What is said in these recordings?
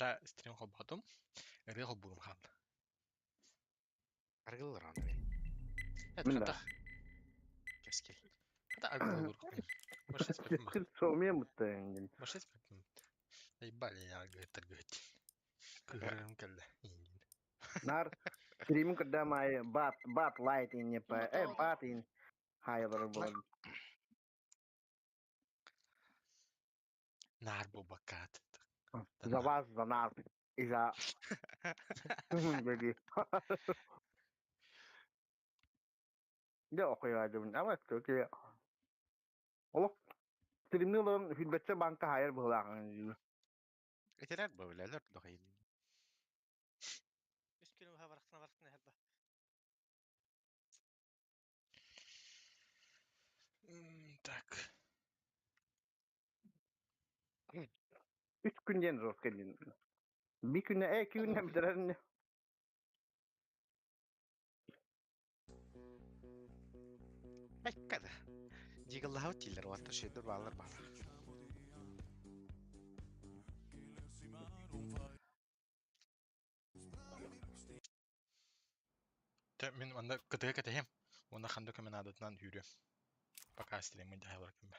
Та стрим холбоотум, ырыа холбуурум хаалла. Аргыллар аны бэй. Это Мин да. хата, Кэскил. хата аргыллуур. Больше спеппим. Соумия муттаҥҥын. Больше спеппим. Ебали я аргыһыттар гыһыт. Кыһырым кэллэ. Нар стримин кырдаам аайы бат бат лайт иннепа э бат ин хайалары буолан. Нар бубакат. За вас, за нас и за Беги. Дьэ охуйаадыбын ама көкө олох стримни олорон хүлбэччэ банка хайар быһылааҕын Итилэр бу билэлэр дохайын. Үс күн уһа барахсана барахсана эһэрбэ. Так. Үс күн диэн жестко диэн. Би күнэ э күнэ бүтэрэрин. Эккада. Дьигаллаһабыт дииллэр уонна шейдур баалар баалар. Тэ мин манна кытыга кэтэһиэм. Уонна ханна көмө наадатынан үүрүөм. Пока стриммин дьаһалар күммэ.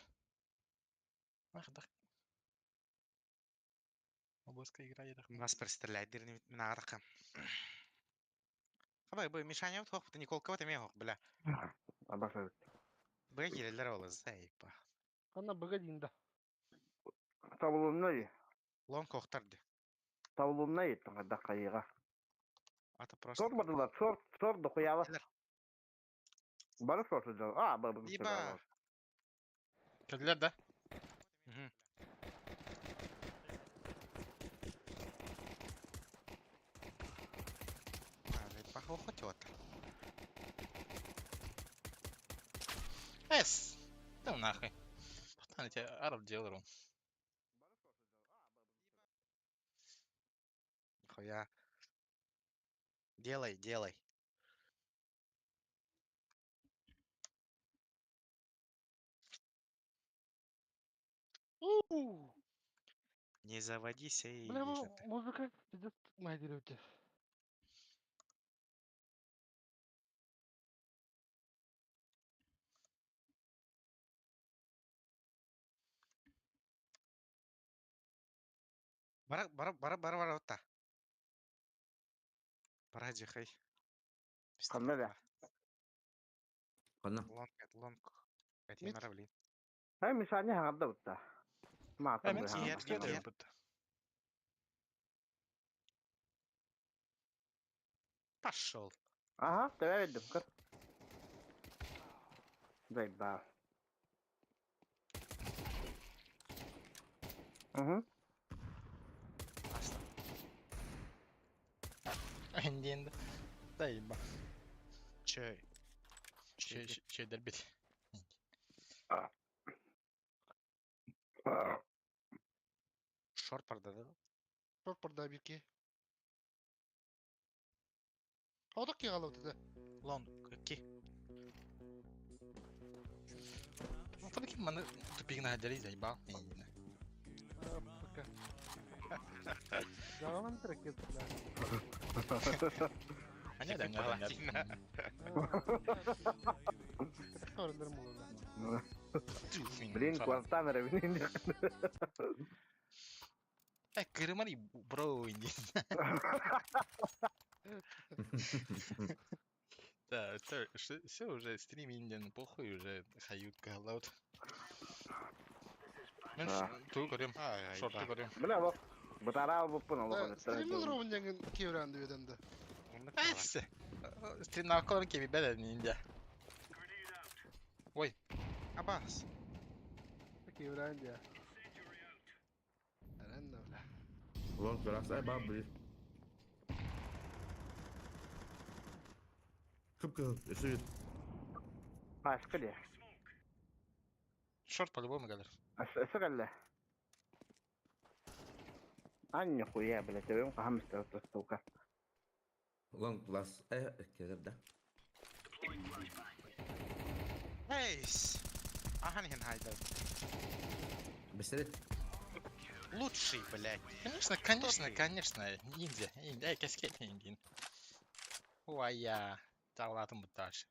Ах, Обыска игра едах. Нас представляет мин ааҕатахха. Хабай бу Мишаня вот хох Николка вот эмиэ хох бля. Абаса. Быга киирэллэр ол заипа. Ханна быга диин да. Табылыннай. Лон кохтар ди. Табылыннай да хайыга. Ата просто. Сор бадылар, сор, сор дохуяла. Кэлэр. Бары сор сылдьар. А, бары Иба. Кэллилэр да? Мгм. А, хоть Эс! Да нахуй. Пацаны, тебя араб делал. Нихуя. Делай, делай. Уу! Не заводись, эй. Бля, бу музыка пиздец майдырыбыт. Бара, бара, бара, бара, бара, отта. Бара, жихай. Ханна да? Ханна? Лонг, лонг. Мит. Этим блин. Ай, Мишаня хаҥарда бутта. Маатан Мен бу Киэр, хаҥарда. киэр. бутта. Пошел. Ага, тэбэ көр. Заебал. Угу. Аста. Эндиэн да иба. Чей. Чей. Чейдер бит. Шорт барда да? Шорт барда бирки. Одок ки қалып да. Лонг, ки. Ну, ким маны тупигна хаджари заебал. Пока. Жағалан трекет, бля. Аня да, аня да. Көрілер молода. Блин, квартан ревнин. Э, кырымари бро инди. Да, это все уже стрим индиан, похуй уже хают галаут. Мен ту көрем, шорты көрем. Бля, вот. Бутара буппун олох. Стримил ровын деген кейбіранды өденді. Эс. Стрим на кеби бәдә ниндә. Ой, Абас. Кейбіранды. Әрән бля. Лонг раз, ай бабы. Кып-кызыл, өсө Ашкы де. Шорт по-любому галер. Өсө кэллэ. Ань хуя, блядь, тебе хамстер сука. Лонг плас, э, келер да. Эйс. Ахан хин хайда. Бесерет. Лучший, блядь. Конечно, конечно, ты? конечно. Индия, Индия, кескет Индин. Уая, тавлатын бұтташ.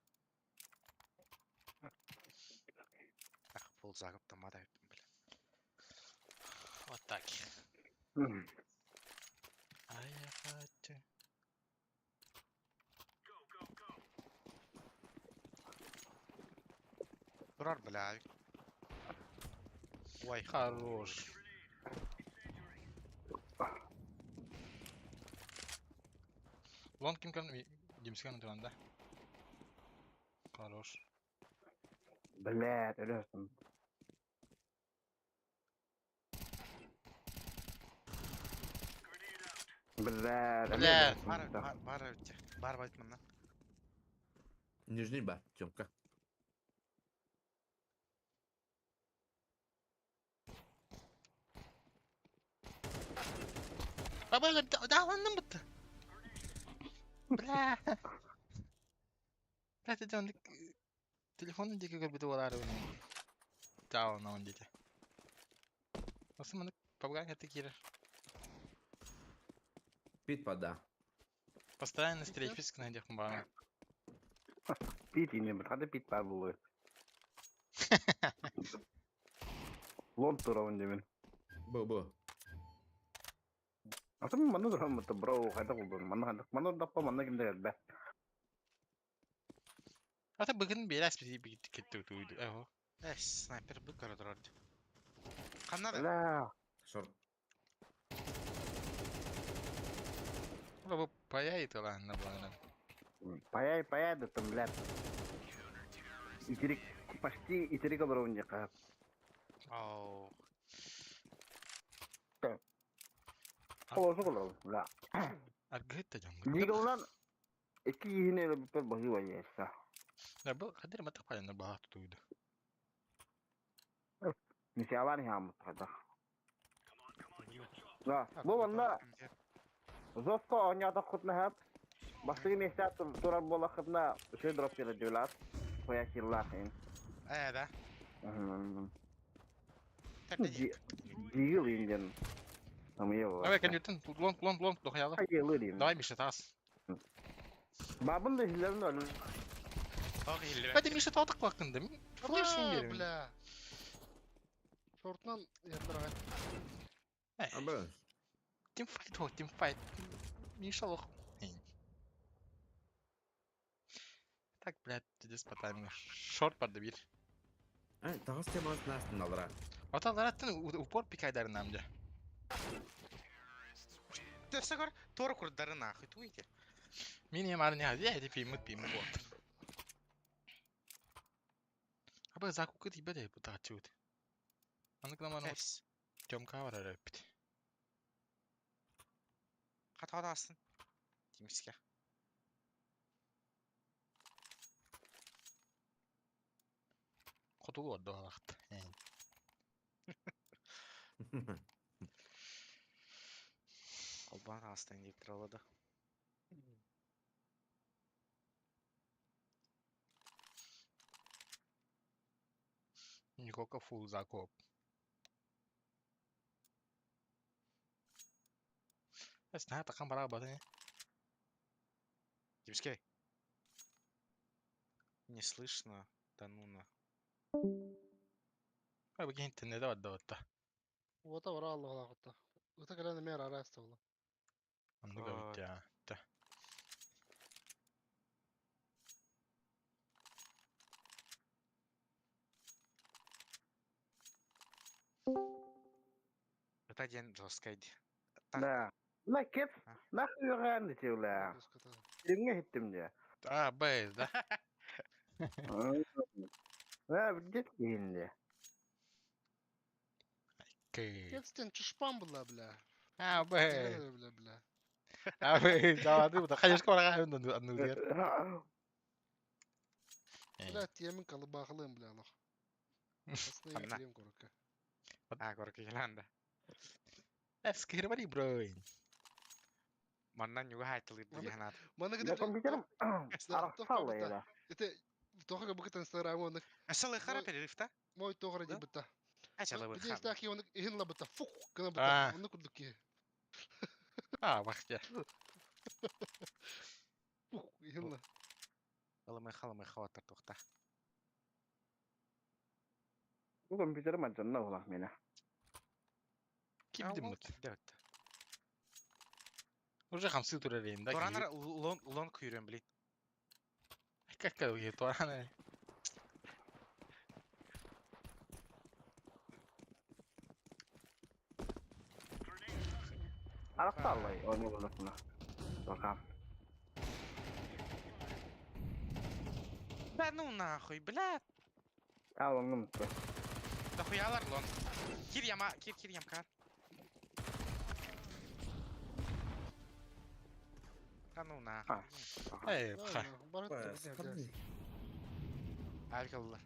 Ах, пол загып там адай, блядь. Вот так. А я хочу. Турар, блядь. Ой, Хорош. Лон ким кан Димскен туранда. Хорош. Блядь, өлөсүн. Блядь, Блядь. Бар, бар, бар, өте. Бар, байтмын, Нижний ба, Тёмка. Баба, да, ланным бутты. Бля. Бля, ты он телефонун диэки көрбүтэ буолаары гынан. Таалана диэки. Осы маны пабган кытта киирэр. Пит пода. Постоянно стрейфис гына диэхпин баҕарабын. Пит ине, хада пит бар булуй. Лон турабын демен. Бу бу. Атын манна турабын бутта, бро, хайда булдун. Манна хайда, манна даппа, манна кимде келбе. Ата бүгүн биэрэс бити бити кетти туйду. Эхо. Э, снайпер бұл көрі тұрар. Қаннады? Бля. Шорт. Бу паяй талаанна буланан. Паяй, паяй да там, блядь. Итерик, почти итерик олоробун диэххэ. Оу. Холосу олоробун, бля. Аргыт да дьоҥҥут. Дигалынан икки киһини өлөрбүппэр баһыыба иэсэ. Да бу хадыр матах паяна баҕа туйду. Нисиалаан иһааммыт хайдах. Да, бу манна Зоско оонньоотоххутуна сөп. Бастакы миэстэ турар буоллаххытына үчүгэй дроп биэрэр Хуя хиллаах иһин. Э, да. Дигил иһин диэн. Самые Давай конютын лонг лонг лонг дохаялы. Хайылы диэн. Давай Миша таас. Бабын да иһиллэрин өлүн. Тоқ елі. Бәде Миша таудық куаккында. Флеш Бля, берем. бля. Шортынан яттырагай. Аба. Тимфайт хо, тимфайт. Миша лох. Так, блядь, здесь по таймингу. Шорт барды бир. Ай, тағыс темас настын алра. Аталараттын упор пикайдарын амжа. Төсі көр, торы курдары нахуй туйте. Мин эм арны хазы әйді пимут пимут вот. Аба закупка тибе де бу тачут. Аны кламан Эс. Тёмка бар өрөппүт. Қат астын. Тиміске. Хотулу ордо алахт. Колбан астын деп тұралады. Никока фул закоп. Эс наһаа такан бара батын. Тиміске. Не слышно. Да ну на. Ай бу кин тенне да бадда батта. Уота бара алла алакытта. Ыта кэлэн мэр араста була. Оннуга Ой. бит Та. Это ден жесткий. Так. Да. На кет, А. нахуй юран дете, бля. Деңге хиттим де. А, бэйз, да? Да, билдет киһин Кы. Кетстен чушпан була, бля. А, бэйз. Бля, бля. А, бэйз. Да, ды бу. Конечно, бара анну анну дер. Бля, тиэмин калыбаахылыым, бля, алах. Аслы Анна. тиэм корокка. А, көркі келанды. Эс кирбари броин. Маннан юга хайтылы Маны- деген ат. Маны Я кыды компьютерым арахсал эла. Ите тохага букытан Инстаграм оннык Асалы қара Ой. перерыв та? мой тохара Да? дебитта. Били истээх киһи иһин лабыта фух гына Аа. быта. Онно курдук киһи. А, бахтя. Фух иһин ла. Ылымай халымай хаваттар туохта. Бу компьютер мадьанна була мені. Ким диммит? Уже хамсы турарейн, да? Туранар лон лон күйрен блин. Как как тураны? Арахталлай, оны буласына. Бакам. Да ну нахуй, бля. А, оным. Да хуялар лон. Кир яма, кир кир ямкар. Да ну нахуй. Эй, ха. Алькаллар.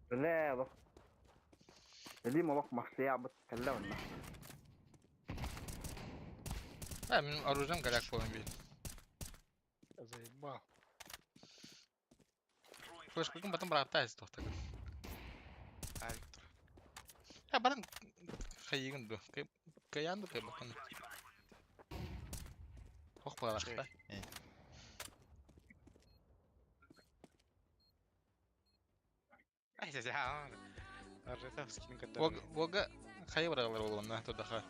Бля, бak. Билим олох махсыя бит кэллэ онно. А, мен оружием голяк болон бит. Заебал. Флешкагын потом братайыз тоқтагын. Аль. Я баран хайыгын ду. Каянду кай бакын. Хох балахта. Ай, я Ржетовский Ога хайы баралар болон тудаха.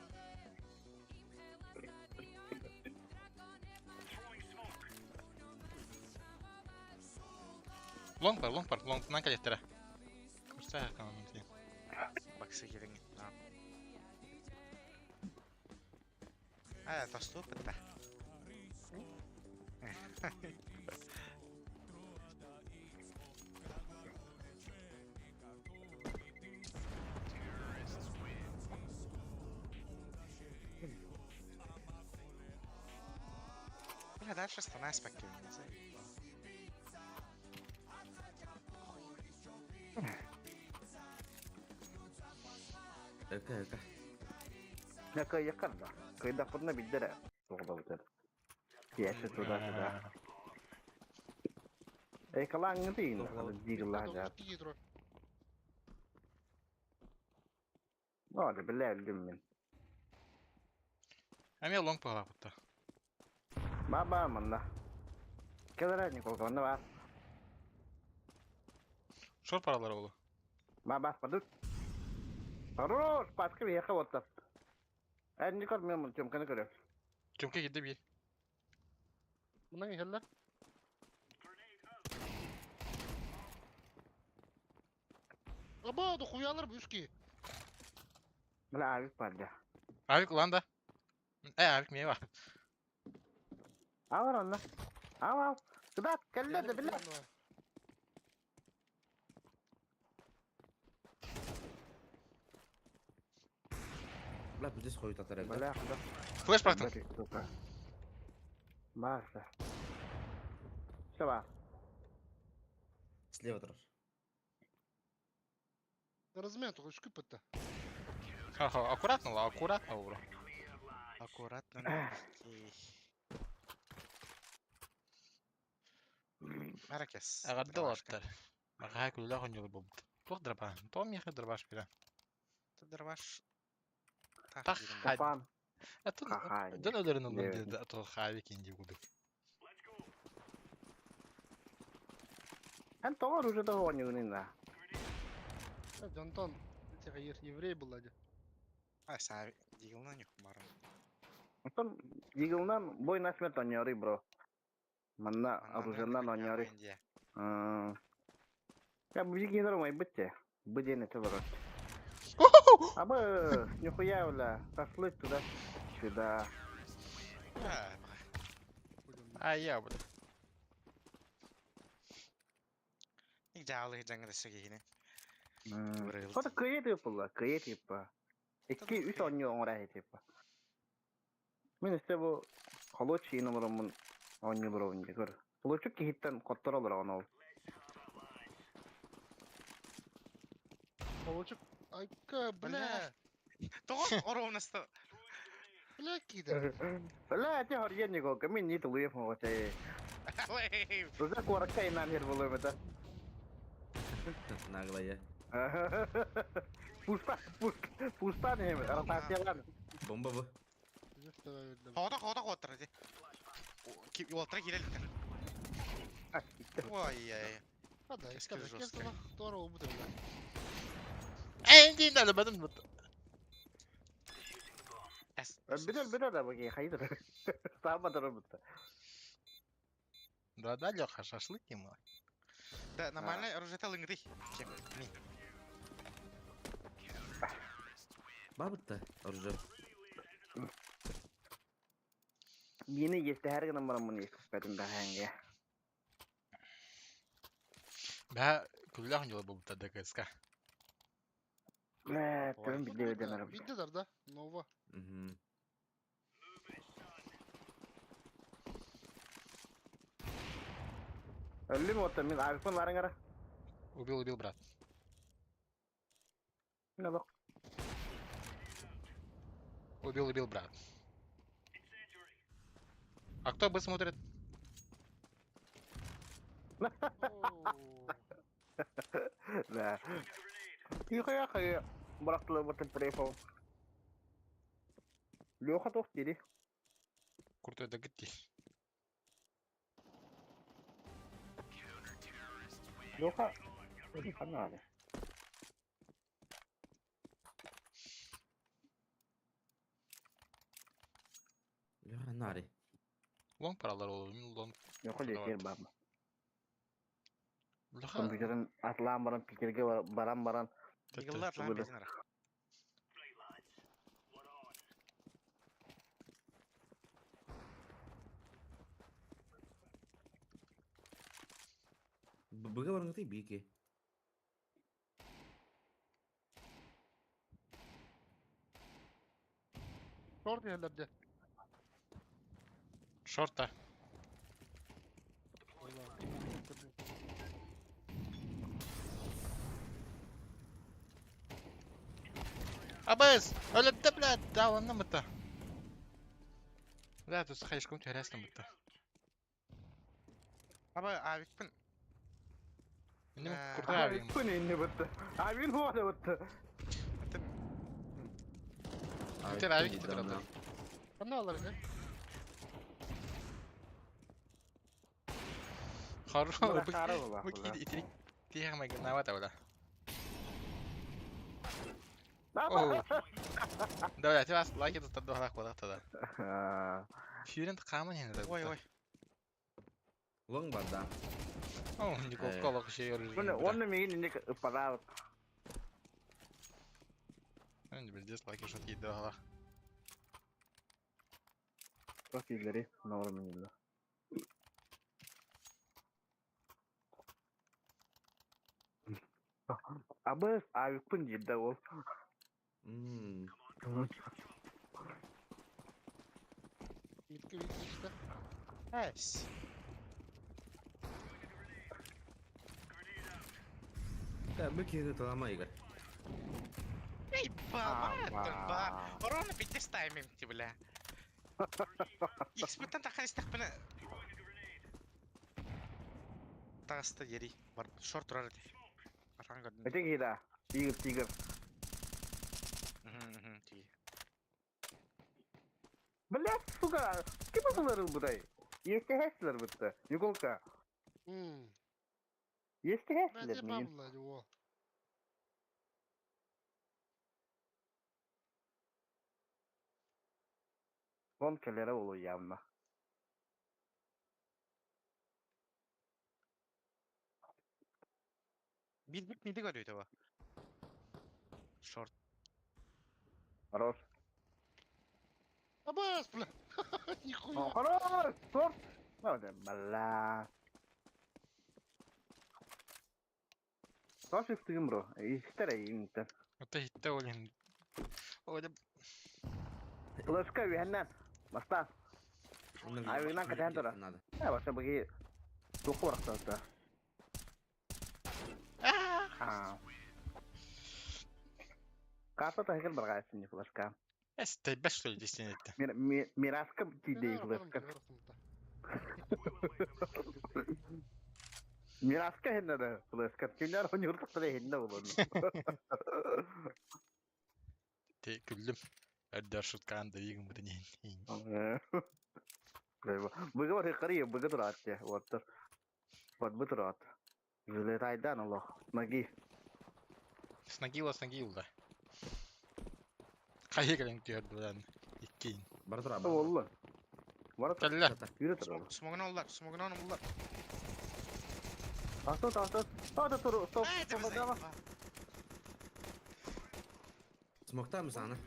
Лонг бар, лонг бар, лонг нан калеттера. Курса канан ти. Баксы келин. А, тосту бітті. Бля, дальше станай спокойно. Эка, эка. Я кай якар да. Кайда кудна биддere. Тугда битер. Яшы туда сюда. Эй, калаң дейин. Дигла жа. Ады биле мен. Аме лонг пала бутта. Баба манна. Келер Николка, онна бар. Шор паралар болу. Баба, падут. Хорош, паска бияха оттап. Эн Никол мен тёмканы көрөм. Тёмке кидди бир. Мынан иһэллэр. Аба, да хуялар бу үски. Бля, авик бар да. Авик улан да. Э, авик мие бар. Ал онна. Ал ал. Куда келле да биле. Бля, здесь ходит атарек, да? Бля, куда? Флеш бырактым. Барса. Саба. Слева дрожь. Размен только үскүп бітті. Ха-ха, аккуратно, ла, аккуратно, бро. Аккуратно. Маракес. Агадда латтар. Мага күллә хонҗыл бубут. Тух драба. Том яхы дробаш бира. Дробаш. Тах. Капан. А тут Хахай. дөн өлөрүн олон Девять. диде, а то хавик инди гудук. Эн тоғар уже да ойнугун да. Дьонтон еврей был ади. Ай, саа дигилна нюх барым. Онтон Игылнан бой на смерть ойноры, бро. Манна оружиянан ойноры. Я бу жигинер мой бытте. Быден это ворот. А бы нихуя, бля, шашлык туда. Сюда. А я, бля. Идеалы жаңы сигини. Хото кыйы типа, кыйы типа. Икки үс ойнуу оңора типа. Мен өстө бу холочи номерумун ойнуу бро көр. Холочук кихиттен котторолор онол. Получик. Айка, бля. Того оровнаста. Бля, кида. Бля, те хорьен нико, мен не тулуев моготе. Туза куаракка инан хер болой бета. Наглая. Пуста, пуста не, ротациялан. Бомба bu. Хоҕото хоҕото хоттар ити. Уолтара киирэликтэр. Ой ай. Hadi, Жестко. hadi, doğru oldu da. Эндин албадым бут. Бүтэр бүтэр да бу хайдыр. Сааматар бутта. Да, да, Леха, шашлык ему. Да, нормально оружие лыҥгый. Кем? Ми. Бабытта оружие. Мени есте her гынан баран муну еспетим да ханге. Бә күлләх юлы булды ДКСК. Мә, түн бидде өден Bitti da. Nova. Мгм. Өллүм отта мин айфон ларың ара. Убил, убил, брат. Мына бак. Убил, убил, брат. А кто бы смотрит? Да. Тихо я Бырактылы бутын префол. Леха тох дири. Крутой дагытти. Леха. Ханады. Леха нари. Лонг паралар ол, мин лонг. Леха летер бабы. Леха. Компьютерин атлаан баран пикерге баран баран. Йыллар лаһан безин ара. Быга барыңгыты бики. Short yerlerde. Шорта. Абыз! Өлөттө, блядь, да, онна мытта. Да, тут хайшком терястым бытта. Аба авикпин. Инем Э, куртай авигим. Күн инне бутты. Абин хуада бутты. Битер авик кетер ата. Ne alır ne? Хорошо, Хары була. бу ки итрик тиягма гнавата бла. Оу. Да, бля, тебя лайки тут дохлах куда тогда. Фюрент камын енді. Ой ой. Лонг бар да. О, Николка лох еще Күн оны мигин инне пара. Ну, пиздец, лайки что ейді дохлах. Профилleri норм инде. Абыз авикпын диде ол. Мм. Bitki bitki işte. Эс. Да, быки это лама игорь. Эй, ба, ба, Ровно пиздец тайминг, ти, бля. Икс-бытан тахан истахпына. Тагаста ери. Бар шорт турар ди. Архан көрдүм. Эте кида. Тигр, тигр. Мгм, ти. Блядь, сука, ким булар будай? Есте хәсләр бутты. Николка. Есте Ben хәсләр мин. yapamam lan o. Вон келере болу явно. Бил бит миди көрүйтө ба. Шорт. Хорош. Абас, бля. Нихуя. Хорош! Торт! Ну, бля. Тоже стыгым бро. Истер инте. Это хитте олин. Ой, да. Флешка вихеннен. Баста. Авигынан катахан тура. Надо. Э, баша буги туку барахта. А. Карта тахикер баргайсын флешка. Эс, ты беш что ли действительно это? Мираска тидей флешка. Мираска иһиннэ да, флешка. Кинилэр оонньуур иһиннэ буолуон. Те күллүм. Өрдөр шуткаан да иигин бутун иһин. Быга бар хыккары быга тураат уоттар. Вот бу тураат. Жилетайдан олох. Ноги. Снагила, снагила да. Хайы кэлэн түһэрдилэн иккиин. Бара тура, бара. Олла. Бара тур. Кэллэ. Yürü тур. Смогун оллар, смогун оллар. Тастı тастı. Hadi tur. Стоп. Ай, Стоп. Давай. Смоктаам сааны.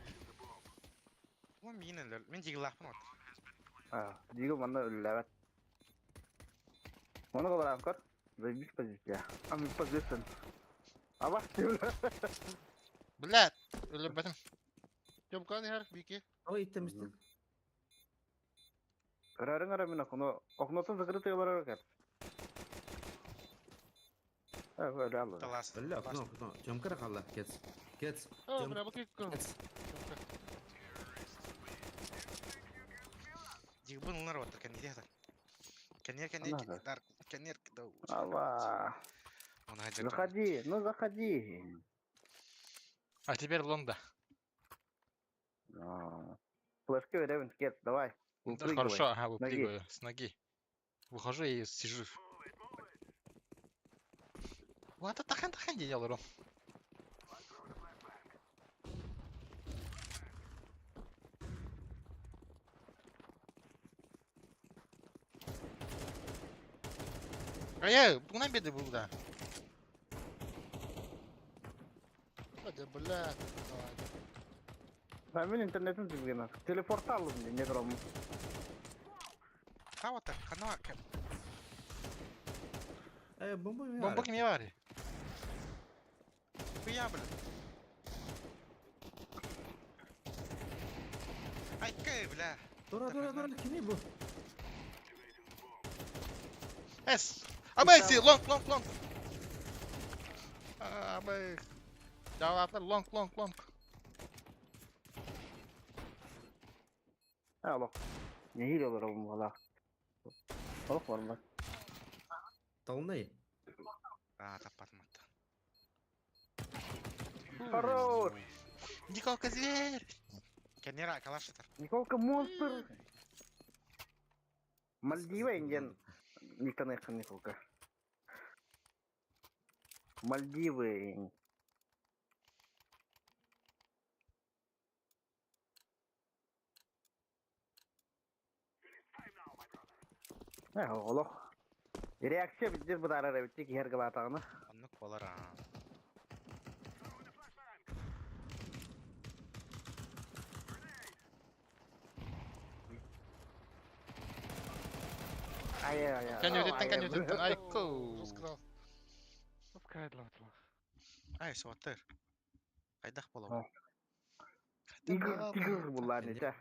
Бу миин өлөр. Мин дигилаахпын от. А, Диго манна үлләбәт. Оны кыларам көр. Заебись позиция. А мен позиция. Аба, Блядь, өлөрбөтүм. Тёмкан иһэр, Бики. Ой, иттемистин. Көрөрүң ара мен окно, окнотун закрытый олорор көр. А, öyle алды. Талас. Өллө, окно, окно. Тёмка эрэ хаалла. Кец. Кец. Оо, Тём- бля, бу кик көр. Кец. Дигбын улар оттар кэннир ятар. Кэннир кэннир Ана да. дар кэннир да. Аба. Она жер. Заходи, ну заходи. А теперь Лонда. А, Флешки беремин, кет, давай. Да, Выпрыгивай. хорошо, ага, Ноги. выпрыгиваю. С ноги. Выхожу и сижу. Ладно, тахан тахан делал, Ай, буна беды был, да. Hadi, бля. Давай. Ben мен интернетим түзген. Телепорт алдым, не дурам. Хавата, хана кэм. Э, бомба ми Бомба ким бар. Хуя, бля. Ай, кэй, бля. Тура, тура, тура, кими бу? Эс. Абай, лонг, лонг, лонг. Абай. Жаваплар лонг, лонг, лонг. Ha bak. Ne hile olur oğlum valla. Balık var mı? Толнай. А, таппатым атта. Хорош! Николка зверь. Кэннир калаш ятар. Николка монстр! Мальдива индиан. Никто Николка. Мальдивы. Э, олох. Реакция біздер бұдара рәбітте кер қылатағыны. Оннук болар а. Ай, ай, ай. Кәне өтеттен, кәне өтеттен. Ай, ку. Жестко. Ай, суаттыр. Кайдах болов. А. Игр, тигр бұлар нече.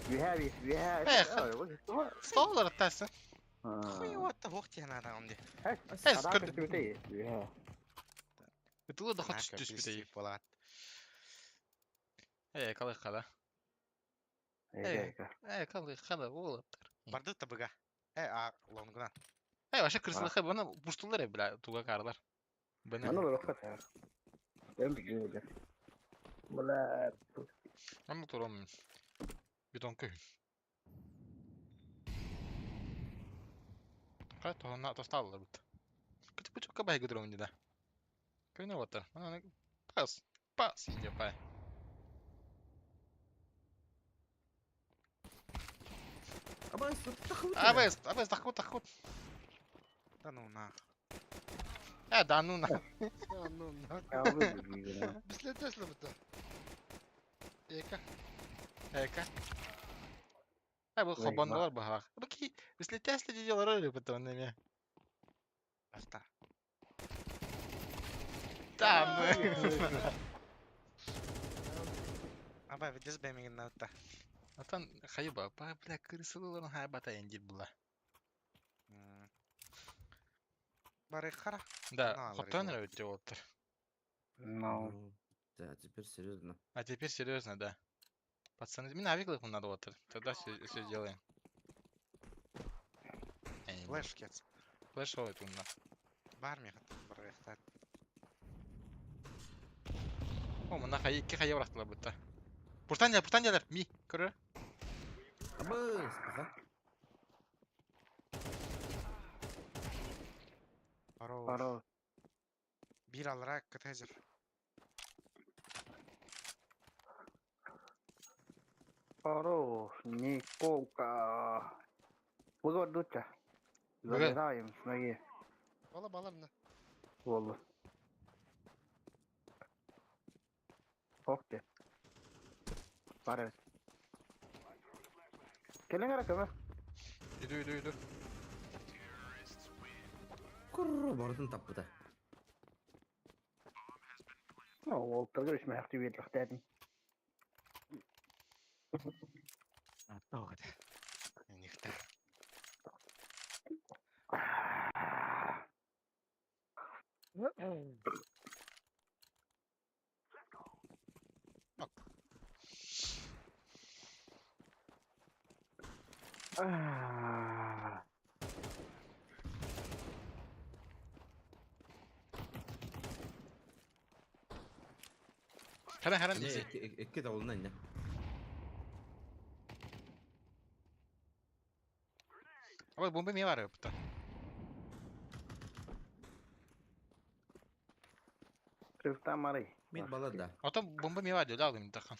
We have it, we have it. Эх. Столлар аттасың. Хуй вот вох тиһана онди. Эс, көрдүм. көрдүм. Бытылы да хот түс битей. Болат. Эй, калай қала. Эй, калай қала, олаптар. Барды табыга. Э, а лонгуна. Эй, вообще крысылыхы бұны буштулар, бля, туга карлар. Бұны. Аны бір оққа сәр. Эм бігеуді. Бля. Аны турам. Бетон көй. Қай тоғына тосталылар бұт. Күтіп күтіп кабай гүдірім да. Көйне отыр. Аны пас, пас иде пай. Абай, тахут. Абай, абай, тахут, тахут. Да ну на. Э, да ну на. А, ну, нахуй. Бислетесли бите. Эка. Эка. Э, бұл хобандалар бағақ. Бұки, бислетесли делал роли потом на меня. Аста. Там. Абай, видес бэмигин натта. Атан хайба, ба, бля, крысылыларын хайбата эндир була. Бары хара. Да, На, хотон ларис. өте отыр. No. Да, теперь серьезно. А теперь серьезно, да. Пацаны, мне навик надо отыр. Тогда все, все сделаем. Эй, Флеш кец. Флеш ол этунна. Бар миэхэ барыахтаат. О, мына хайы икки хайа бырахтылар бытта. Пуртан дьэ, пуртан дьэлэр, ми, көрөр. Абыс, аха. Хорош. Хорош. Биир аллараа кытыһа Хорош. Николка. Буга дуча. Залезаем с ноги. Бала балар не. Болду. Ох ты. Бар эбит. Кэлиҥ эрэ көмө. Иду, иду, иду. Курр, барытын таппыта. Уолтарга үсмэхти биэрлэхтээтим. Тоҕо этэ. Никта. Харан харан Эмиэ изи. икки икки тобулна иннэ. Ой, бомба эмиэ баар эбит. Крыфта марый. Мин балар да. Ото бомба эмиэ баар диэ, алым тахан.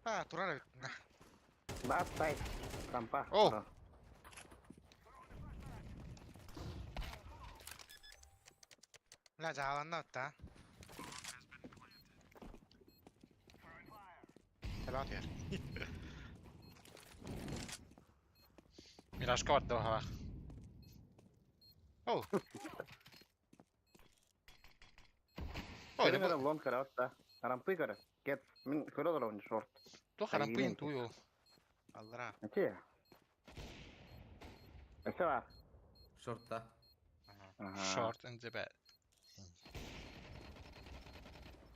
А, турар эбит. На. Бат сайт. Рампа. О! Бля, дьааланна отта. Тэбэ отуйар. Миражка бар да О. Ой, Кэлиҥ эрэ лон көрө да. Рампы көрө. Кет. Мин көрө олоробун шорт. Туох харампыйын тууй ол. Аллара. Ати. Өссө бар. Шортта. Ага. Short in the bed.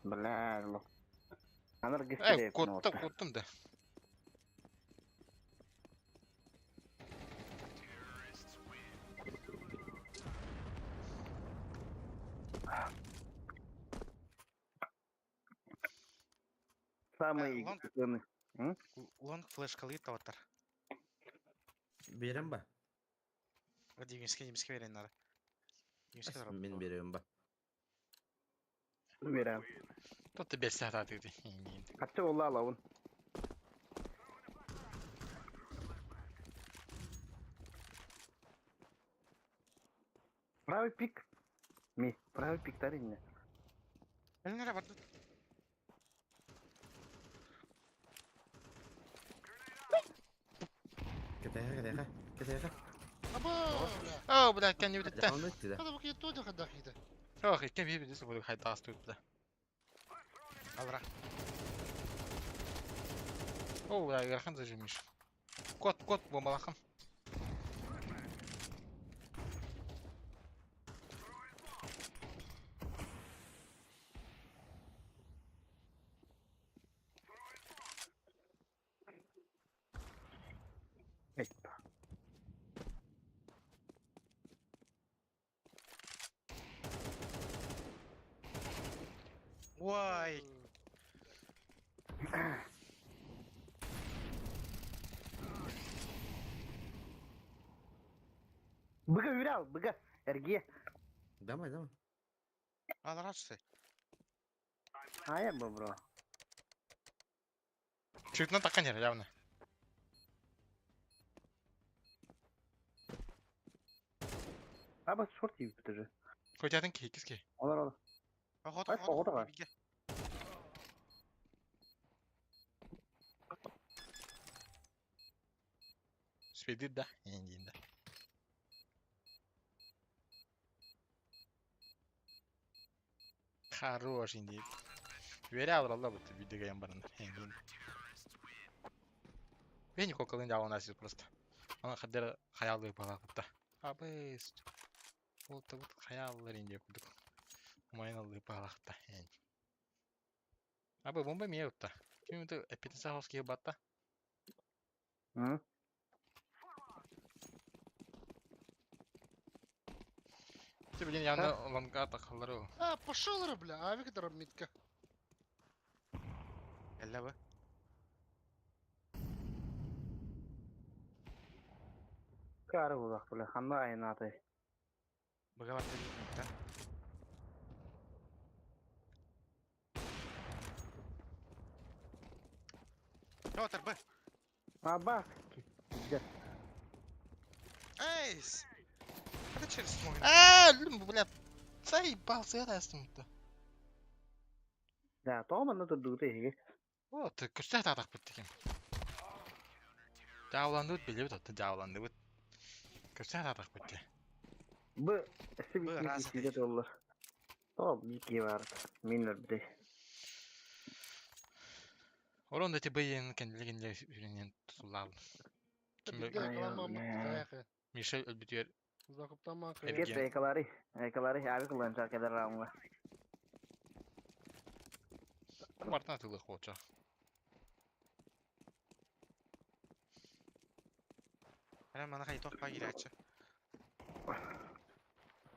Бля, ло. Анар Э, гистере. куоттум, куоттум да. Самый Лонг. ценный. Лонг флешкалыы таваттар. Биэрэн ба. Димиске, димиске берен нара. Димиске Мин биэрэбин ба. Берем. Тут бес саатаа дии. Хатчы болла алабын. Правый пик. Ми, правый пик таринне. Кэлин эрэ бардыт. Кэтэхэ кэтэхэ. Кэтэхэ. Аба, бля. О, бля, кэнни бүтэ. Дьааланы иттидэ. Hadi bakayım tuğda kadar hide. Ох, икки биир биир буду хайдаас тут да. Аллара. О, бля, ыарахан зажимиш. Кот, кот, бомбалахан. Эй. Уай. Быга үрал, быга. Эрге. Давай, давай. Аллара түсі. Ая бу, бро. Чутна такан явно. Аба шорт ийбит уже. Хотятын ки, киски. Олар олар. Охота, Ай, оҕото бар. Свидит да, индин да. Хорош инди. Веря алла бу видео барында. Индин. Вени кокалын жауын асыз просто. Ана хадер хаялы бала кутта. Абыс. Ол табыт хаяллар инди кудук. Умайналы балакта. Абы бомба мие утта. Ким это эпитесаховский батта. Hı? Ты, блин, я на лонгата халару. А, пошел ры, бля, авик дробмитка. Элле бу. Кары булак, бля, ханна айнаты. Быга барда биир да. Петр, Б. А бак. Пиздец. Эйс! Это через смог. Аа, бля, заебался я астым-то. Да, тома на турдугута иһиги. Вот, көрсө таатах бүттүк. Жааландыбыт билебит, отто жааландыбыт. Көрсө таатах бүттү. Бу өссө Бу биир ыраас киһи толлар. Тоҕо биир киһи баар. Мин өлбүтэ. Орон да тибейин кендлигин үрүнен тутулаал. Бирге каламаммыт Миша өлбүтүгэр Закуптама Эрген. Кет экалари, экалари аби кылан чакедар раунга. Бартан тылых болча. Ана мана хай тохпа киирээччи.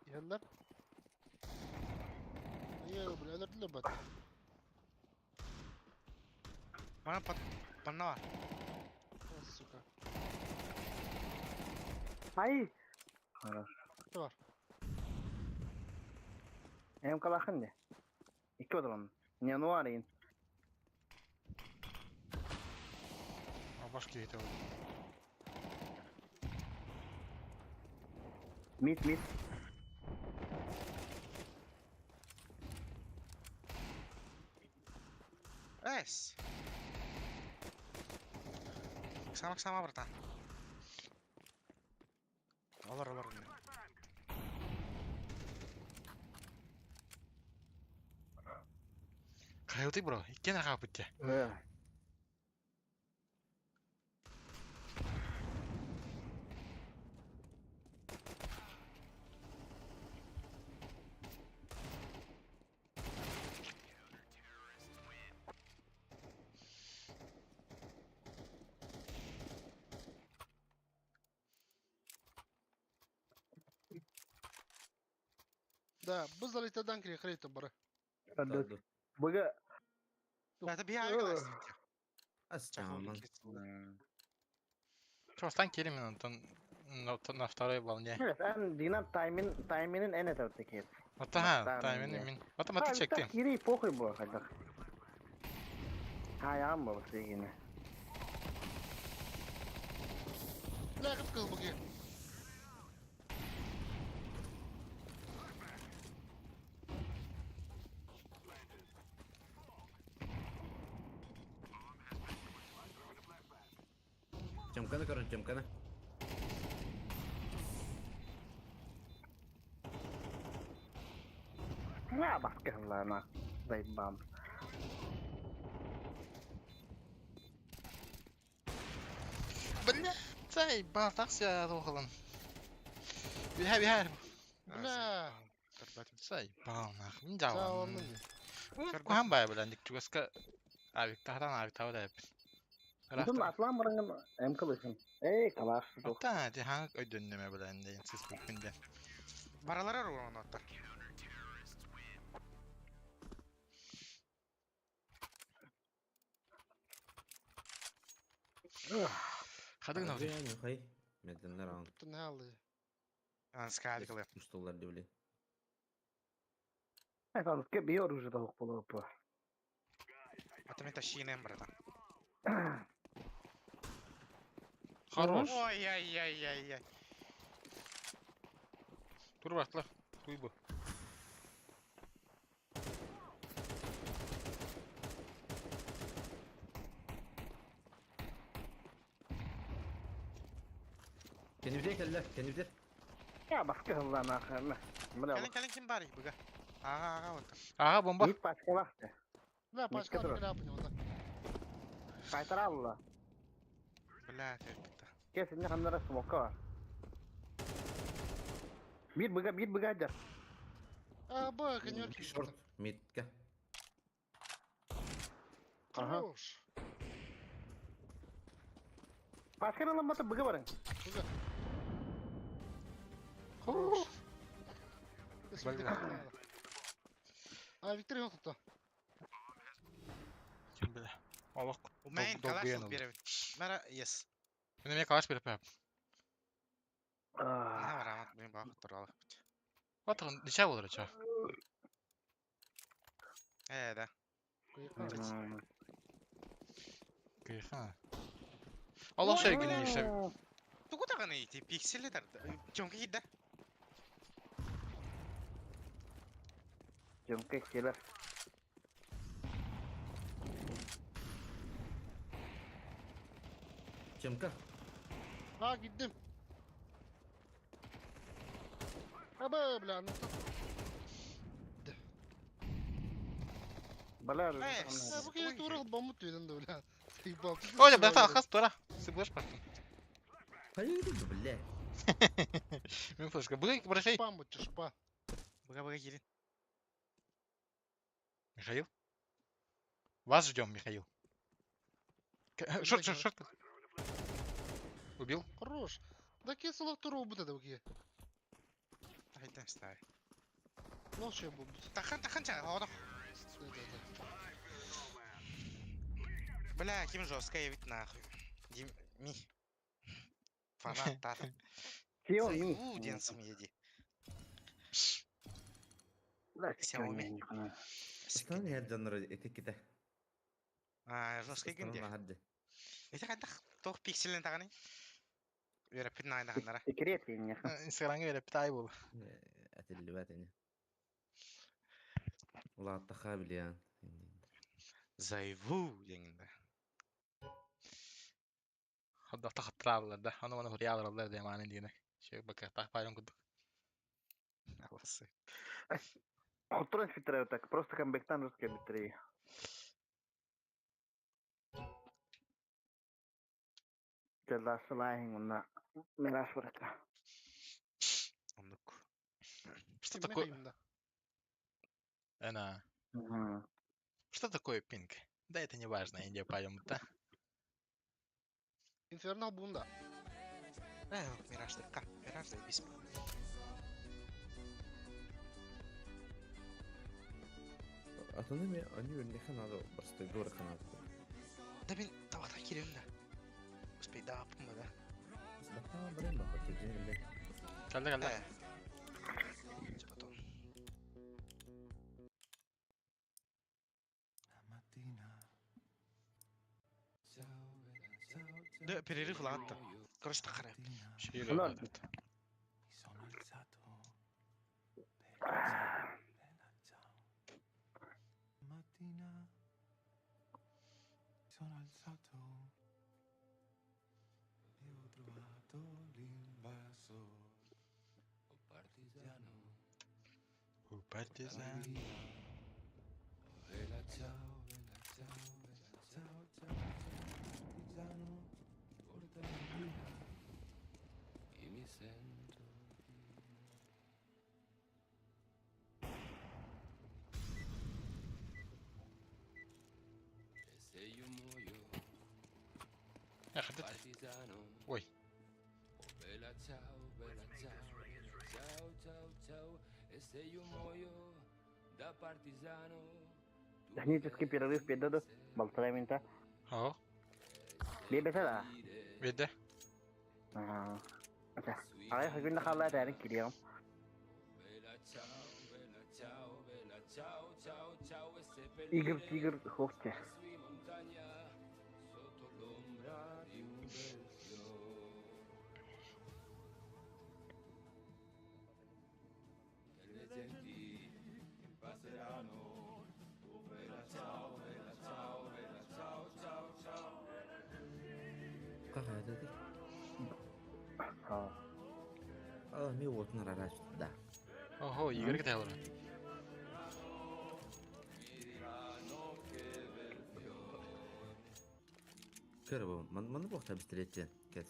Иһэллэр. Ийэ, бля, өлөрдүлэр бат. Мана пат панна бар. О, сука. Ай. Хорошо. Бар. Эм калахын не? Икки одолон. Не ну арин. Баш киһите ол. Мит мит. Эйс! Сама сама братан. Олар олар. Хайылты бро, иккен аға бүтте. Да, бу залитадан кире кире бары. Быга Это бия авик Астаман. Чостан келем мен онтон на второй волне. Evet, en динам таймин таймinin en etaptaki. Ата ха, таймин мен. Ата маты чектим. Кири похуй бу хайдах. Хаям бу сигине. Бля, кып кыл буги. Чемканы короче, чемканы. На баскалана. Заебам. Бля, заебал, такся тухалан. Биха биха. Бля. Заебал нах. Мен жаалан. Жааланның. Кухан бай бля, ник чугаска авик тахтан авик тау да. Бүтүн атлан баранган эм кылышын. Эй, калаш. Ата, ти ханг өйдөннеме бля, инде сис букинде. Баралар урон оттар. Хадыг нав. Хай. Медленный раунд. Бүтүн халы. Анскалик леп. Устулар дивли. Ай, ке би оружие да болуп. Ата мен тащинем, братан. Хорош. Ой, ай, ай, ай, ай. Тур башлар. Туй бу. Кенибде келлер, кенибде. Я баскалана. Бля. Кэлин, кэлин ким бар буга. Ага, ага, вот. Ага, бомба. Мит пачкалахты. Бля, Митке пачка турар. кире апын онда. Кайтаралла. Бля, терпетта. Кесин ханнара смока бар. Бир быга, бир быга дер. А, б, конверт. Шорт, митка. Ага. Хорош. Пашка аламмата быга барың. Быга. Ху. Бля. А, Виктор Иванов тутта. Ким билэ. Олох Умайн калаш долгуйан ылла. беребит. Мара, yes. Мен эмиэ калаш береппин. Наһаа бараамат мен баах туралах. Батырын дича болар ча. Э, да. Кыйха. Олох шай гини ише. Тугу даҕаны ити пиксели тарда. Чонка киирдэ. Жөмкө келер. Чемка. А, киирдим. Аба, бля, ну Бала. Э, бу киһи тура бомбут түйден да, бля. Ебал. Оля, бля, хас тура. Сыблаш паттым. Хайыр, бля. Мен флешка. Быгай, бросай. Шпа, мучу, шпа. Быга-быга киирин. Михаил? Вас ждем, Михаил. Шорт, шорт, шорт. Убил? Хорош. Да киһи солох тура убут это бу киһи. Хайдан ставь. Лох şey булбут. Тахан, тахан ча, оҕо. Да, да, да. Бля, ким жесткая ведь нахуй. Дим, ми. Фанат тата. Xiaomi. У, диэн сымья ди. Xiaomi. Стан herdanları etikete. А, жесткий гин ди. Hadi. Ити хайдах тоох пикселин таҕаны? Үөрэппит наайдаҕаннара. Секрет не. Инстаграмга береп тай бол. Атиллибат ини. Улааттаха билиэн. Зайву диэҥинде. Хадда хаттраалар да. Аны маны хуриалар да мааны дине. Шек бака так пайрон кудук. Аласы. Хотуран фитраю так, просто камбэктан русский быстрее. Жаллаасылааһин уна мирас барата. Оннук. Что такое? Она. Что такое пинг? Да это не важно, Индия пойдем, да? Инфернал бунда. Э, Мираж ка, Мираж заебись. Атаны ми они өннехэн ада просто горхан ада. Да мин табата киирем да. Успей да аппын да. Бата барым бака тежин Калда калда. Э. Чё потом. Да, перерыв ладно. Короче, тахара. Шире. Ладно. Sono alzato e ho trovato l'invasor. Oh partigiano, У партизан. via. Bella ciao, bella ciao, bella ciao, ciao, ciao, partigiano, portami via. E mi sento di morire. E se io muoio, Я хадат. partigiano. Ой. Oh bella ciao, bella ciao, bella ciao, ciao, ciao. E se io muoio da partigiano, tu Технический перерыв педада. Балтарай минта. О, Бебесе да. виде. Аа. Арай хагын халаа дарын кириям. Bella ciao, bella ciao, bella ciao, ciao, ciao. E Игр seppellire тигр хохте. su in montagna sotto l'ombra di un bel fiore. E le genti che passeranno, oh bella ciao, bella ciao, bella ciao, ciao, ciao. Кага деди. Аа. А ми отнар арач да. Ого, Игорь где Mi diranno che bel fiore. Кырбы ман маны бохта бистеретен кет.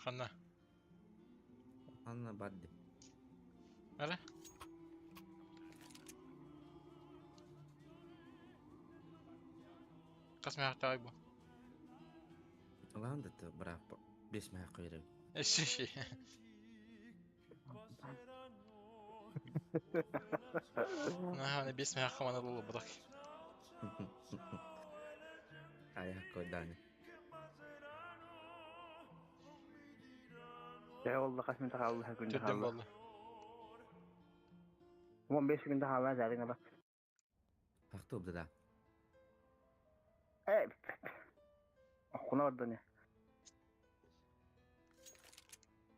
Ханна. Анна бадди. Ара? Касмяхтай бу. Ылаан да бырааппа бес мэһэ кыйрым. Эши. Наһаа бес мэһэ хамана болу будак. Ая койданы. Я oldu kaç minute kaldı her günde Түрден kaldı. болду. 15 günde kaldı zaten kadar. Хахты убда да. Э. Окуна барда не.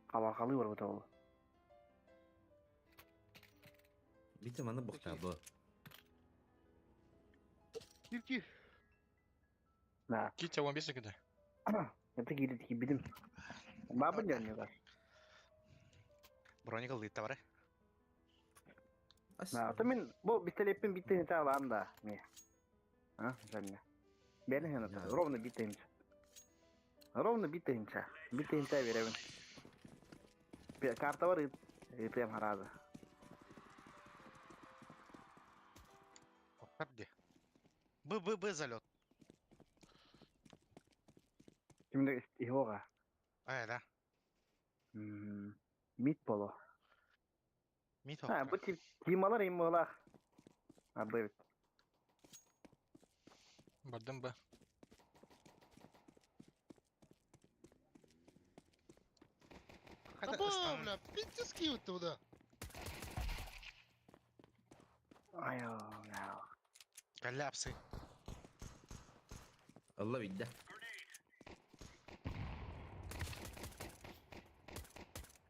Кабакалы бар бу ол. Бите маны бухта бу. Кир кир. На. Китя 15 секунда. Это кири ки бидим. Бабын жаныгар. Броник ылдыйта бары. На, то мен бу бистелеппин биттен таалаам да. Ме. А, жанна. Бени хана ровно биттен. Ровно биттен. Биттен та беребин. Карта бар и прям хараза. Где? Б, Б, Б залет. Кимде ихога. Э, да. Мит боло. Мит А, бу тип тималар иммалах. А, б. Бардым б. Аба, бля, пиздец киют туда. Ай, бля. Коллапсы. Алла бидде.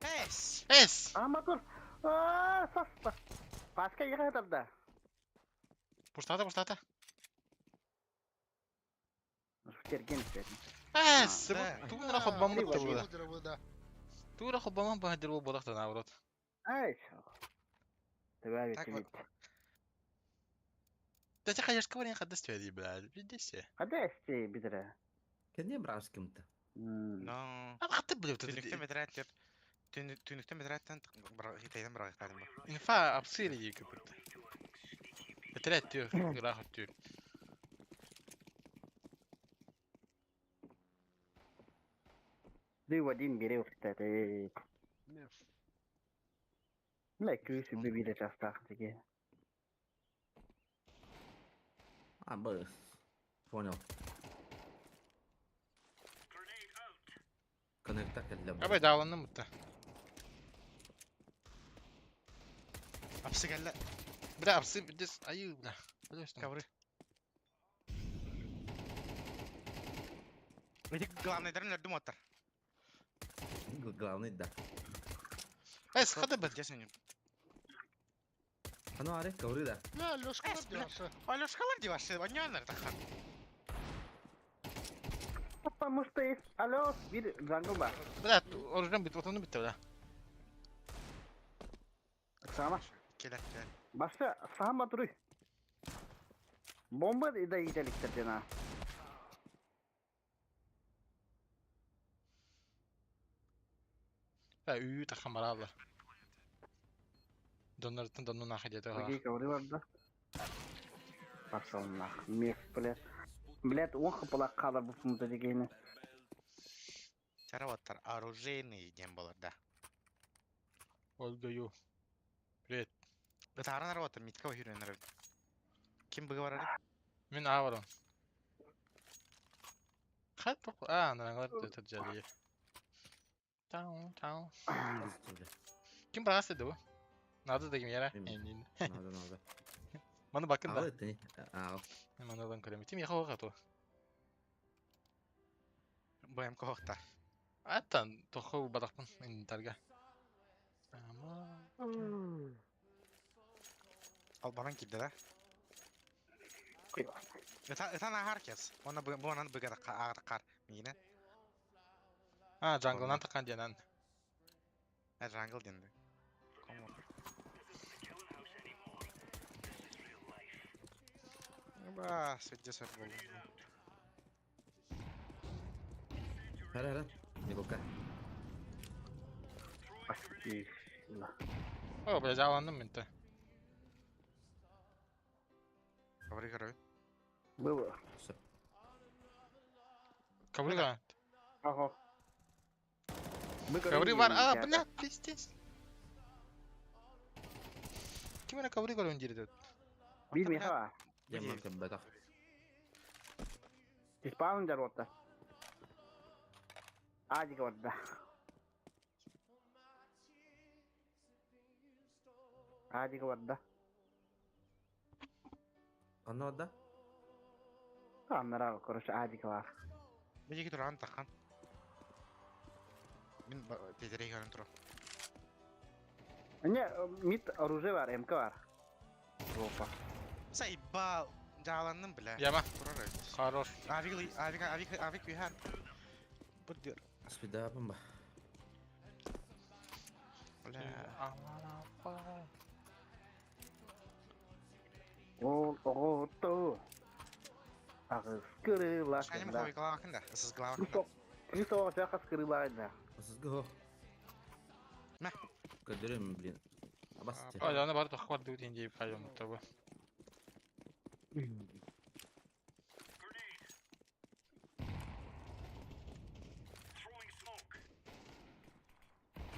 Эс! Эс! А, мотор. А, саспа. Паска ехать да. Пустата, пустата. Терген Эс! Да. Тугун рахот баммыт Три бу. да. Тугун рахот бамман бахадыр бу бодахта наоборот. Ай, Давай, Так ведь. Да ты хаешь кого не хадас твери, блядь. Видишь? А да, сте бидре. Кене брас кимта. Но. А хаты блядь. Түнүктен бедрәт Түнүктен бедрәттен хитайдан бирак тадым. Инфа абсыри ейкөпүрт. Этрет тür, рахот тür. Ды Вадим бере уфтаты. Меф. Мә күсі бибиде частақ теге. А б. Понял. Коннекта келле. Абай дааланны мутта. Апсы кэллэ. Бля, абсы дес аю, бля. Бля, Ковры. Эти главный дәрін мотор. Главный да. Эс, хады б. Десен. Ано аре ковры да. Бля, Лёшка Эс, бля. деваша. Алешкалар деваши, оньонар тахан. Потому что есть алло, бир джангл бар. Бля, оружие бит, отону бит, бля. Сама. Келер, келер. Başta сама duruy. Bomba da iyiliktir dena. Бля, үй тахан баралар. Доннартын доннун ахы деді. Окей, ковры бар да. Пошел нах. Меф, блядь. Блядь, он хапала када бу фунта дегені. Чараваттар оружейный дем болар, да. Ольга Ю. Привет. Ытааран арабаттар, митка хүрен Ким быгы барар? Мен А барам. Хат А, нангалар төтөр Тау, тау. Ким барасы ди бу? Надо дегим яра. Мен. Надо, надо. Маны бакын да. Ал это Ал. Маны алан көрөм. Тим яха вакат БМК хоқтар. Аттан тохо бадакпын инвентарга. Ама. Албанан килди да. Ытан ахар кес. Оны бу анан быгы қар. Мине. А, джанглынан такан денан. Джангл денди. Ба, сөйде сөп болды. Хара, хара. Не бока. О, бля, жаландым мен те. Ковры корой. Было. Все. Коврыга. Ага. Ковры бар. А, бля, пиздец. Ким эрэ ковры көрөн диир тут. Биир миэхэ баар. Дьэ, көрбөтөх. Спаун дьар уотта. Аадик барда. Аадик барда. Онно барда? Аннара, короче, аадик бар. Биһиги туран тахан. Мин тезерей көрөн турам. Не, мид оружие бар, МК бар. Опа. Сайбал. Жааланным, бля. Яма. Турар эбит. Хорош. Авик, авик, авик, авик үйһән. Бу дир. Спидапын ба. Бля. Ол оҕото. Аҕыс кырыылаах Шаним да. хой главакын да. Сыз главакын да. Крисо хас кырыылаах да. Сызгы хо. Мә. Көдөрөм, блин. Абасты. Ой, аны бар тохвар дуу дин дип хайым табы.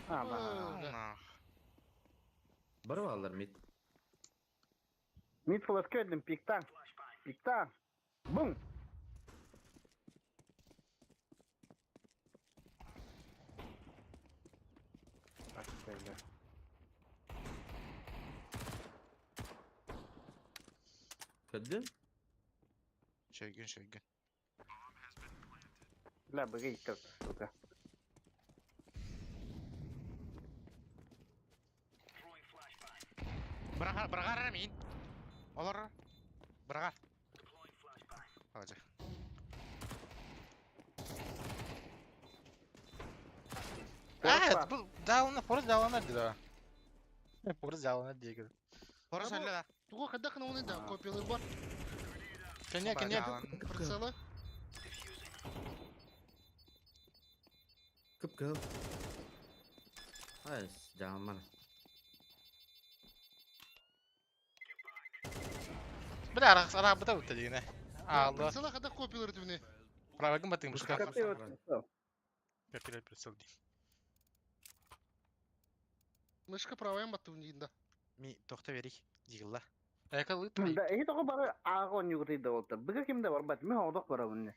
Ама. На. Бар баллар мид. Мид флеш көдүм пиктан. Пиктан. Бум. Көдүм? Шөйгүн, шөйгүн. Бля, быгы иттер, сука. Бырагар, бырагар мин. Олор. Бырагар. Алажа. А, бу дауна форс дауна дида. Форс дауна диге. Форс әллә да. Тугу хайдах гына да копиялы бар. Кене, кене. Прицелы. Кып кыл. Ай, жаман. Бля, ара ара быта быта дигене. Алла. Прицелы хайдах копиялары түбүнэ. Правагын батын бушка. Копиялы. Копиялы прицел ди. Мышка правая батты да. Ми тохта берик. Дигилла. Эка лыт. Да, эһи тоҕо бары ааҕа оонньуугутуй да буолта. Быга ким да барбат, мин оҕодох барабын.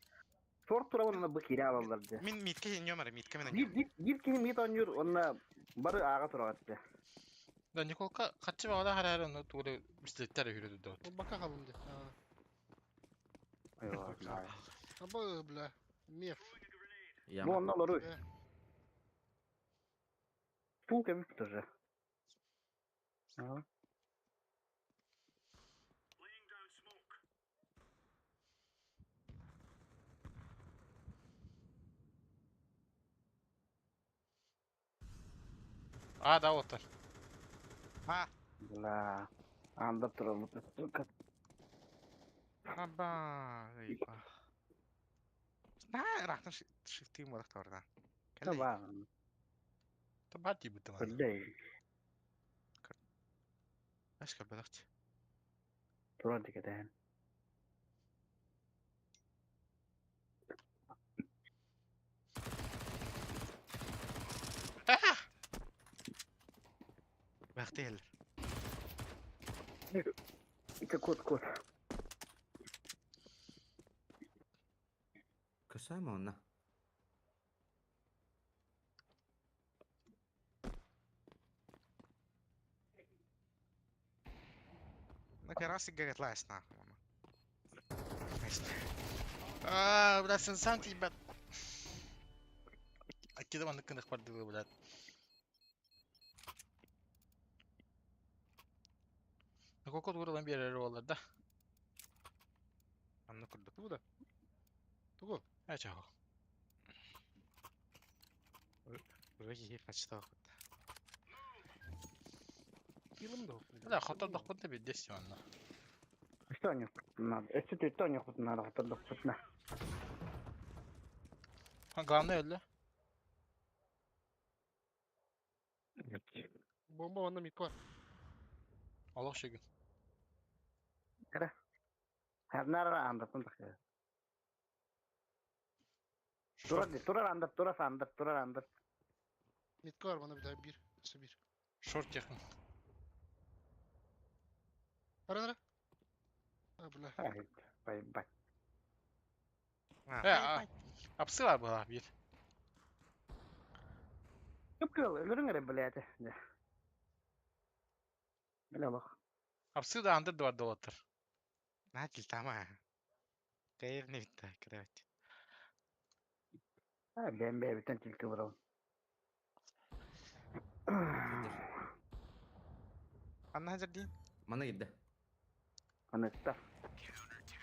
Сор турабын онно бу киирэ аалаллар дии. Мин митке ньомар, митке мен. Биир биир биир киһи миит оонньуур, онно бары ааҕа тураҕат дии. Да Николка хатчы багада харар оны тугу бистеттер хүрөдү дот. Бу бака халым ди. Аба, бля. Меф. Бу Яма. онно олору. Э. Тул кэбип тоже. Ага. А, да отыр. А, Бля. Анда турабыт, сука. аба. Айба. На, рахтан шифтим барах торда. Таба. Таба ти быта. Көрдей. Ашка бадахт. Турар дикетен. Бахтел. Ите кот кот. Касаемо онно. На карасик гагат лайсна, мама. А, бля, сенсан ти бат. Акида маны кындык бар дип блядь. Николка тугу берер болар да. Анны курдук. Тугу да. Тугу. А чаго. Вроде хачта. Килым да. Бля, хотор дохпут да бидес онно. Что они надо? Өссө төттө оонньуохпут надо, хотор А главное өллө. Бомба онно мид бар. Аллах шүгүн. Нара андатын так. Турар ди, турар андыр, турар андыр, турар андыр. Митка бар bana bir daha bir. Üstü bir. Short yakın. Ara ara. Ha бля. Ай, Бай, Э, апсы бар была bir. Кып-кыл, өлөрүң эрэ, блядь. Дьэ. Бля, олох. Апсы да андыр да бар долаттар. На тильтама. Кайыр не битта, кровать. А, бэм бэбиттэн тилки барабын. Анна хазар дин. Мана кидде. Анытта.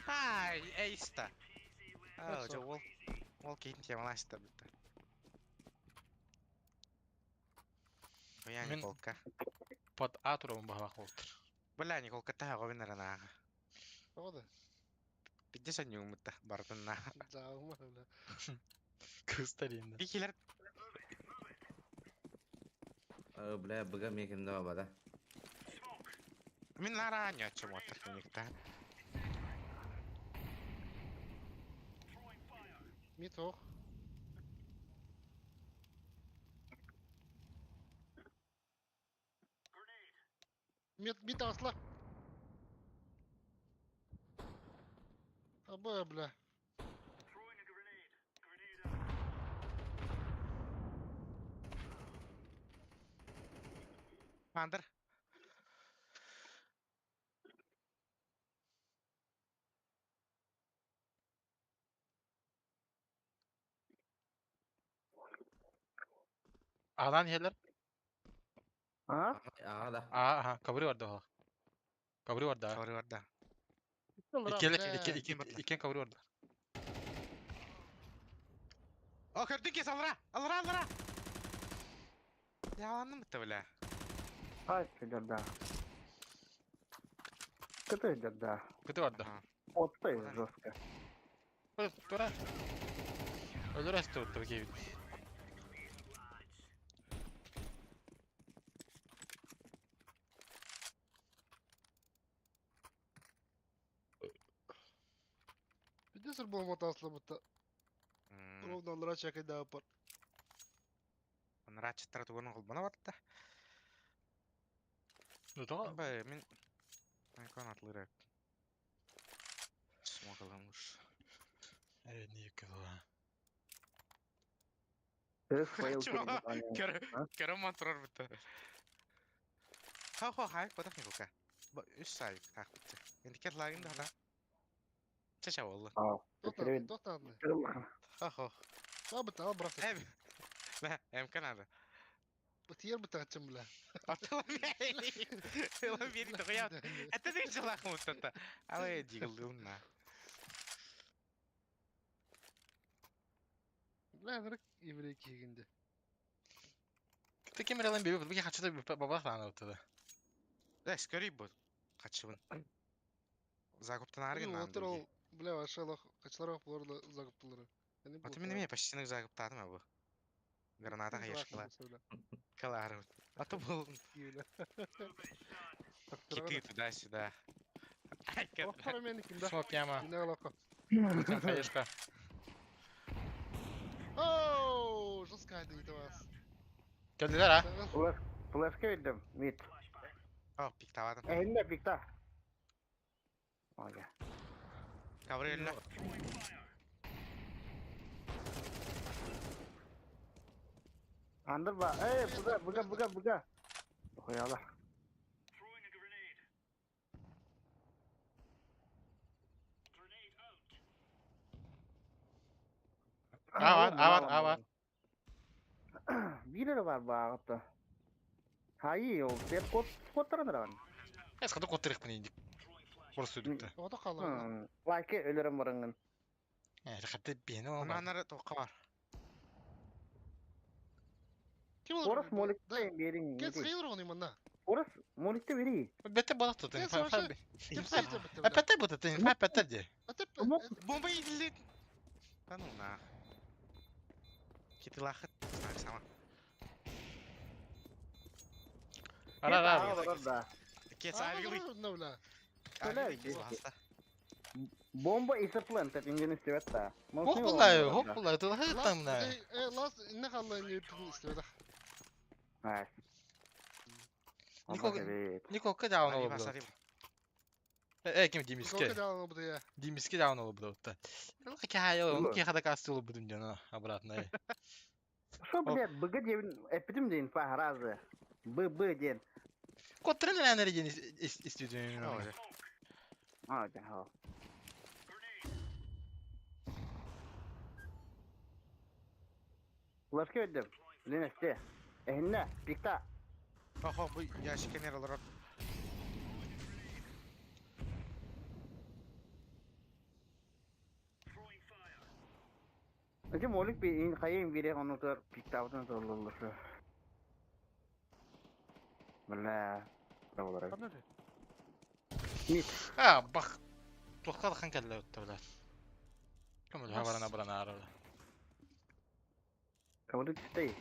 Ай, эйста. А, Хорошо. жо ол. Ол кейтин темалашта битта. Бля, Мен- Николка. Под А турабын баһалах болтыр. Бля, Николка та говин ранага. Тоҕо да? Пидде сонюмутта бартынна. Жаагыма бля. Кыстар енді. Бикилер Бля, быга мекенде баба да. мин нара нячым отыр никта. Мит ох. Мит, мит асла. Аба, бля. Андыр. Ағдан хелер. А? Ага да. А, аха, кабри бар да. Кабри бар да. Кабри бар да. Иккеле, икке, Ким икке, бар? иккен кабри бар да. О, көрдүн кес алра. Алра, алра. Яланным бітті, бля. Ай, да. Кыты да. Кыты бар да. Ага. Вот ты Куда? жестко. Тура, тура. Өлөр әсті өтті кейбит. Пидде сыр болмат асла бутта. Ровно алра чакай да апар. Анра чыттара тугунун кылбана бартта. Ну тоға. Бай, мин Айкон атлырак. Смокаламыш. Э, не кыла. Ты фейл Чего? перед Көрө, көрө монтрор битте. Ха ха хай, кодак Николка. Ба, үс сай так битте. Эндикер лагын да да. Чача болду. Тоқтады, тоқтады. Ха ха. Ба бутта, ал брат. Эм. Бә, эм канада. Бутер бутта ачым бля. Атылам бери тоя. Это ты жылах муттата. Алы дигылдым на. Бля, нырык еврей кигинде. Кыты кемер алын бебе, бу хачыда бабах лана өтті. Да, скорей бу. Качыбын. Закуптан аргын Отыр ол, бля, ашалах, качаларах булар загыптылары. Аты мен эме почти загуптадым бу. Граната хаешкала. Калары. А то был киты туда-сюда. Охтар мен кимде? Смок яма. Кине алака. Хаешка. Оу, жестко айды вас. Келдилер а? Флешка видим, мид. О, пиктавадым. Эхинде пикта. Ага. Гаврилла. Андыр ба. Эй, буга, буга, буга, буга. Хуяла. А бар, а бар, а бар. Бире бар багытты. Хайы, ол деп кот коттаран ран. Эс кады коттырык мын индик. Орыс өдүктө. Ота калар. Лайке өлөрөм барыңын. Э, хатты бени ол. Анары тоққа бар. Ким ол? Орыс моликте берин. Кес хейр оны мында. Орыс моликте бери. Бетте болат тутun. Кес вообще- Кем сайты бітті, бля. Петте бутатын, петте де. Атып, Бомба идилет. Да ну нах. Киты лахыт. Знак сама. Ара, ара. Бар да. Кес авилы. бля. Авилы кес ласта. Bomba is a plant ингени истибэт. Хох булла, хох булла, тылһы тамна. Лас инне халла инне истибэт. Нико Нико када оны болду. Ким Димиске. Димиске да оны болду. Кая, он ки хада кастыл будум жана обратно. Что, блядь, БГ дебин эпидем ден па разы. Б Б ден. Котрын энергия ден истүдүн. А, да. Лашка өдüm. Ленесте. Эхинне, пикта. Хо, бу ящик нер олорор. Эти молик би ин хайын бире onu тор пиктабытын торлолушу. Бля. Болар. Мит. А, бах. Тоққа хан кәлле өтті бля. Кім хабарына барана арада. Кабыды түстей.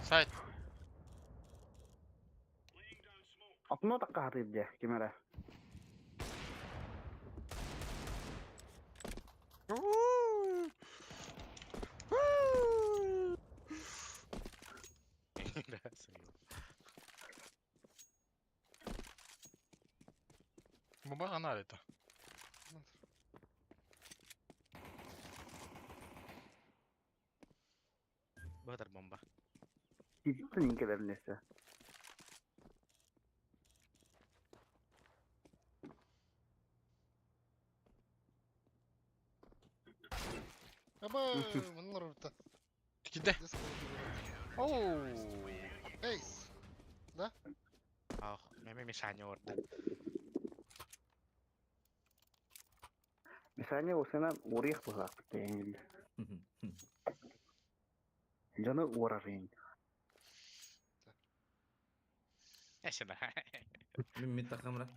Сайт. Атына таққа хатып де, кемера. Баба анар это. Бадар бомба. Киттин инкелеринесе. Аба, мынлар орта. Киде. Оу. Эйс. Да? Ах, меме мешание орда. Мешание осына орех бұғақ деңгил. Жаны орарын. Эшена. Мен мид тахамра.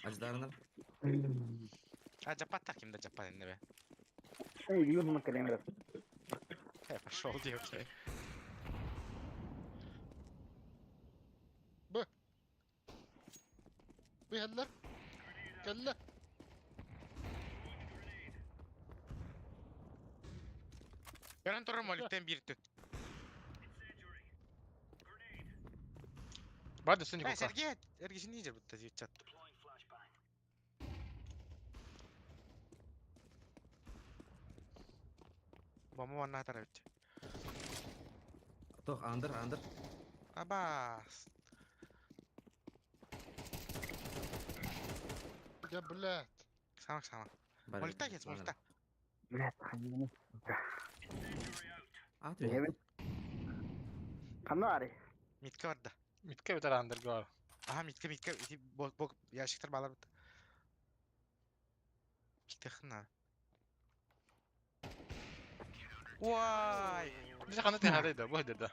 Аждарына. А жапат так кимде жапат энне бе. Эй, юн макалемер. Э, пошел девки. Б. Бу хеллер. Келле. Görөн турар моликтен бир түт. Барды сын Э, Никока. Сергей, эргишин нижер бутта чат. Бомба ванна тарабит. Тох, андыр, андыр. Абас. Я, блядь. Самак самак. Моликта кет, моликта. Блядь, ханины. А, ты. Қанна ари? Митке барда. Митке битер андыр гар. Аха, митке, митке, ити бок бок ящиктер балар бит. Митке хна. Вай! Биз каны тахады бу хедерде.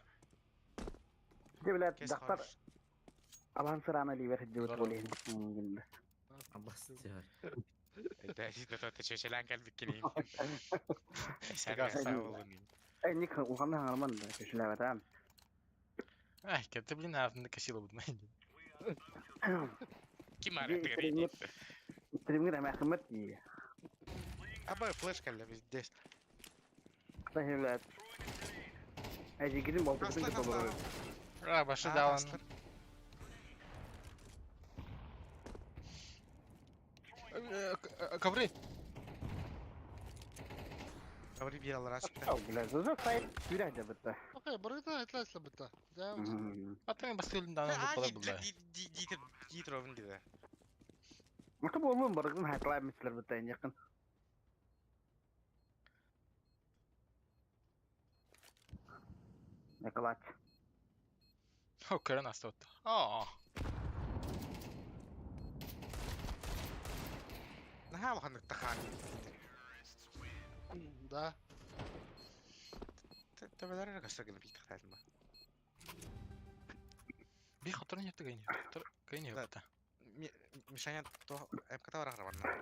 Де, блядь, Кес дактар хорош. алан сырана ливер хеджи болейин. Аббас тиар. Да, это это чечелен келбик келейин. Sen Газ. Эй, ник уханна хаңарман да, кешиләбәтәм. Ай, кетти блин, артында кашила будмай. Ким ары Стримгер әмә хыммат ди. Аба флешка эле здесь. Блядь. Әй, жигидин балтырсын Аслан, деп аслан. А, башы даун. Ковры. Ковры бир алар ашыкта. Ау, блядь, зуза сайт сүрә дә битте. Окей, барыгытан айтла битте. Да. Ата мен баскылын дан алып бала булды. Дитер, дитер овын диде. Мaka болун барыгытан хайтлай мислер битте якын. Николач. О, көрөн асты отты. Аа. Наха баханнык тахан. Да. Төбөлөр көстөргөн бик тахтадым ба. Би хаторын яты гайны. Тор гайны яты. Мишаня то МК бар барна.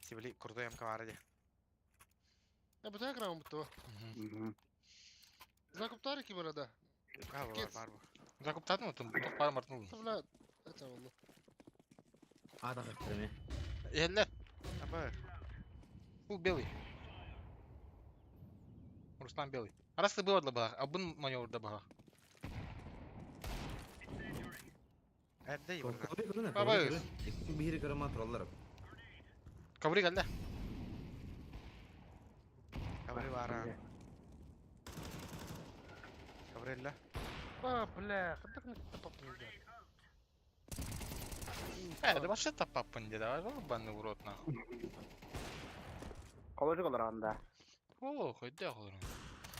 Сибили крутой МК бар иди. Я бутак раунд буту. Закуптары ки барада. Бар бар бар. Закуптадым отын, тоқ бар мартын. Блядь, это والله. Аата хаттырме. Иһэллэр. Аба. Фул белый. Руслан белый. Арасы было для бах, абын маневр да бах. Эрдэ йыбырга. Коврик көрүнэ, Баба коврик өс. көрүнэ. Икки биһири көрөмө тураллар. Коврик алла. Ковры бара. Коврелла. А, бля, хадак на топнул. Э, да вообще тапапын де, давай банны в рот нахуй. Колочок олар анда. О, хоть да олар.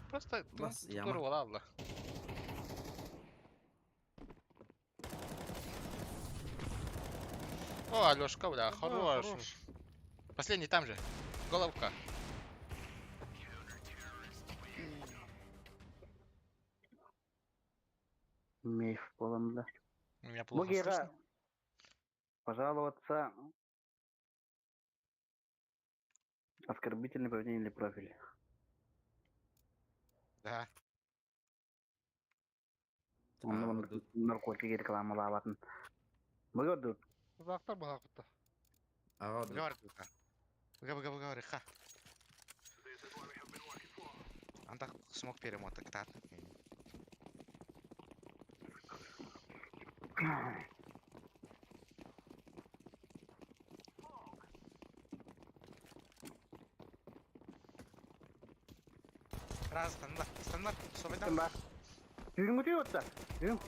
Просто Бас, яма. тур вала. О, Алёшка, бля, хорош. Последний там же. Головка. Мейф болымда. Меня плохо Бугега слышно. пожаловаться оскорбительное поведение или профиль. Да. Онно Аа, маннык тут. наркотик рекламалаабатын. Буга тут Завтра бахакта. Ага, Быга бар быга. Быга быга быга бар ха. Анда смок перемота ктат. Раз, стандар, стандар, собайдан. бар. Жүрүңү отта. Жүрүң.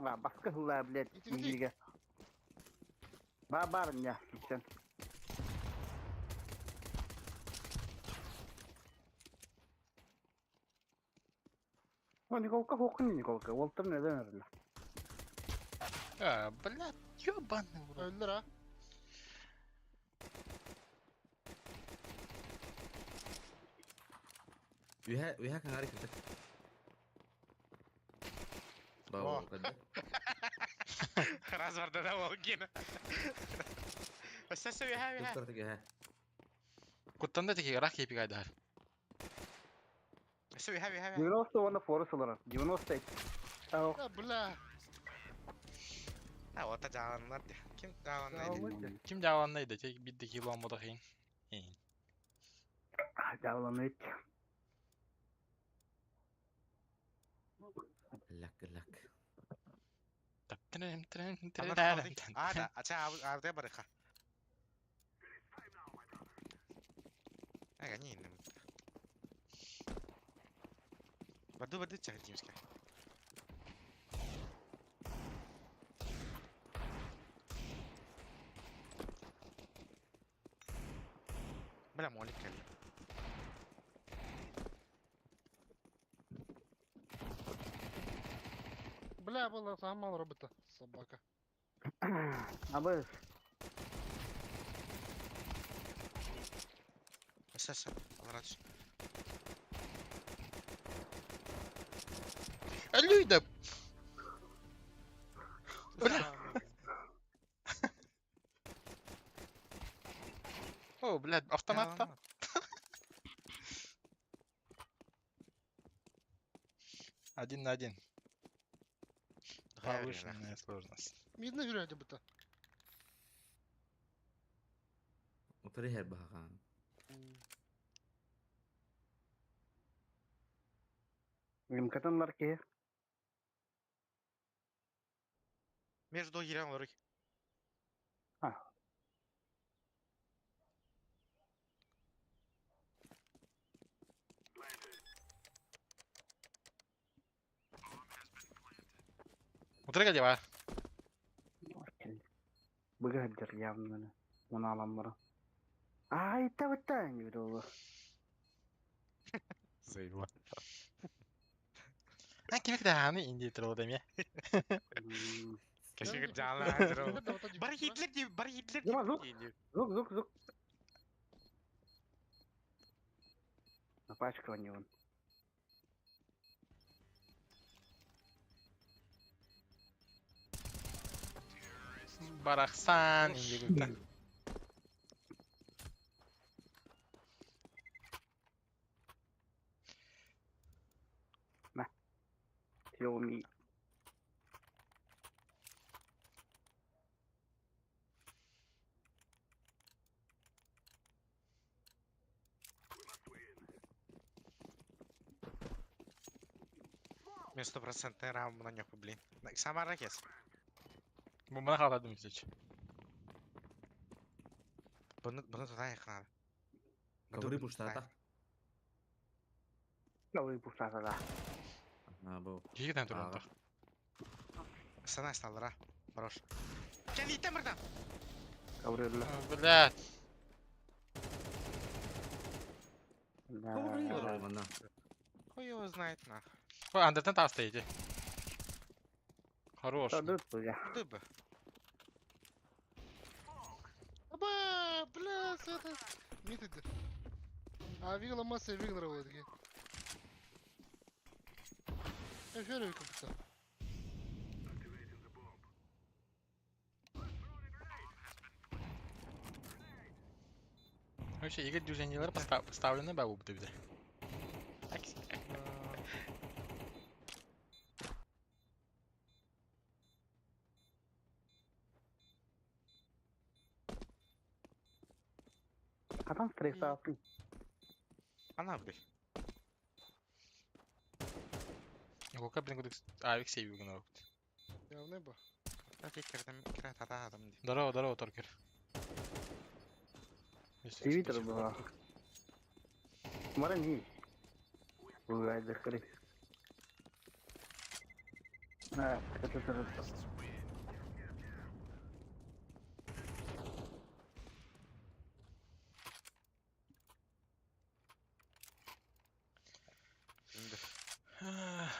А, баска хылла, блядь, Ити, ити. иге. Ба бар ня, сен. О, Николка хокун Николка. Олтыр неден өрүлө. А, блядь, ёбаный в рот. Öldür ha. Үһэ, үһэ каңари кырдык. О. Бау, кырдык. Раз бар да ол гена. Өссө үһэ үһэ. Туттар үһэ. Куттанда теки рах епик айдар. Өссө үһэ үһэ. 90 оны форус олар. 90. Ау. Ya бля. Ha, ота жааланнар де. Ким жааланнайды? Ким жааланнайды, тек бидди кило аммада хин. Жааланып. Лак, лак. Тап трем трем Анар трем. қалды. А, да, ача авде барыха. Ага, не, не. Баду баду чак димска. Бля, молик кали. Бля, была сама робота. Собака. Абы Өссө, алрач. Алюйда. Бля. О, блядь, автомат там. Один на один. Повышенная сложность. Midne yürüyordu bu da. Утары һэр баһагаан. Имкатанлар ки. Между Иран лорик. А. Утырга дева. Буга хаддер явно. Оны аламмара. Ай, табыттан жүрү. Заебал. А ким кданы инди трол деме. Кешегер жаалан. Бар Гитлер ди, бар Гитлер ди. Жама, звук. Звук, звук, звук. На пачку они вон. Барахсан инди гүлта. Тёми. Мен стопроцентный раунд нёху, блин. Самара кес. Бомбаны хаалардым исеч. Bunu tutayıq надо. Ковры пуштата. Ковры пуштата, да. А, был. Киһи туран Сана сталлара. Хорош. Кәлитә мырдан. Ковры Блядь. Ковры манна. Хуй его знает нах. Ой, Андертен там стоите. Хорош. Да, Дыбы. Аба, бля, это... Митеді. А вигла масса вигнера вот Эфир купта. Вообще, игорь движениелер поставлены бабу бит. Адам стресс Ана бый. Николка блин кудык авик сейвигін опыт. Явный ба. Здорово, здорово, Торкер. Твиттер была. Марани. Бывает закрыть. А, это же...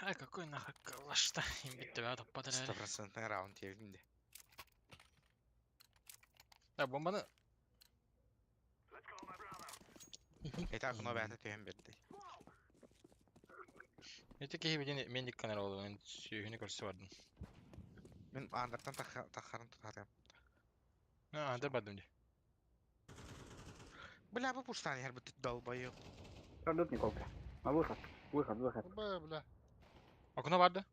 А какой нахуй калаш-то? Им бит тебя подряд. Стопроцентный раунд я видел. Да, бомбаны. Это окно бәті түйін берді. Эти киһи билин мен дикканар олу, мен сүйүнү көрсө бардым. Мен андыртан тахарын тұтатым. А, андыр бардым ди. Бля, bu пуштан her бит долбоёб. Пройдут Николка. На выход. Выход, выход. Аба, бля. Окно барды?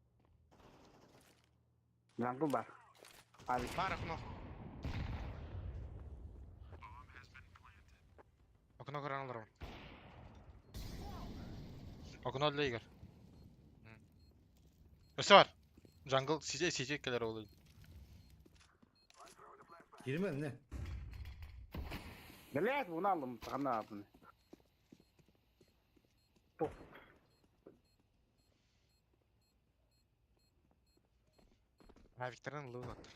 Jungle бар. Авик. Бар окно. Окно көрөн олором. Окно для Игорь. Өсө бар. Jungle сиже сиже келер олу. Кирме не? Блять, вон алым, ана абын. А Викторын луг оттыр.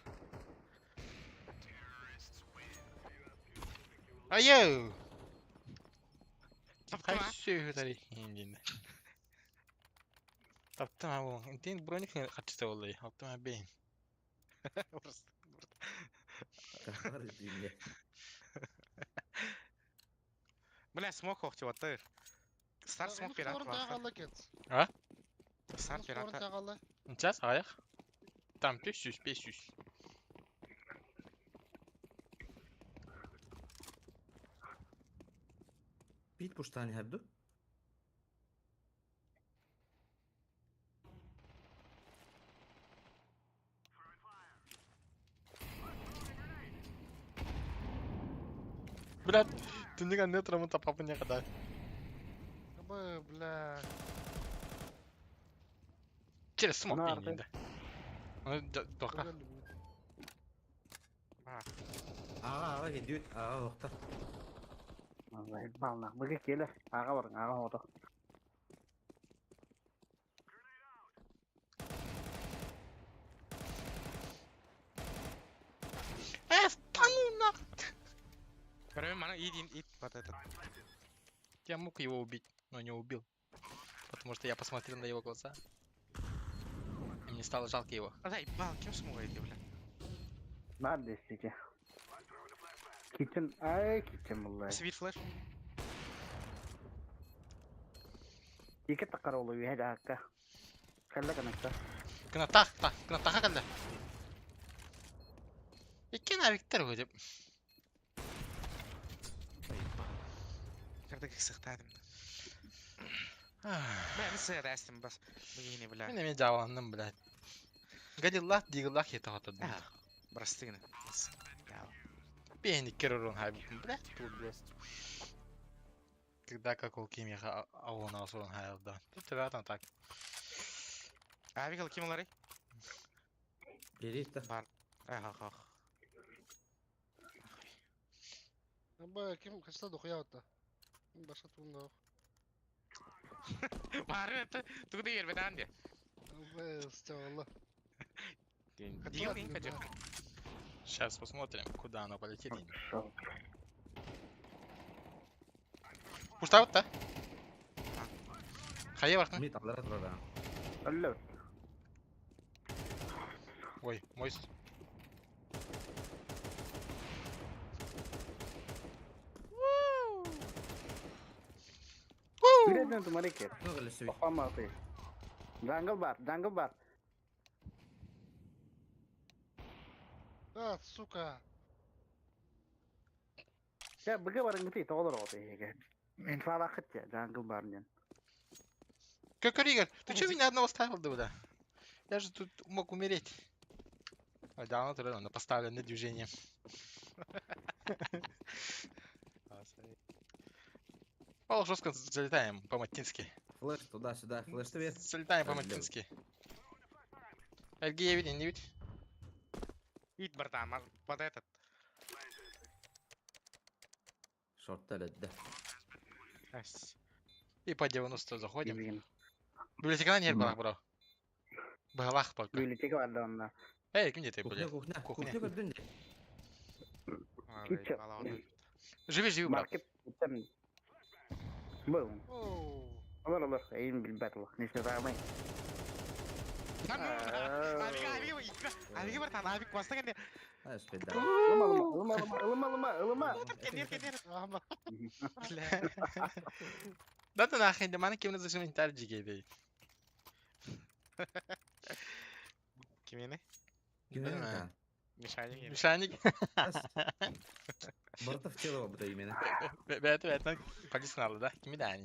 Айо! Таптым а? Хайсы хөтәри индин. Таптым а бу. Интин броник хатчыта болду. Алтым а бейн. Кахар динне. Бля, смок охти оттыр. Стар смок пират бар. А? Стар пират. Сейчас аяк. Там 500, 500. Бит пуштани хабду? Блядь, ты никогда не траму тапапы не когда. Аба, бля. Через смок Нарды. индин. Ну, тока. Ага, ага, кедүт, ага, охта. Бална. Быгы келе. Ага бар, ага ото. Э, стану нах! Көрөм мана идин ит вот этот. Я мог его убить, но не убил. Потому что я посмотрел на его глаза. И мне стало жалко его. А заебал, кем смог эти, бля? Надо сити. Китен, ай, китен буллай. Свит флеш. Ике такар олу үйе жакка. Калла канакта. Кына тах, тах, кына таха калда. Иккен авиктер өдеп. Кырдык сыктадым. Мен сырастым бас. Бүгүнү бля. Мен эме жабаландым, блядь. Гадиллах, дигиллах ете хатадым. Брастыгны. Бени керорон хайбукум, блядь, тут, блядь. Когда как ол кемеха ауына асырын хайылда. Тут ребята так. Авик ким олорой? Берите. Бар. Ах, ах. Аба ким качта дохуя-то? Баша тунна. Бары это тугу ербетан де. Аба стяла. Сейчас посмотрим, куда оно полетит. Пуштабыт да? Хайа бартын? Мид аллара турар. Алло. Ой, мой... Билетен тумарики. Охаматы. Jungle бар, jungle бар. А, сука. Я быга барың гити тоғолор оты еге. Инфала хыт я, jungle бар нен. Как Игорь, ты чё меня одного ставил, да, да? Я же тут мог умереть. Ой, да, он на поставленное движение. О, жестко залетаем по-матински. Флеш туда-сюда, флеш тебе. Залетаем по-матински. ЛГ я виден, не видишь? Ит, братан, под этот. Шорт да. И по 90 заходим. Библиотека не была, бро. Балах только. Библиотека бар да. Эй, где ты, блядь? Кухня, кухня. Кухня, Живи, живи, брат. Был. Олар, олар, эйин билбэт олар. Не самый. Авик, авик, авик, братан, авик, баста кенде. Ылыма, ылыма, ылыма, ылыма, ылыма. Кенер, кенер. Да ты нахрен, да маны кимни зашим интар жигей Кимени? Кимени? Мишаник. Мишаник. Бартов тело бу именно. Бәт, бәт, полисналы да? Кими да?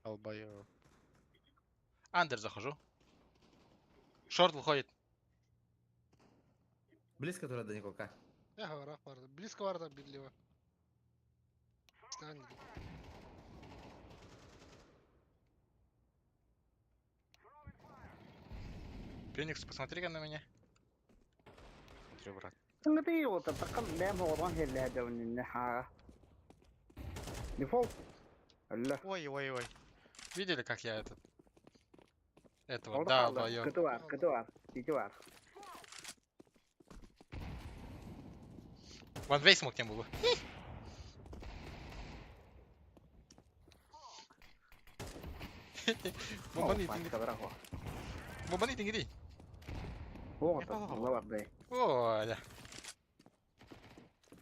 Албайо. Андер захожу. Шорт выходит. Близко туда до Николка. Я говорю, близко варда биллива. Стань. Феникс, посмотри-ка на меня. Смотрю, брат. Ты вот таком лем хорон хелле Дефолт. Ой, ой, ой. Видели, как я этот... Этого, да, боё. Кытуар, кытуар, итюар. Ван вейс мог тем был. Бомбани тингири. О, да.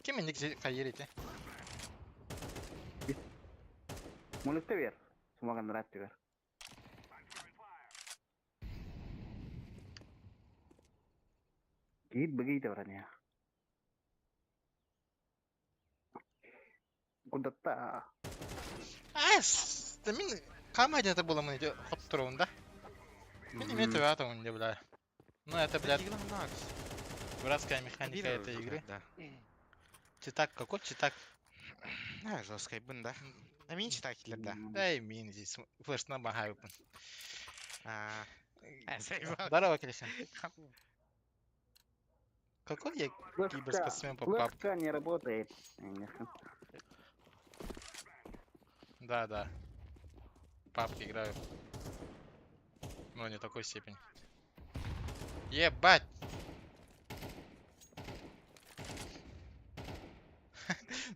Кем ник хайерите? Монетте бер. Сумаган ратты бер. Гид бігейді браня. Куда-то. Ас, да мин камадя это было мы хоп да? Мин имеет в не бля. Ну это, блядь, дурацкая механика этой игры. Да. Читак какой читак? А, жесткая бын, да. А мин читак да. Да и мин здесь флеш на багаю. Здорово, Криша. Какой я киберспортсмен по пап? Флешка не работает. Да, да. Папки играю. Но не такой степени. Ебать!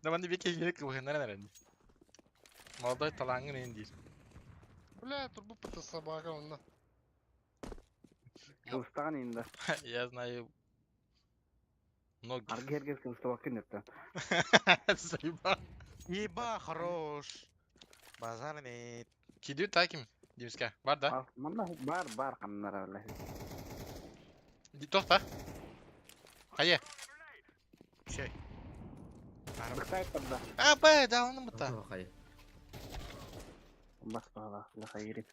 Да маны беке керек наверное. Молодой талангын инди. Бля, турбу пыта собака он. Кылыстаган инде. Я знаю многих. Аргергер кылыстабак инде. Заебал. Еба, хорош. Базар нет. Кидю таким, Димска. Бар да? Бар, бар камнар бля. Тохта. Хайе. Чей. Быктайт да. А, б, да, он бута. Хай. Бас бала, ла хайри.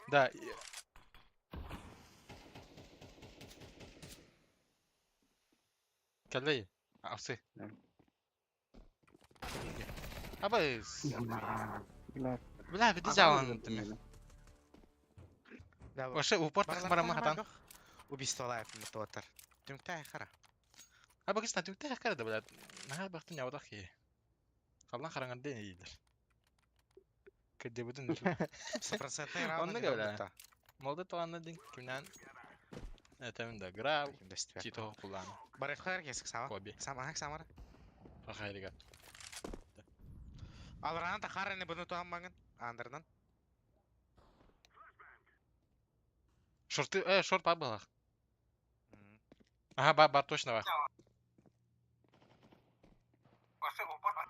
Да. Калей. Авсы. Абыс. Бля. Бля, биди жааланытым. Да, Вообще упор барама хатан. Убийство туотар. Түмүктэй хара. Аба кис на түмүктэй хара да бля. Наһаа бахтын ябадах ки. Қалан хараңар ден дейдер. Кэдебутун. Стопроцентный раунд. Онно бля. Молды туанна дин кимнан. Это да гра. Чито кулан. Барыхар кесик сава. Коби. Сама самара. Ахайрига. Алран та хараны бұны туан маңын. Андырдан. Шорты, шорт бар было. Ага, бар, бар, точно бар.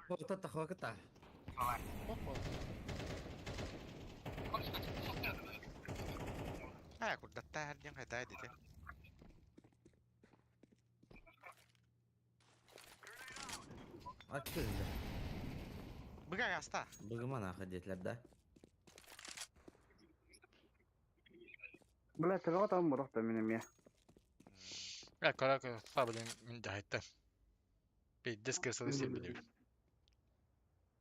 Хокта хокта. Опа. А, курдатта ден қайта деді. Açıldı. Бұга аста. Bugün находилер да. Бля, төбөҕө там бурах да мин эмиэ. Я, короче, сабылын мин жахайтта. Пиздец кырсылы себили.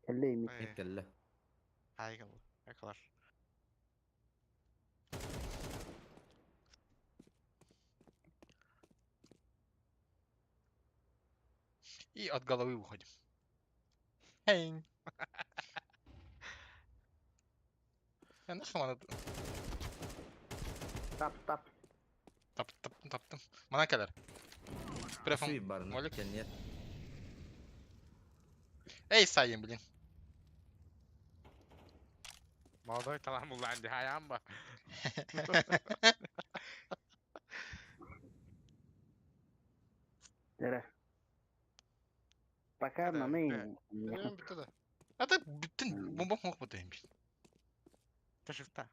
Кэллэ ими. Ekelle. Айгыл. Экалар. И от головы уходим. Эй. Я нахуй она Тап тап. тап тап таптым. Мана келер. Префон. Suyu barına. Молик. Кенет. Эй, сайын, блин. Молодой талант булланди хаямба. Эрэ. Пока Да, наны. Benim bitti de. А так бүтін бомба мог бутайм. Ташифта.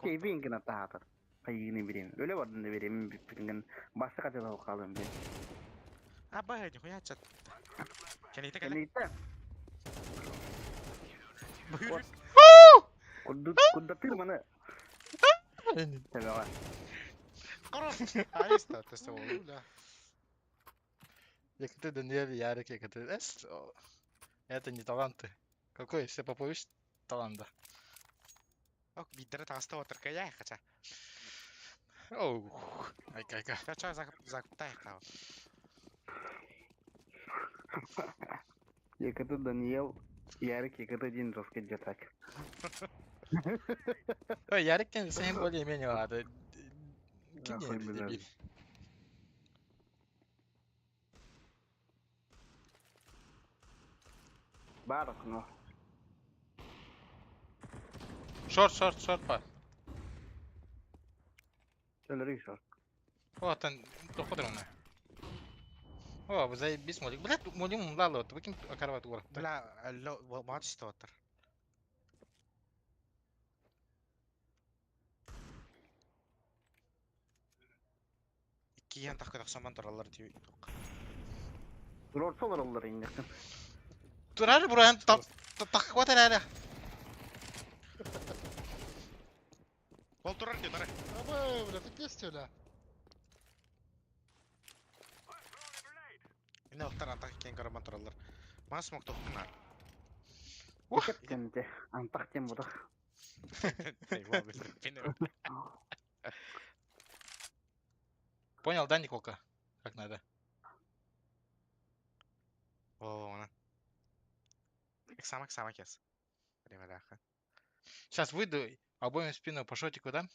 Кейбин гына таатар. Хайыны берем. Өлө бардын да берем бүппүнгөн башка кача калым бе. А бай, нихуя чат. Кенете кэлэ. Кэнитэ. Куддатыр маны. Төбөҕө. Айста, тест ол. Бля. Якты Даниэль Ярик, якты Эс. Это не таланты. Какой? Все Попович талант, да. Ок, биддere таста отыр кая хача. Оу, айка айка. Чача закуптай хау. Якты Даниэл Ярик якты дин жестко так. Ой, Ярик тен сен более-менее ладно. Нахуй, блядь. Дебил. Бар окно. Шорт, шорт, шорт бар. Төлөрүй шор. О, там доходыр она. О, заебись, молик. Блядь, молим умлало, выкинь карват ура. Бля, ло, матч отыр. Киен тахкы тахсаман туралар дии тук. Рорсолар олар инде. Турар буран тап тахват әле. Ол турар дии турар. Аба, бля, ты бля. Ине оттар антах кен караман туралар. Мас смок тохтунар. Кемте. Антах тем будах. Понял, да, Николка? Как надо. О, она. Самак самак кес. Ремедаха. Сейчас выйду, обоим спину по шотику дам.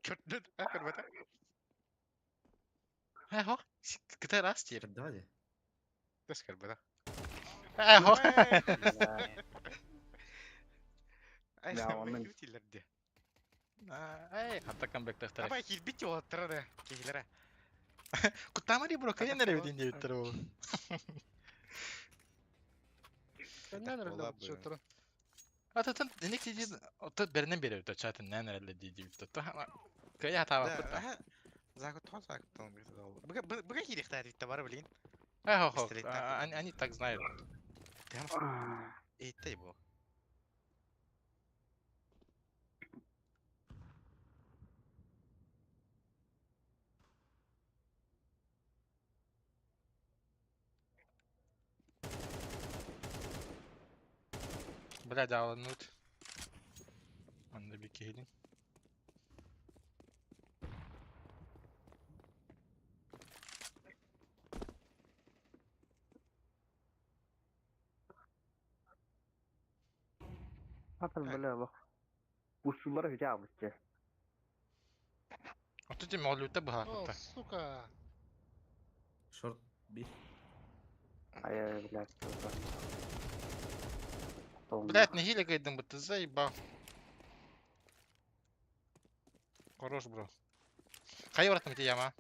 Көрдүн, а көрбөтө. Эхо, кытай раз теперь. Давай. Тэс көрбөтө. Эхо. Ай, Да, onun- тилерди. Эй, хатта камбэк тахтар. Аба килбит олаттара да. Кихилере. Кутамари бро, кайын нere битин дип тур. Sen nerede Ола bu şutları? Ататын эник диди, отот беринен бере өтө чатын нэн эле диди бит. Кая таба пута. Закутон закутон бит ол. Буга буга кирихтар бит бар блин. Эхо, хо. Пистолет так. Они так знают. Эйтэй бу. Бля, дьааланныбыт. Манна bir киһилин. Атын бля бak. Usullara hücum almıştı. Оту тим олюта О, быһаахыта. сука. Шорт би. Ay ay блядь. Блядь, нэһиилэ кыайдым бытты, заебал. Хорош, бро. Хайа бараттым ити яма.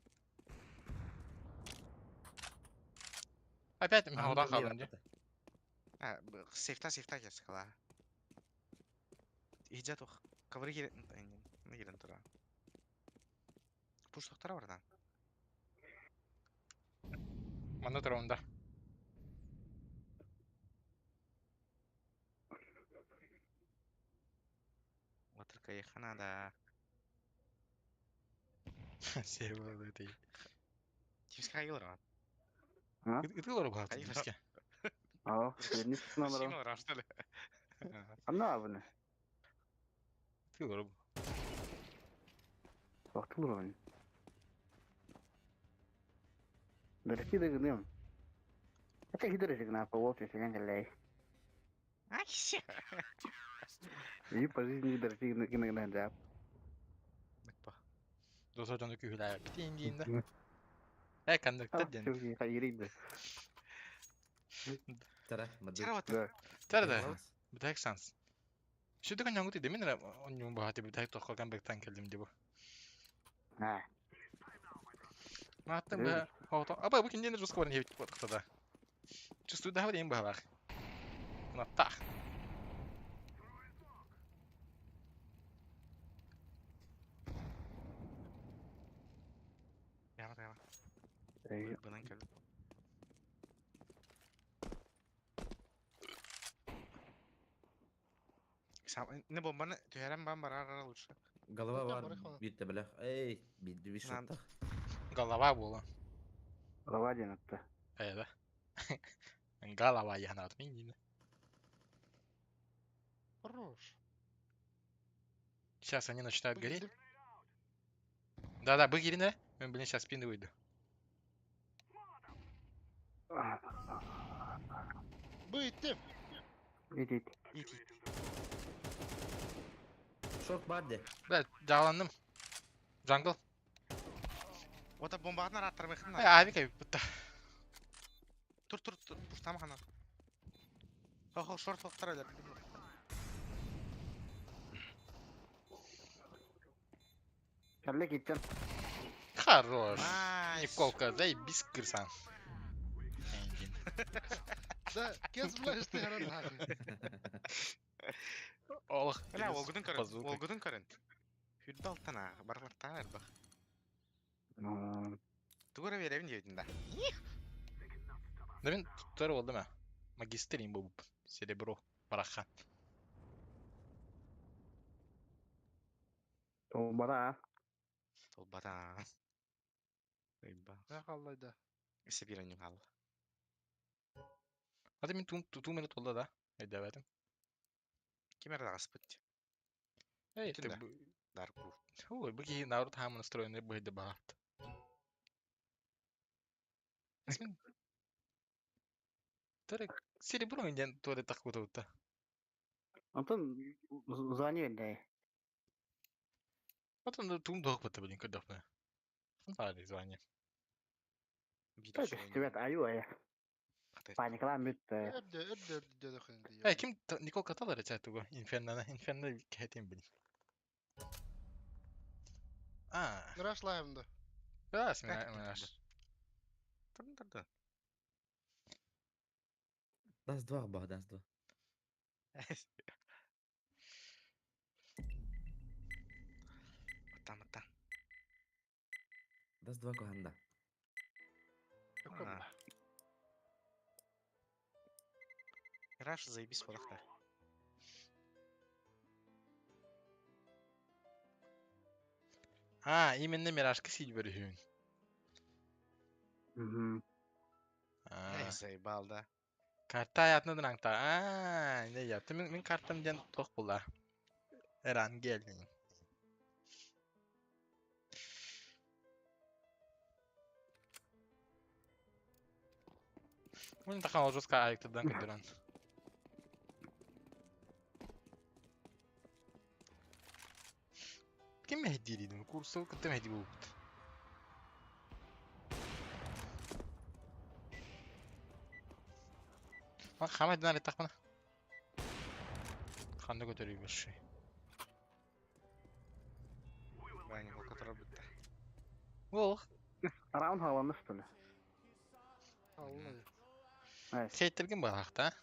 Опять мин хаалдым дии. А, сейфта, сейфта кесикала. Иджа тух. Ковры кирен, не кирен тура. Пуш тоқтара бардан. Манна тураунда. Отырка ехана да. Север ты. Тимска йылран. Ытылар баҕа Хайа. тимске. Aa, ne sınavları? Синал что ли? Anne abi ne? Ытылар. Baktım onu. Дөресі де гыным. Это гидережик на полосе сиден Ай, все. И по жизни дөресі гынын да. Досордону күһүлээ. Битин диин да. Э кондуктор диэн. Хайырыйды. Тара, мадыр. Чара вот. Тара да. Бүтээх шанс. Шүдү коньонгут иде мин онньуун баҕа бүтээх тоххо камбэктан кэллим ди бу. Ha. Мааттан быһа хото. Аба бу кинден жестко баран хебит кытада. Чувствую да им баһалаах. Кынаттаах. Яма, яма. Бынан кел. Сам, не бомбаны түһәрәм бам барар лучше. Голова Хотя бар, барыхала. битте бля. Эй, битте би Надо. шоттах. Голова буола. Голова атты. Э да. Голова янаат мин диин. Хорош. Сейчас они начинают гореть. Да-да, бык Ирина. Блин, сейчас спины выйду. Быйттым. Идит. Ит, ит. Шорт барды. Бля, жаланным. Джангл. Ота бомбаны аттырмайхын. Э, авик авик бутта. Тур, тур, тур, пуштама хана. Хо, шорт тоқтар әлі. Кәрле киттен. Хорош. Найс. Николка, заебись кырсан. Да, кез блядь, ты гаран. Олох. Бля, олгудун көрін. Базука. Олгудун көрін. Хүрді алтана, барлартан әрбі. Тугура беребин дейдин да. Да мен туттар болду ма. Магистр им бу. Серебро. Барахан. Толбара. Толбата. Ойба. Не қаллайда. Эсе бир ойнуң ал. Аты мен тум тум минут болду да. Өйдөбөтүм. Ким әрді аспыт? Эй, Бүтүн ты да. Дарк Руф. Ой, бу кихи народ хаамын настроенный быһыйды баҕат. Мен Төрө серебро инден туары таккута. Антон звонил да. Потом тум дох бата блин кырдапны. Хантари звание. Так, тебе аю ай. Паникалан бүттү. Өрдө, өрдө, өрдө деді хын. Э, ким Николка талар эче тугу инфернаны, инферно кетим блин. А, Раш лайымды. раз Как мен это Тұрын тұрды. Даст два ба, даст два. Ота, ота. Даст два коханда. А. Раш заебись балақта. А, именно Миражка сидь бөрүһүн. Мгм. А, Эй, заебал, да. Карта аятына аңта. Аа, не я. Мин мин картам диэн туох була? Эрангел. Мин тахан жестко айыктырдан көрдөрөн. Ким мэһэйдиир Курсу кытта мэһэйдии буолбут. Хамайдан арыттахпына. Ханна көтөрүйбүшүй. Ваня, которая бутта. Ол. Раунд хааланна что ли? Алла. Сейттерген барахта.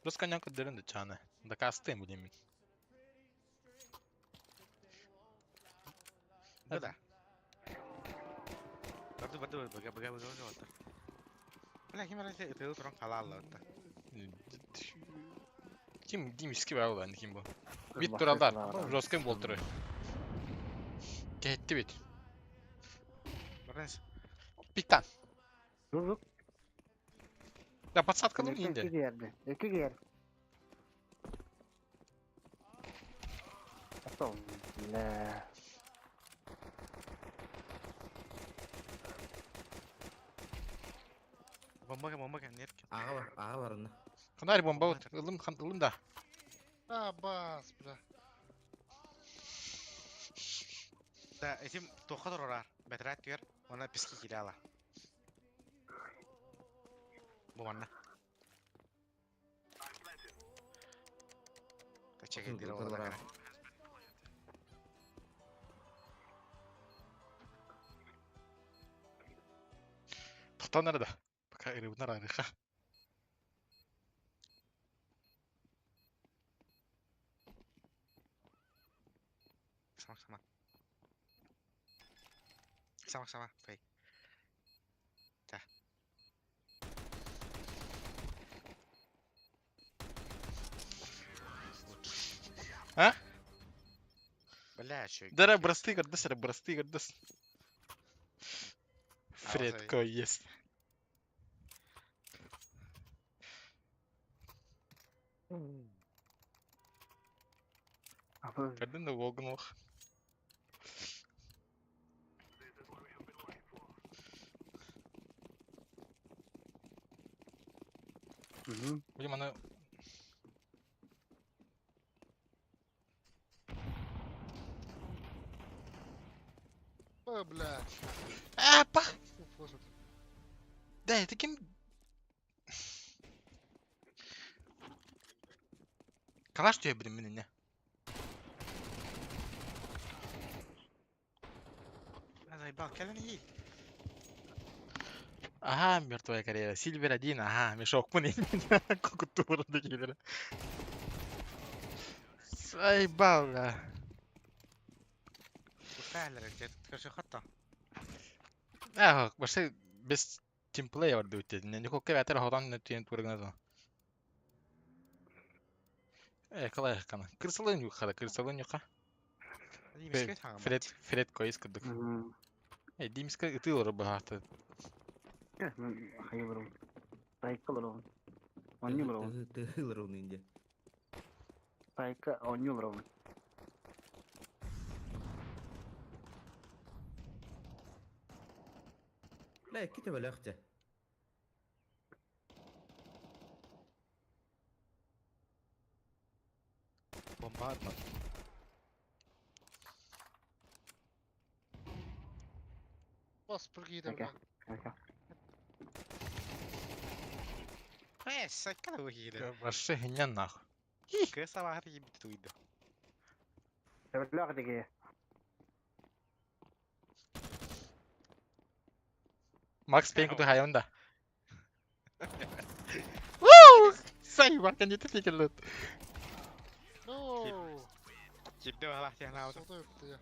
Русская көрдөрөн да чаны. Дакастыйм будем. Да да. Барды барды бага бага бага бага. Бля, ким арасы ытылы туран халалла отта. Ким димиски бар ол ким бу? Бит туралдар. Жестко болтуру. Кетти бит. Барнес. Пиктан. Dur Да подсадка ну Iki инде. geldi. İki geldi. La. Бомба бомба нет. Аға бар, аға бар онда. Кандай бомба ылым хан ылым да. А, бас, бля. Да, этим тоха турар. Бәтрәт түгәр. Она пески кидала. Бу манна. Тачага дира Бар. Тоқтан nerede? Пока ырыбынар арыха. Сама сама. Сама сама. Фейк. Да. А? Бля, чё. Дара бросты гордыс, бросты гордыс. Фредко есть. Көрдүн да волгун ох. Будем аны Ой, бля. А, пах! Флешит. Да, это ким? Калаш түйе білім менен не? Заебал, кэлен ей. Ага, мертвая карьера. Сильвер один, ага, мешок мын Кукутура дегилер. Заебал, да. Хатта. А, вообще без тимплея бар дип Не кокка бәтер ходан нөтен тургана. Э, калай кана. Кырсалын юха, кырсалын юха. Фред, Фред койс кыдык. Э, димска ытылыр бахаты. Хайыр. Тайкалар. Оннюлар. Тыгылыр оны инде. Тайка оннюлар. Бля, кете бәләхте. Бомба атма. Бас, прыгай Окей. бля. Окей. Э, саккала выхиля. Вообще генян нахуй. Кыса багаты ебит туйды. Бля, деге. Макс Пейн куту хайонда. Вуу! Сай, кан ете фикерлет. Ну. Кибде балах яна. Солтой бітті.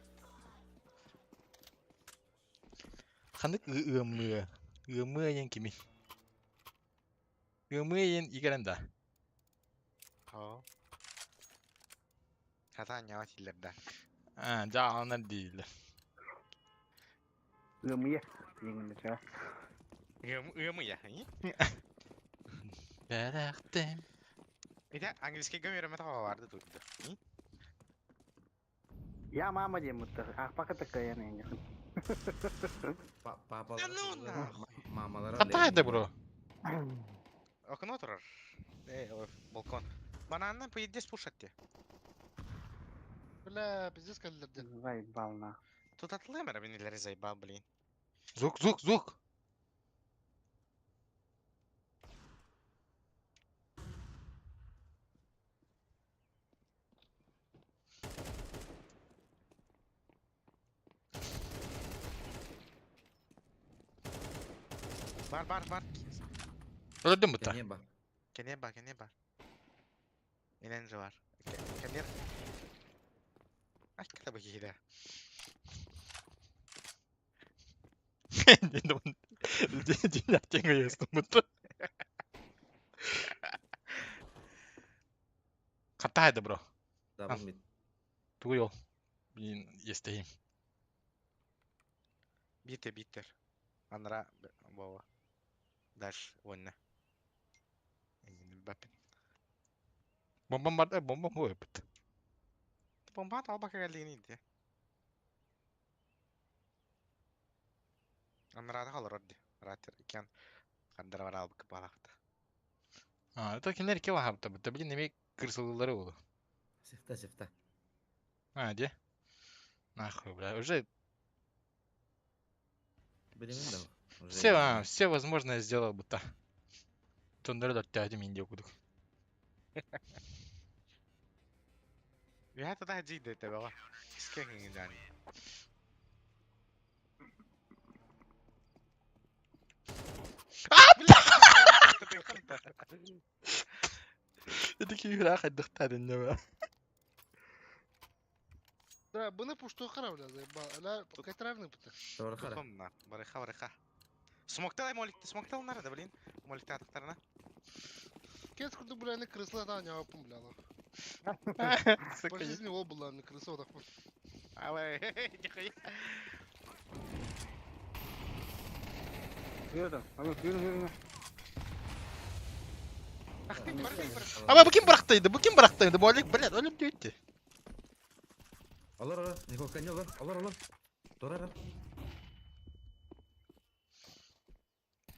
Хандык ымы. Ымы ен кими. Ымы ен игеренда. О. Хата нява тиллерда. А, жа анар дейли. Ымы. Еңінде. Ыам ыйа. Бэлэхтим. Ити английскийга үөрэммэтэх оҕо барды турду. Я мама диэн бутта. Ахпака такая не. Папалара Да ну нахуй. Мамалара Хатаа да бро. Окно турар. Балкон. Бананна поедешь пушать те. Бля, пиздец кэллэр диэн. Заебал на. Тут атлымера бинилери заебал, блин. Звук, звук, звук. Бар, бар, бар. Өлөрдүм бутта. Кене бар. Кене бар, кене бар. Инен же бар. Кенер. Ай, когда бы киһиде. Дин ястым бутта. Хатаа да бро. Дабл мид. Тугуй ол. Блин, естейм. Битер, битер. Анра, бова. Дальше, вонна. Бапин. Бомбам бар да, бомбам ой бут. Бомба алба кәгәлигин иде. Анрада халыр орди. Ратер икән. Хандыр бар албык балакта. А, это кинилер ки лахапта бутта. Блин, неме кырсылылары болу. Сефта, сефта. А, где? Нахуй, бля, уже Билемен да. Уже все, все возможное сделал будто. Тондары да тядем инде кудук. Я тогда жийди тебе. Искең жани. Это киһи хайдахтар инне Да, бұны пушту қара, бля, заебал. Ля, кайтарарны бутта. Товар хара. Тохомна, барыха, барыха. Смоктал моликти, смоктал нарада, блин. Моликти атактарына. Кез курду, бля, не крысла, да, не апым, бля, нах. По жизни ол была, не крыса, вот так. Авай, нихуя. Yürü. Alo yürü yürü. Ах ты, барыха, барыха. Ama bu kim bıraktıydı? Bu kim bıraktıydı? Bu Oleg, блядь, ölüm diyordu. Алар, алар. Николка не алар. Алар, алар. Торара.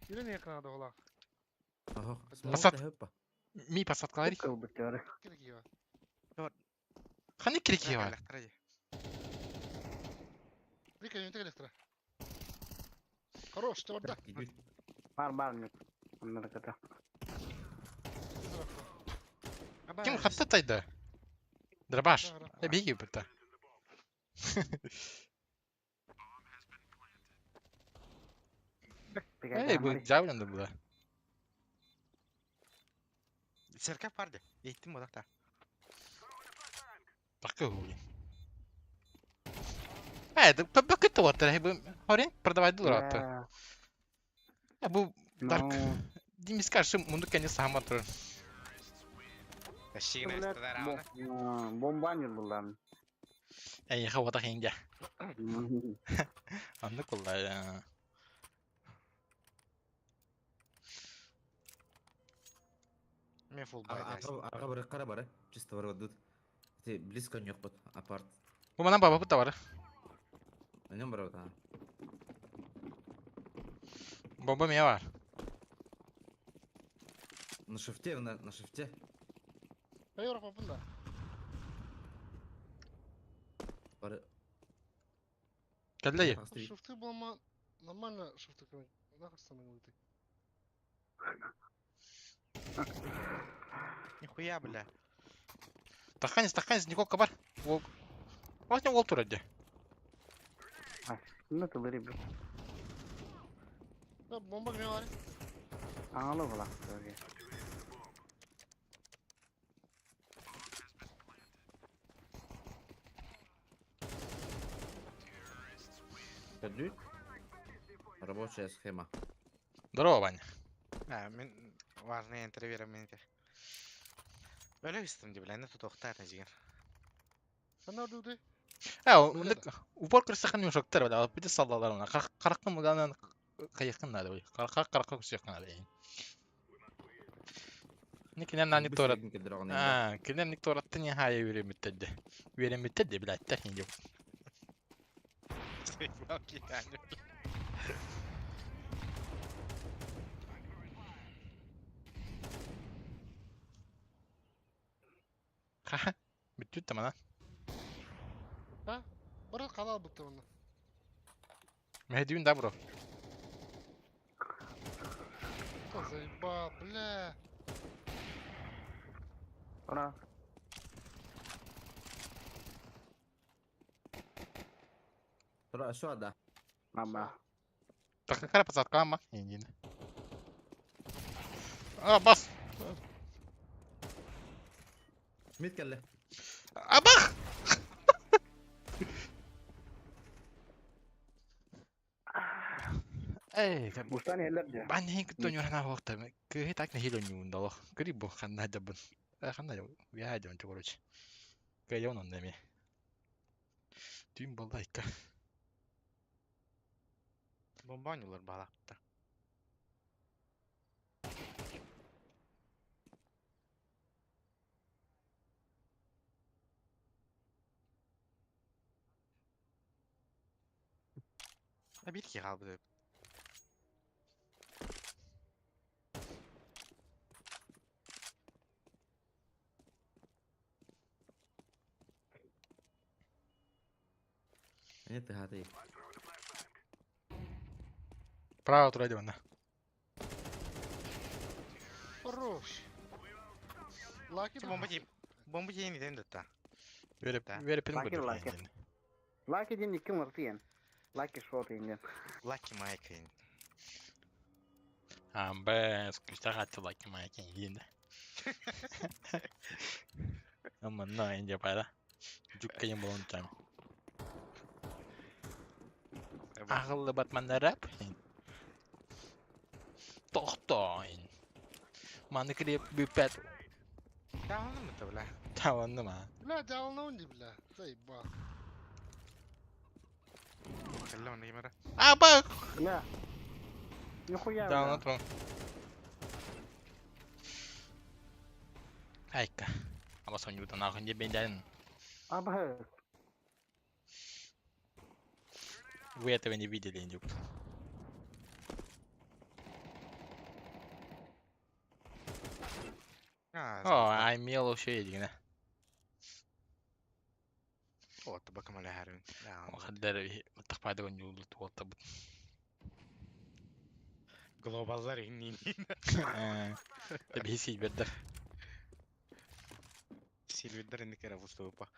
Yürü не қанады ола. Ага. Посад. Хоппа. Ми посадкалар. Кыл бутты. Керек ева. Хани крики var. Рика, не электро. Хорош, ты орда. Бар бар не. Оннары ката. Ким хатта тайды? Дробаш. Беги бутта. Эй, bu Javelin да была. Церковь барды. Еттим бодакта. Такой хуй. Э, бакыт ваттар, бу хорин продавай доллар. Бу Дарк. Дими скажи, мунду кене сама тур. Бомбанер буллар. Эй, хавата хинге. Анны куллай. Мен фул бай. Ага бары кара бары. Чисто бар дут. Ти близко не бот апарт. Бу манан баба бутта бар. На нем бар а. Бомба меня бар. На шифте, на шифте. Hayır, папында. Бары. Кәлләй. Шифты болма нормально шифты кырын. Нахуй станың ты. Нихуя, бля. Таханец, таханец, Николка бар. Волк. Вот не волк туради. Ну ты бери. Да, бомба мне var. Аңлы була. Кәлләй. Рабочая схема. Здорово, Ваня. А, мен важный интервью мен те. Бөлө истим деп, бля, тут охтар жигер. Sen nerede öde? Э, упор кырсахан мешоктар, бля, бите саллалар она. Карактын мыганан Хайыххын наада бый. Харахха харахха көрсүөххэ наада эйин. Никинен нани торат. Аа, кинен ник тораттын я хая үөрэммиттэр де. Үөрэммиттэр де билээттэр инде. Ха, бүттүт тамана. Ha? Бары канал бутты оны. Мэһдүүн да бро. Да заебал, бля. Ура. Тура şu ада. Мама. Такая посадка ма. Индин. А, бас. Мит келле. Абах! Эй, Бустан эллер дьэ. Бан хин кытта ньура хуохта. Кыһы так нахило ньундало. Кыри бу ханна жабын. Ханна я жабын короче. Кыйон он неме. Түүн балайка. Бомба ойнулар балапта. А бир ки қалбы деп. Не ты хаты. Право тура дивана. Хорош. Лаки Бомба жейм. Бомба жейін идем датта. Вереп Да. верепин Лаки, көрдүк. лаки. Лаки ден икки мырты ен. Лаки шот ен. Лаки майка ин. Амбе, скучта хатты лаки майка инде. Amma на инде пайда. Жуккайын болон тайм. Ағылы батман рэп. Тохтоин. Маны кирип бүппэт. Давно мы-то, бля. Таванны ма. Бля, дьявол не, бля. Заебал. Келле оны кемера. Аба! Бля. Нихуя, Давно бля. трон. Айка. Аба сон юта нахуй не бенден. Аба. Вы этого не видели, индюк. А, О, аймел вообще едигне. О, табакам аля харин. Хаддар тахпадыгын юлду туолта бут. Глобаллар иннин. Биси бердер. Сильвидер инни кера вуступа.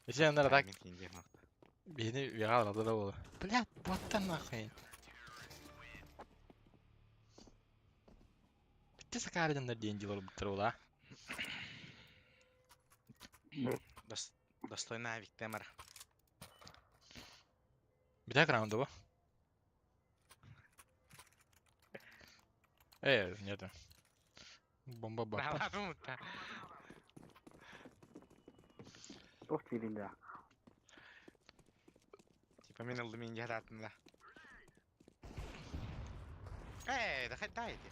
Сен так бини вегал да болду. Блядь, вот нахуй. Битте сакарыдан ден дилор буттар була. Достойна виктемер. Бите раунду бу. Э, нет. Бомба баппа. Наладым та. Тох тирин да. Типа мен ылды мен жаратын да. Эй, да дайте.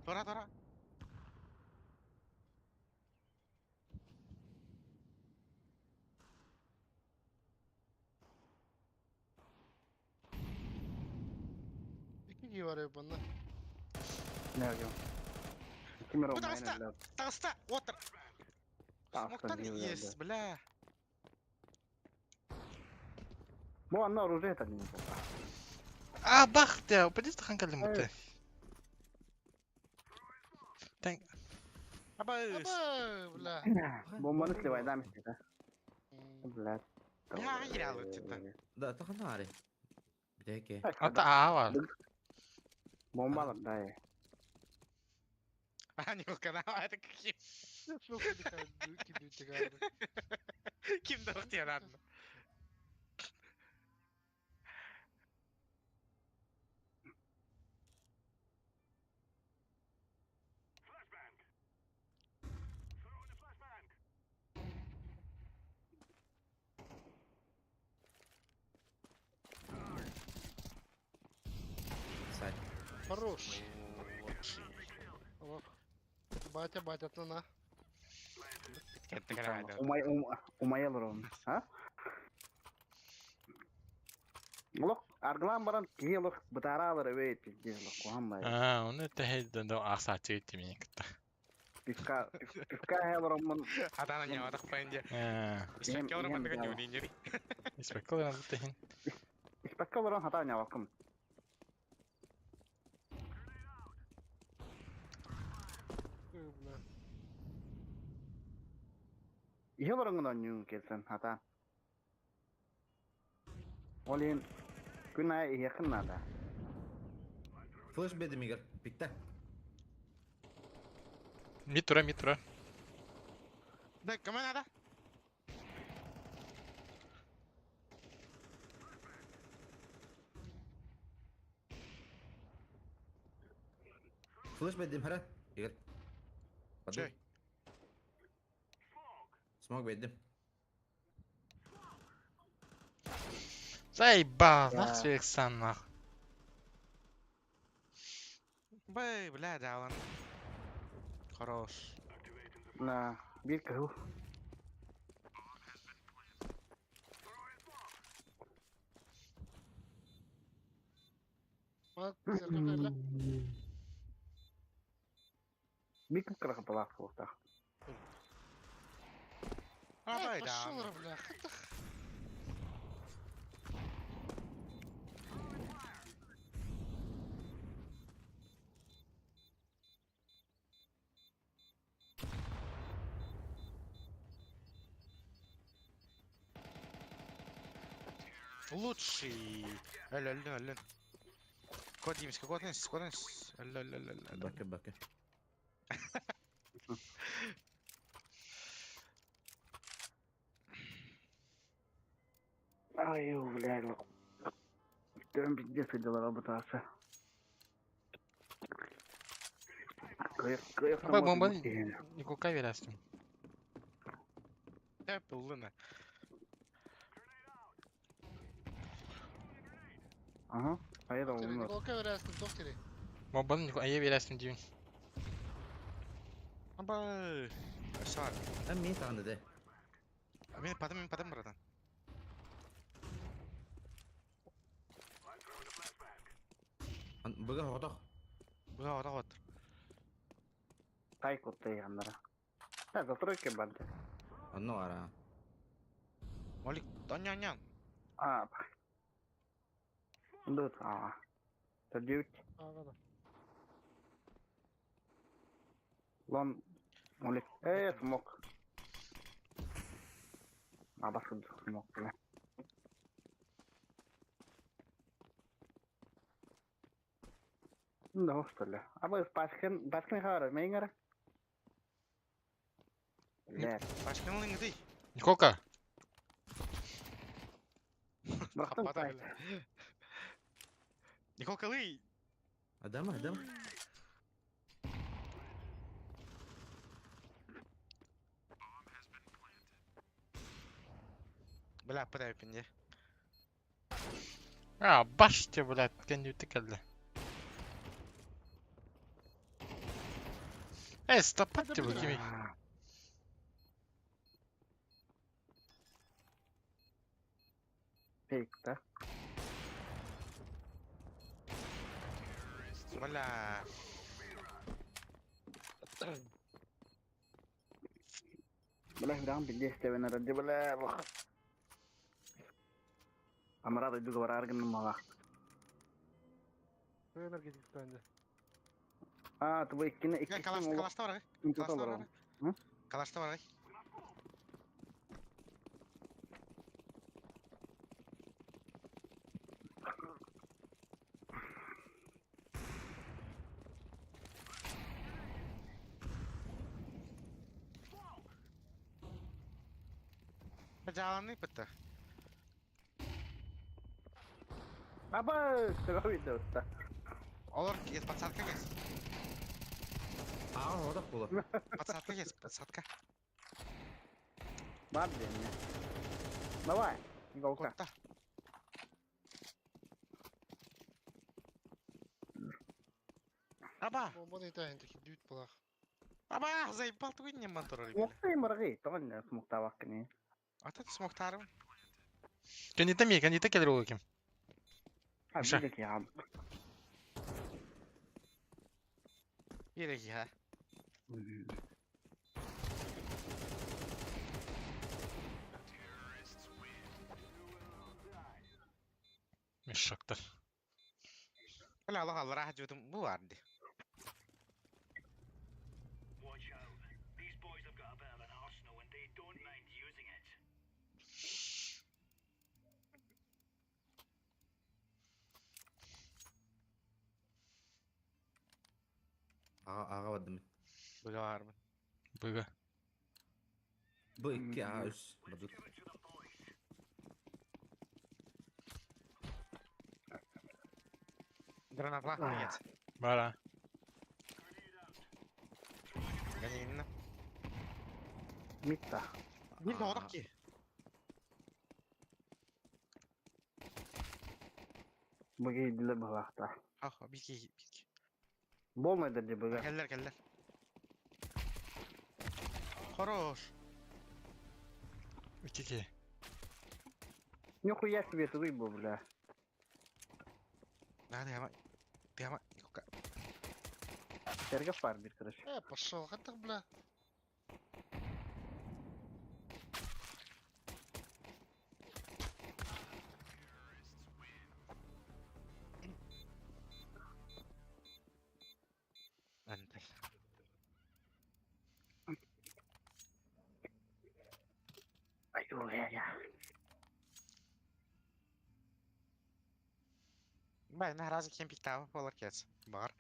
Тора, тора. Икки ки бар эбанна. Не жок. Кимер Куда olmayın оста? бля. Таста, отыр. Таста Смоктан дейм, есть, бля. Бу анна оружие это не А, бах, те, подожди, хан калым бутты. Тэн. Аба, Аба, бля. Бомбаны сливай, да, мистер. Бля. Я играл это. Да, таханари. Бдеке. Ата ава. Бомбалар, да. А, не канал, это какие? Ким дохтиранна. Хорош. Лучший. Ох. Батя, батя, на. Умай умай олорон. А? Олох аргылаан баран киһи олох бытаараалар эбээт пиздец олох куһаҕан баҕайы. Аа, оны тэһэйдэн да ахсааччы тимин кытта. Пивка пивка иһэ олороммун Атана не атах паинде. Аа, Испекке олорон иһэм манныга дьаала. ньуунинери. испекке олорон тэһин. Испэккэ олорон хатаан ньаабаккым. Ой, бля. Иһэ олороҥҥун оонньуугун кэлсэн хатаан. Ол иһин күн аайы иһиэххин наада. Флеш бедимигер. Пикте. Ми тура, ми тура. Да, кому надо? Флеш бедим хара. Игорь. Чей? Смог бедим. Заебал, Да. нах свексан нах. Бэй, бля, да, он. Хорош. На, биир кыһыл. Мат, церковь эле. Биир кып-кыра хапалаах буолуохтаах. А, Эй, бай, да. пошел, бля. Хатах. Лучший. Алло, алло, алло. Код Димс, код Нс, код Нс. Алло, алло, алло, алло. Бака бака. Ай, бля, Төрөн пиздец дела работался. Кыйык Аба бомбаны Николка верястым. Да, пылына. Ага, а я думал, Николка верястым, доктори. Бомбаны Никол, а я верястым деймін. Абай. Шар. А мен тағынды де. Мен потом, мен потом, братан. Бұға хотох. Бля, вот вот. Тай кутты яннара. Да, застройка барды. Онно ара. Молик, да нян нян. А. Тут, а. Тадют. Ага, да. Лон. Молик. Э, смог. А, басуд, смог, бля. Да, что ли. А вы Пашкин, Пашкин хара, мейнгара? Бля, Пашкин лингды. Николка! братан, Хапата, тай. бля. Николка лый. Адама, адама. Бля, подай пинде. А, баште, блядь, кенди тікелді. Эй, стопатте бұл кемей. Фейк, да? Бля. Бля, грам пиздец тебе на ради, бля, лох. Амарада иду говоря, арган мала. Энергетик бенде. А, твой кино, Я калаш, калашта бар, калашта бар. Калашта бар. Жаланы бітті. Аба, сыгавит да. Олар кез, подсадка кез. А, хотох була. Подсадка кез, подсадка. Бар мне. Давай, Николка. Котта. Аба! Бомбаны итәһин таки дүүт булах. Аба! Заебал тугун не монторор. Смоктай мыргый, тоҕон смоктаабаккыный. Ата смоктарым. Кэнниттэн мие, кэнниттэн кэлэр ол ким. А Миша. биир киһи Биир киһи. Мешоктар. Бля, Аллах аллара хажутум бу бар ди. Аҕа аҕа бардым. Быга барбын. Быга. Бу икки аҕа үс бардыт. Гранатлах нет. Бара. Ганинна. Митта. Bir doğrak ki. Быгы диле быһаахта. Ах, bir ki bir ki. Болмайдыр ди быга. Келлер келлер. Хорош. Икки киһи. Нихуя себе тугуй бу, бля. Надо яма. Яма. Никока. Сэргэ пар бир короче. Э, пошел, хаттах, бля. Антел. Ай, ой, я. Ben her razı kempik tava polar kes. Бар.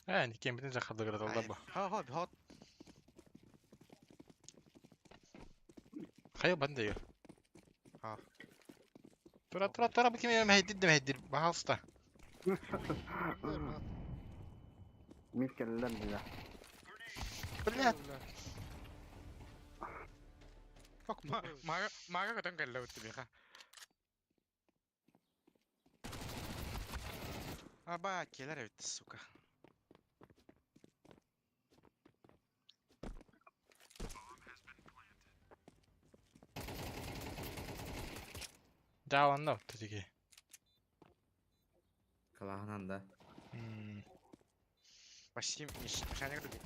Ээ, кембитин жахардыгыр бу. Ха ха хот. Хайа банда ю. Ха. Тура тура тура бу ким мэйдир мэйдир. Баһалста. Мит келлер бля. Блядь. Бля. Фак ма мага мага көтөн келле өттү биха. Аба келер өттү сука. Жааланна тетиги. Калаһынан да. Почти мишаня груди.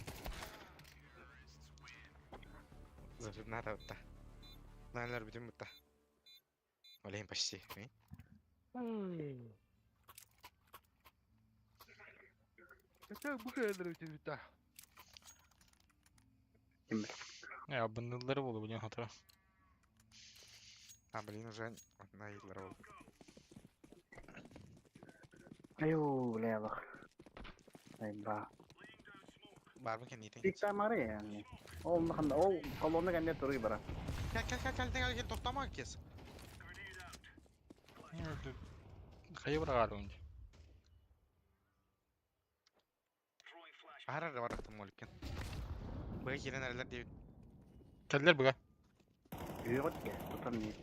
Надо вот так. Наверное, будем вот так. Блин, почти. Это бу келлер өтү битта. Я бындылары болду билен хатыра. А, блин, уже на Гитлера был. Аю, бля, бах. Ай, ба. Барбы кен итен. Пикта мары yani. Ол наханда, ол колонна кэннэ туруй бара. Кел, кел, кел, кел, кел, кел, тоқтама кес. Хайа бырагаар үнди. Арар барақтым оліккен. Бұға келен әрлер деп. Келлер буга. Үйөт ке, тутан не.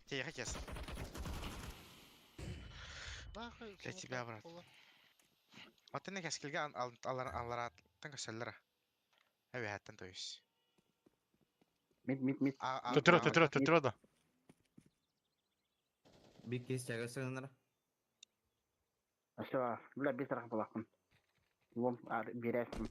Тейға кес. Нахуй. Для тебя, брат. Атын кәскілге алараттан көсөллөр. Әбе хаттан то есть. Мит мит мит. Төтөрө төтөрө төтөрө да. Бир киһи чагасыгыннара. Аша, бля, бир тарах булакын. Лом ар бирәсин.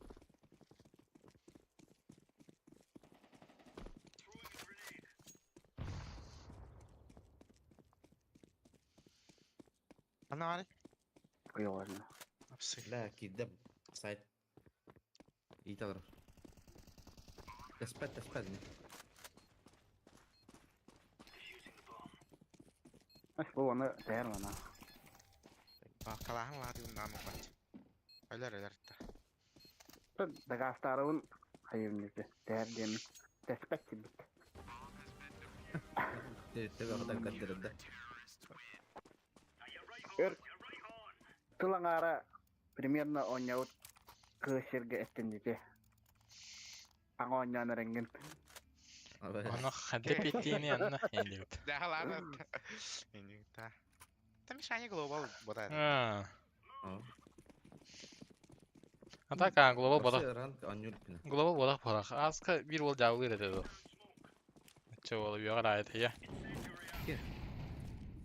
Ана бар. Куйоларны. Апсы. Бля, киирдэ сайт. Иит алар. Тэспэт тэспэт ини. Аш бу аны тәйәр ана. Калаһын лаа дигүн наамы бат. Өлөр өлөр та. Дагастарыбын хайым диде. Тәйәр диэн. Тэспэт бит. Тэбэ каттырда. Тылаңара примерно оняут кышырга эттендите. Аңа онян реңген. Аны хадэ петини анна эндибит. Да ладно. Эни та. Там Мишаня глобал бота. А. А. А так а глобал бота. Вообще ранг анюлькина. Глобал бота порах. Аска бир ол жабылыр эте ду. Чө ол үйөҕөр аайыт я.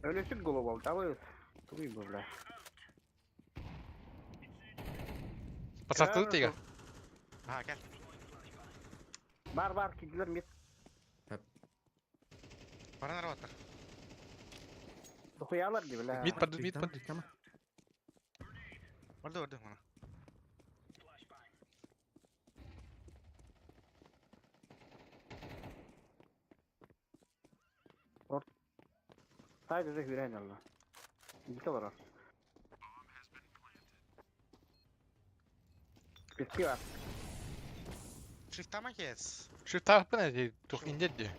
Өлөсүк глобал, давай. Тугуй бу, бля. Посадкалык тига. А, кел. Бар бар кидилер мид. Баран арабаттар. Дохуялар ди, бля. Мид паду, мид паду. Барды барды мана. Sadece hüren Allah. Git olarak. Bitti var. Шифтама кес. Шифтаахпын эти тух индет ди.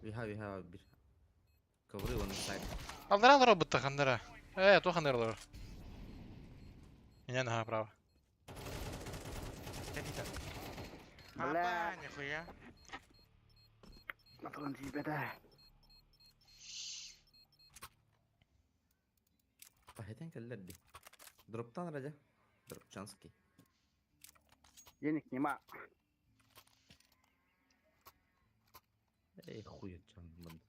We have bir. Cover on the side. Алдара алара бутта хандара. Э, ту хандара. Меня нога право. Кәтита. Бля. Аба, нихуя. Натуран тибеде. Пахетен келлерди. Дроптан раja. Дропчанский. Денег нема. Эй, хуя чан.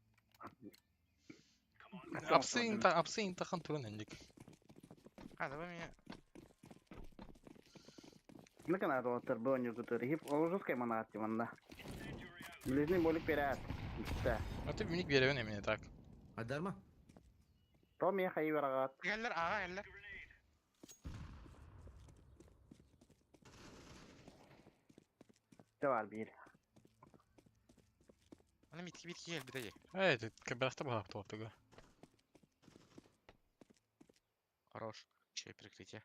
Апсын та, апсын тахан туран эндик. А, давай меня. Ne kadar doğru bu oyuncu kutu. Hip oluruz ki bana attı bana. Ближний болик перят. Да. А ты миник беребен эмне так. Адарма. Том я хайы барагат. Келлер, ага, келлер. Var bir. Аны митки битки кел битеге. Эй, ты кабрахта была топтуга. Хорош. Чей прикрытие.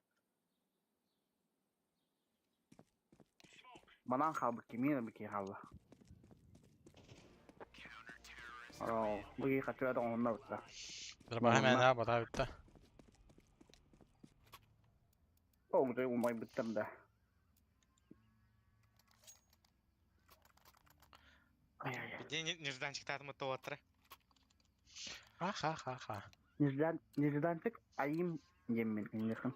Банан халбы кимин бики халба. Ро, буги хатыра да онна утта. Драба мен бата битта. О, уже умай биттем да. Ай ай. Где нежданчик татымы тоттыры. Ха-ха-ха-ха. Неждан, нежданчик айым деммен инлехин.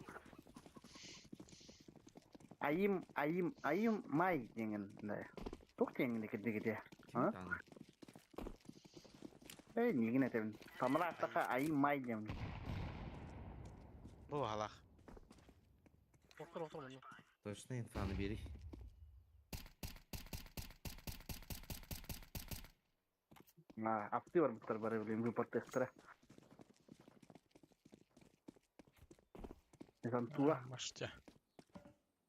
Айым, айым, айым май деген да. Тук деген дегеде. А? Эй, нигин этебин. Тамара аттака айым май демин. Бу алах. Октор, октор, мана. Точно инфаны бери. А, апты бар буттар бары билем выпортыктыра. Эсан туа. Башта.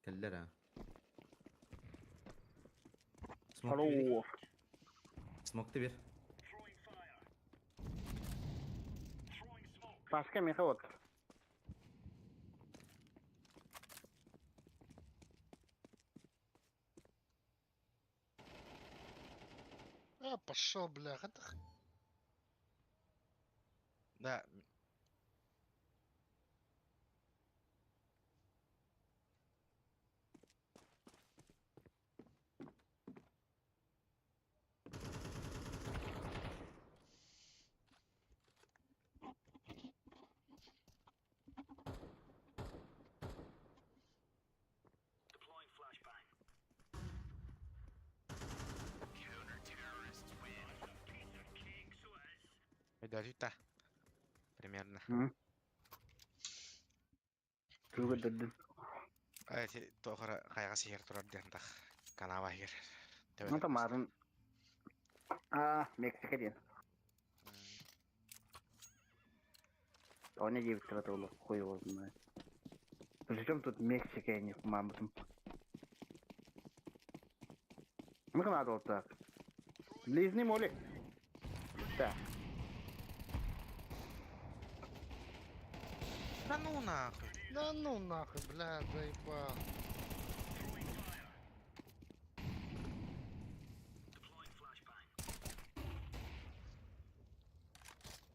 Келлер а. Смок бери. Хорош. Смок бер. Пашка меха вот. А, пошел, бля. Это Да. Өйдө Примерно. Туга дедим. Эти тохора кайга сихер турар дентах. Канава хер. Ну там марын. А, Мексика ден. Они девять тратил, хуй его знает. Причем тут Мексика, я не понимаю. Ну надо вот так. Ближний молик. Да. Да ну нахуй. Да ну нахуй, бля, заебал.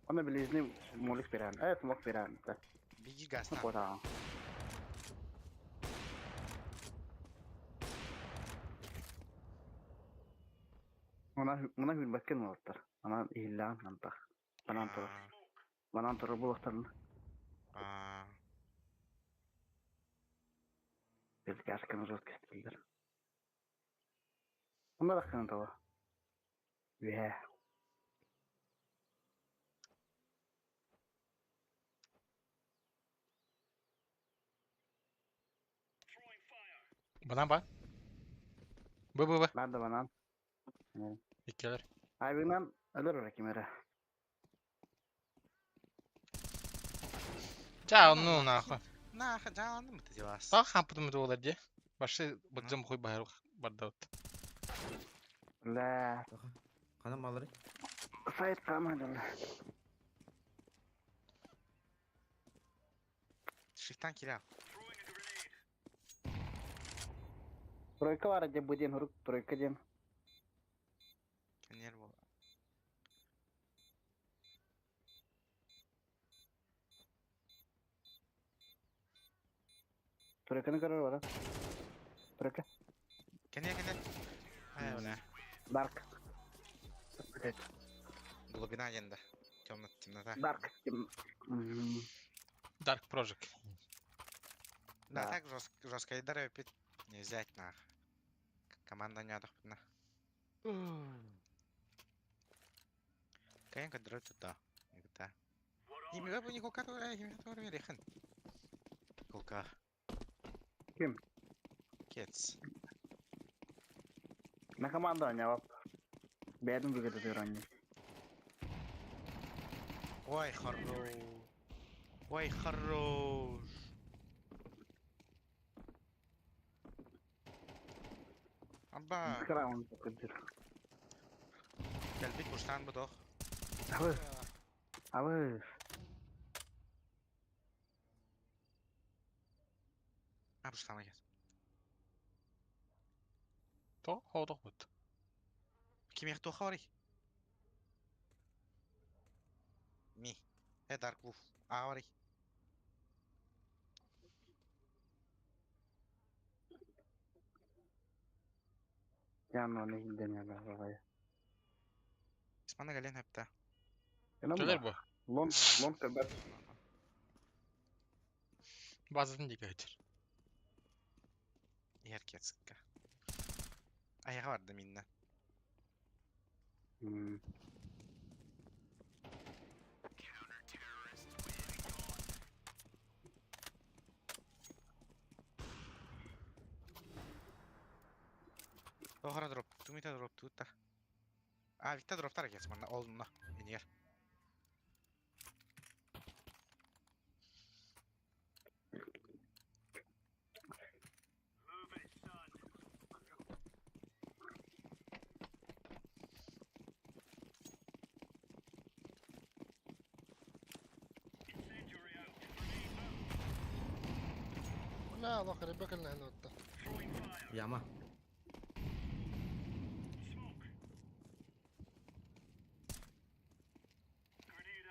Она ближний молик пиран. Э, смог пиран. Да. Беги газ Ну нахуй. куда? Мына хүрбэккин уолаттар. Анан иһиллэҕин антах. Банан турар. Банан турар буолуохтарына. Белкашканы жестко кестилер. Онно рахканы того. Үһэ. Банан ба? Б б б. Бар да банан. Иккилэр. Айбынан өлөр эрэ ким эрэ. Ча, ну нахуй. Нахуй, жааландым быты дилас. Таа хампытым буолар дии. Башы быдзым хуй баһар барда вот. Бля. Хана малары? Сайт камадыл. Шифтан килял. Тройка бар деп бу ден хурук тройка ден. Нер бол. Тройканы көрөр бара. Тройка. Кене кене. Ай, бля. Дарк. Глубина денда. Темно, темнота. Дарк. Dark Project. Да, так жестко, жестко и пить не взять нах. Команда не отдохнула. Каенка дрот туда. Да. Не ми бу никока то я то рехен. Кулка. Ким? Кец. На команда не вап. Беден выгода ранее. Ой, хорош. Ой, хорош. Аба. Краун такой. Кэлбит буштан будох. Абы. Абы. А буштан агет. То ходох бут. Ким яхту хори? Ми. Э Dark Wolf. Авари. Я ну не ден я. Испана гален хепта. Төлөр бу. Лон лон кебет. Базатын дике өтөр. Еркецка. Аяга барды минна. Охра дроп. Тумита дроп тута. А, Викта дроптар кец манна олна. Энер. Бля, аллах, ребекал на отта. Яма.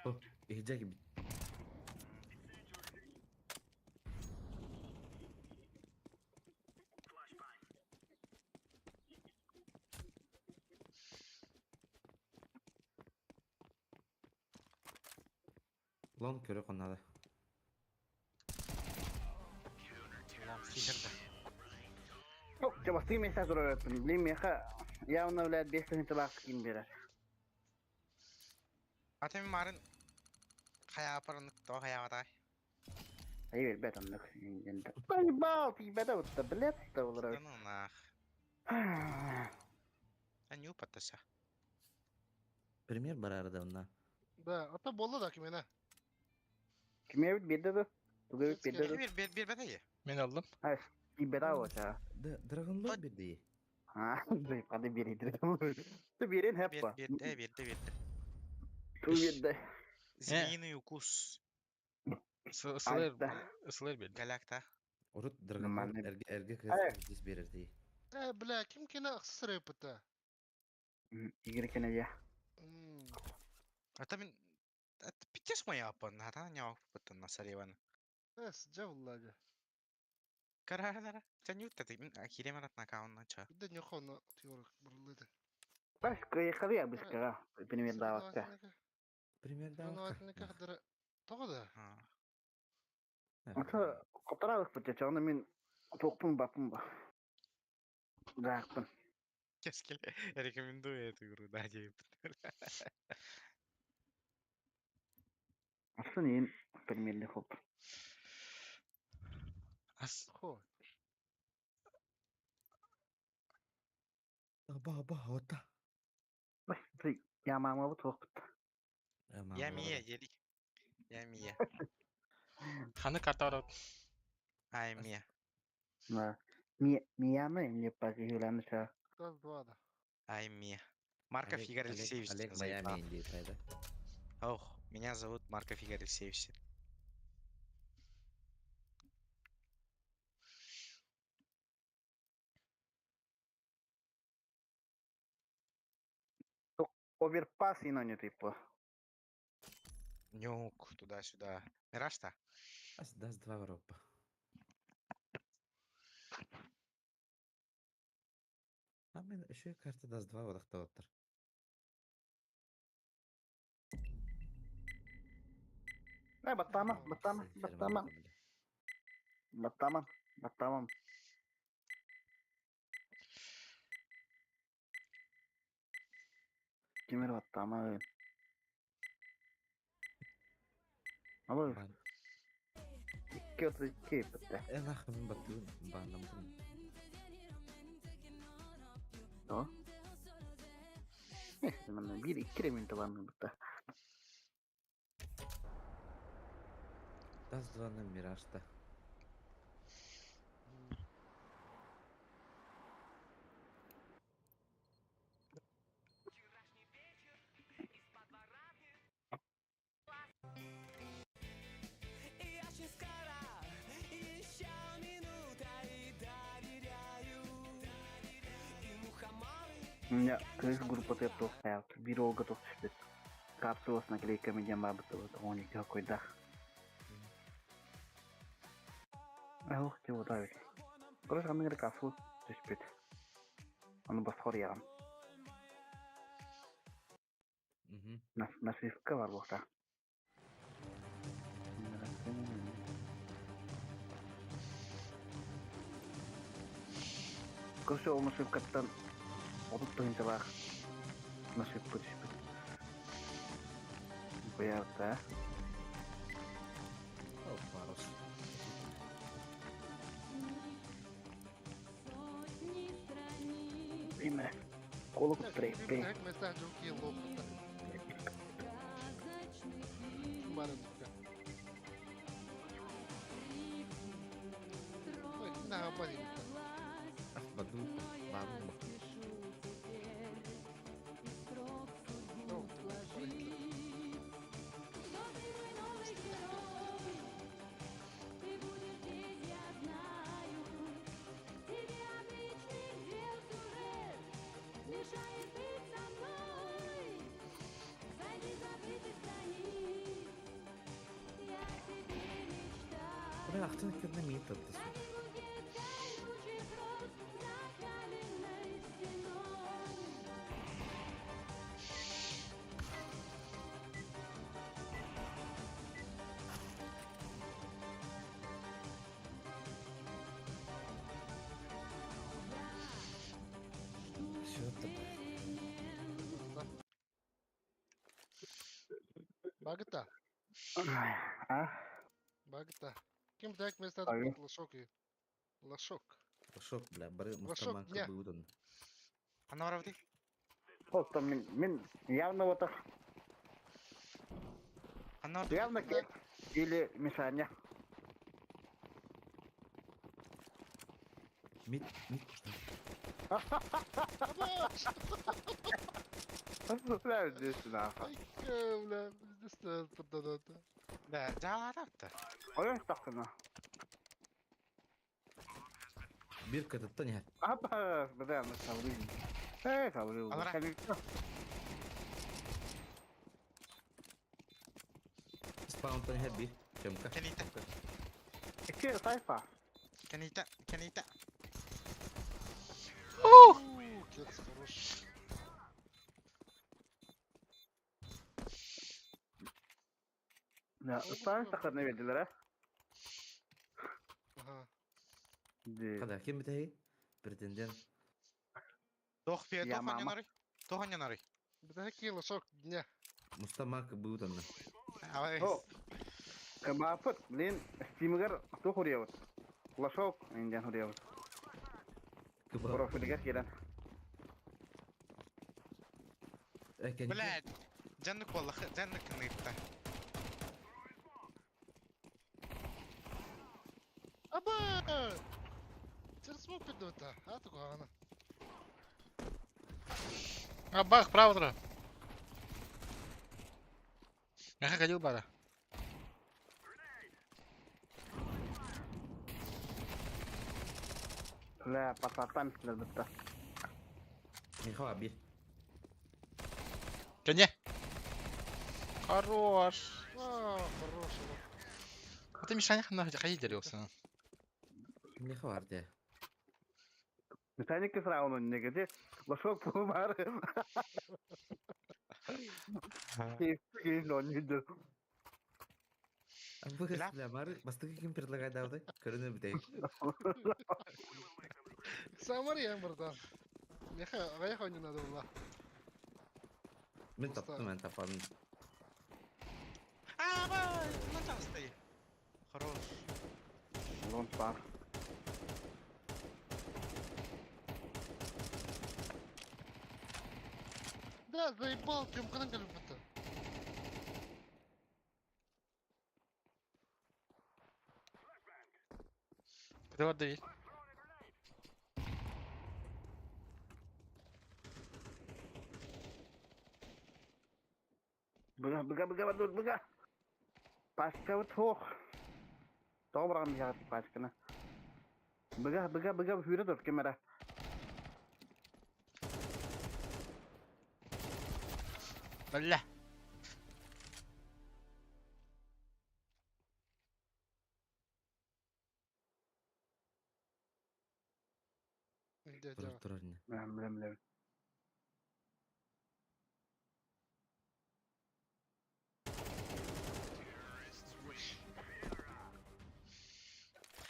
О, ихжаки бит. Лон көрө коннада. Лон сихерде. О, жабастый места турар. Блин, меха явно, блядь, бес тыһынча лаах ким берер. Атemi марын хая апарынык то хая ватай. Ай, бербет оннук. Поебал, ты беда вот блядь, то олорор. Ну нах. А не упаттаса. Пример барар да онна. Да, ата болла да кимене. Киме бит бедде да? Туга бит бедде да? Бир бир бир бетеге. Мен алдым. И беда вот, а. Да, Dragon Lord бирди. А, кады берейдир. Ту берен Бир хеппа. бир э бир бир. Ту берде. Змеиный укус. Сылыр сылыр бер. Галакта. Урут Dragon Lord Нормально. эрге эрге Э. кыз здесь берерди. Э, бля, ким кене аксыр епта. Игре кене я. Ата мен Это питеш моя апан, ата не опыт на сариван. Эс, жавлага. Карара, тя не утта, ты хиремарат на каун на ча. Бидде ньохона тиорок бурлыды. Бас кыайыахха быскаҕа примердаабакка. Примердаабакка. Тоҕо да? Ата хотораабыппыт дьэ, ону мин туохпун баппын ба. Даахпын. Кэскил рекомендую эту игру, да, диэбит. Атын иин примерли хоп. Ас Хо. Аба аба ота. Бас я мама туохпут. Я Мия, дели. Я Мия. Ханы карта Ай, Мия. На. Ми Мияны не пагиланша. Раз, два, да. Ай, Мия. Марков Олег, Игорь Олег, Алексеевич. Олег заебал. Майами индейца, да? Ох, меня зовут Марков Игорь Алексеевич. Оверпас и не типа. Нюк, туда-сюда. Мираж-то? Аз даст два Европа. А мен еще карта даст два одахтабаттар. Не, баттама, баттама, баттама, баттама, баттама. Кимер баттама. Алло, 232 бітті. Э нахуй мен баттым, бандамдым. То? Neyse, bir iki минута бар бітті. Даст два на Миражта. У меня крыс группа готов стоят, бюро готов түспүт. Капсула с наклейками диэн баабыт он какой дах. Ох, чего давит. Короче, аны капсула түспүт. Аны басқар ягам. Угу. Нашивка бар буқта. Короче, ол нашивкаттан 30 тыһыынчалаах нашивка түспүт. Боярда. О, парус. Имя. Колок трепе. Как места джуки лох. Баран. Ой, на, парень. Ах, баду, баду. Бля, ахтын кирне миит атты. Все это. Багыта, А? багыта. Ким так места Ага. лошок и лошок. Лошок, бля, бары Лошок мустаманка дня. быудан. Ана барабыты? Просто мен, мен явно вот так, Ана явно кет или Мишаня. Мит, мит. Бля, здесь нахуй. Ай, бля, здесь поддадата. Да, жаалаатта. Ой, тахна. Бирка это не. Апа, бля, мы савры. Эй, савры. Алара. Спаун то не би. Чемка. Кенита. Икки сайфа. Кенита, кенита. Кекс хорош. Ыстаан сахарны бердилер а? Ага. Хада ким бүтэһи? Претендент. Тох пе, Я тох мама. аннанарый. Тох аннанарый. Бүтэһик кило сок дня. Мустамак будет онно. Авай. О. Кабаапыт, блин, стимигер туох уруйабыт? Лошок индиан уруйабыт. Профилигер киирэн. Блядь. Жаннык буолла, жаннык кыныытта. Аба! Через смок підута, а такого она. А бах, право тура. Мяха ходил бара. Бля, пасаттан мистилер бытта. Михаил бир. Кене. Хорош. А, хорошего. А ты Мишаня ханна ходи делился. Михаил арте. Механик срауну негеде. Лошок пумар. Бля, бля, бастыгы ким предлагает давды? Көрүнө бүтей. Самар я братан. Меха, аҕыйах не надо было. Мен таптым, мен таппадым. Абай, мына Хорош. Лон пар. Да, заебал, Тёмкадан кэлбитэ. Куда давить? Быга, быга, быга, быга, быга. Пачка вот хох. Добра мияр пачканы. Быга, быга, быга, хүрэ тур кемера. Бля. Дядя. Турар не. Блем, блем, блем.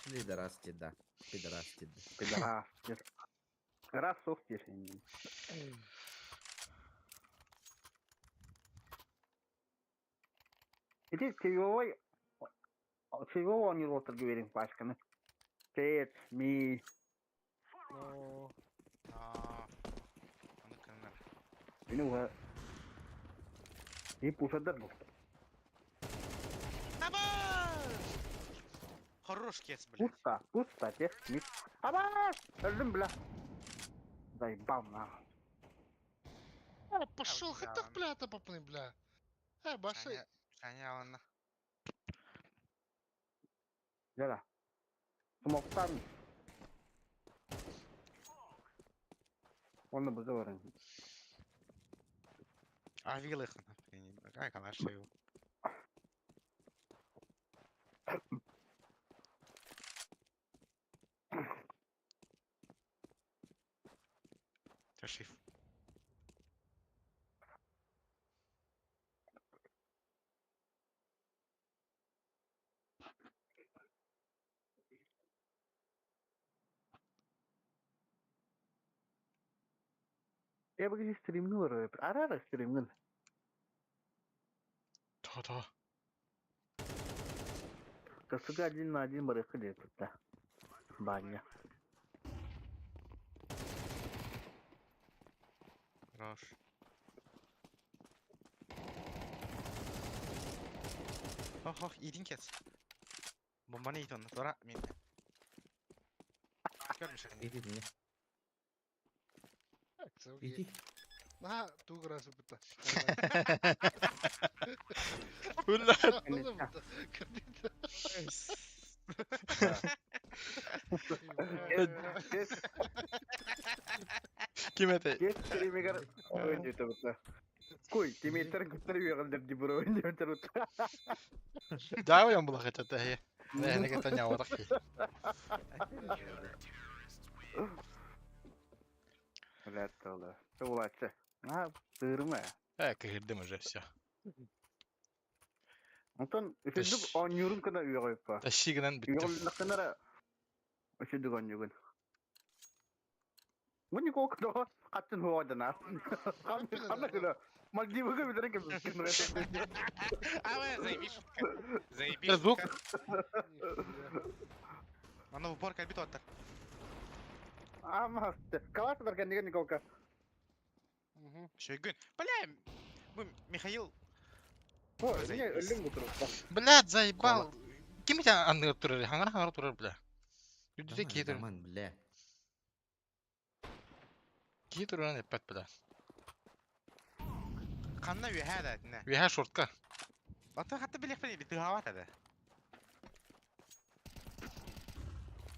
Пидорасти, да. Пидорасти. Пидорас. Раз сух тишин. Иди чаевой. Чаевого он не лотер говорим пачканы. Тет, ми. Но... Аа. Аны кыннар. Мин уга. И пушадар бу. Абай! Хорош кес, блядь. Пусто, пусто, тех, ми. Аба! Өлдүм, бля. Заебал нахуй. А, пошел, бля, хотя бля, это попны, бля. Э, баши. Саня алана. Жара. Смоктан. Оны быга баран. А вилы хана. Какая калаша его. Шиф. Я быга стримни бар. Ара стримгин. То-то. Касыга один на один бар кыды тутта. Баня. Хорош. Ох, ох, иидин кес. Бомбаны иит онно. Тора, мен. Көрмүш Иди мне. Иди. На, тугра супта. Бля. Ким это? Кес стримигер ойнды тутта. Куй, тимейтер күттер үйгәлдер дип ойнды тутта. Да, он был хотя то Я не это не аварки. Блядь, тола. Тулачы. На, тырма. Кырдым уже все. Онтон үчүгдүк оонньуурун гына үөҕүппа. Тащи гынан бүттүм. Үөҕүллэххинэ эрэ үчүгдүк оонньуугун. Бу Николка тоҕо хаттын хуоҕайданаар. Ханна гына Мальдивыга билэрин кэбиспин. А, заеби шутка. Заеби Звук. шутка. Аны в упор кэлбит уоттар. Ама, калаатылар кэннигэр Николка. Шөйгүн. Бля, бу Михаил О, эмиэ өллүм бутуруппа. Блядь, заебал. Ким ити анныгар турар? Хаҥара-хаҥара турар, бля. Үрдүтэ киһи турар. Даман, бля. Киһи турарын эппэт, бля. Ханна үөһээ да этинэ. Үөһээ шортка. Ата хатта билиэхпин тыһаабат этэ.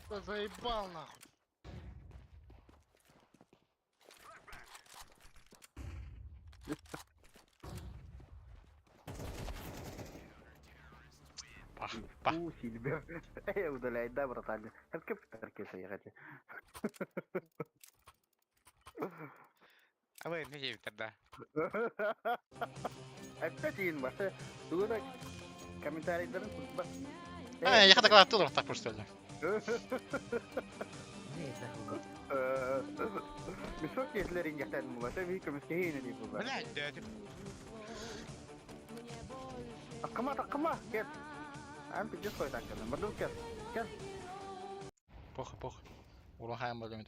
Да заебал нахуй. Пах, пах. У, сильбе. Эй, удаляй, да, братан. Как таркеса ехать? Абы не диэбиттэр да. Опять иин басы. Тугуна комментарийдарын бас. А, я хотел оттуда так просто. Мешок если рингетен мула, это вика мискейн не было. Бля, дядя. Аккама, аккама, кет. Ам пиздец қой танканы. Мырдым кет. Кет. Похуй, похуй. Урон хайм бөлөмөт.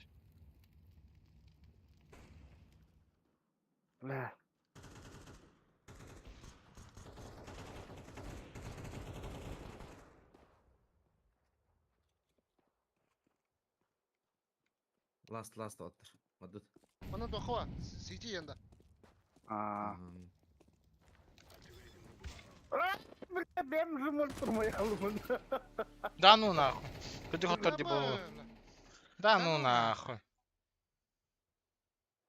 Бля. Last, last оттар. Мадут. Ана дохуа, сиди янда. А. Бля, бэм же может мой алымын. Да ну нахуй. Кыды хоттор ди болу. Да ну нахуй.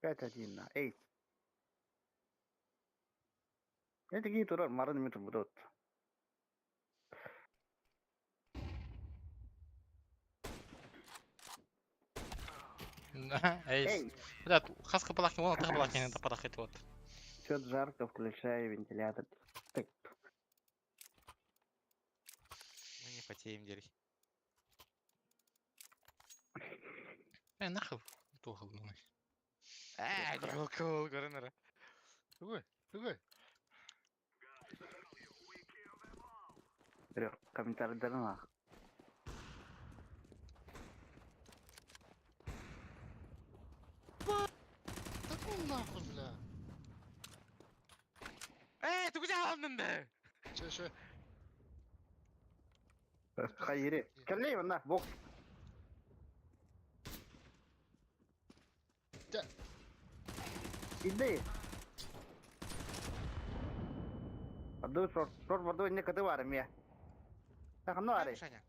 5-1 на. Эй. Это такие турар марын метр будут. Эй. Эй, Бля, хаска палахи, вон тах балахи, не тапарахи вот. чё жарко, включай вентилятор. Так, Мы не потеем, дерь. Э, нахуй. Тух ну. Ээ, Николка ол көрөн Тугой, тугой. Трёх комментарийдарын ах. Да ну нахуй, бля. Ээ, тугу жааландын да. Че, че. Хайри. Кэллей, на, бок. Да. Иди. Аду шорт, шорт воду не каты вармия. Так, ну ари, Шаня.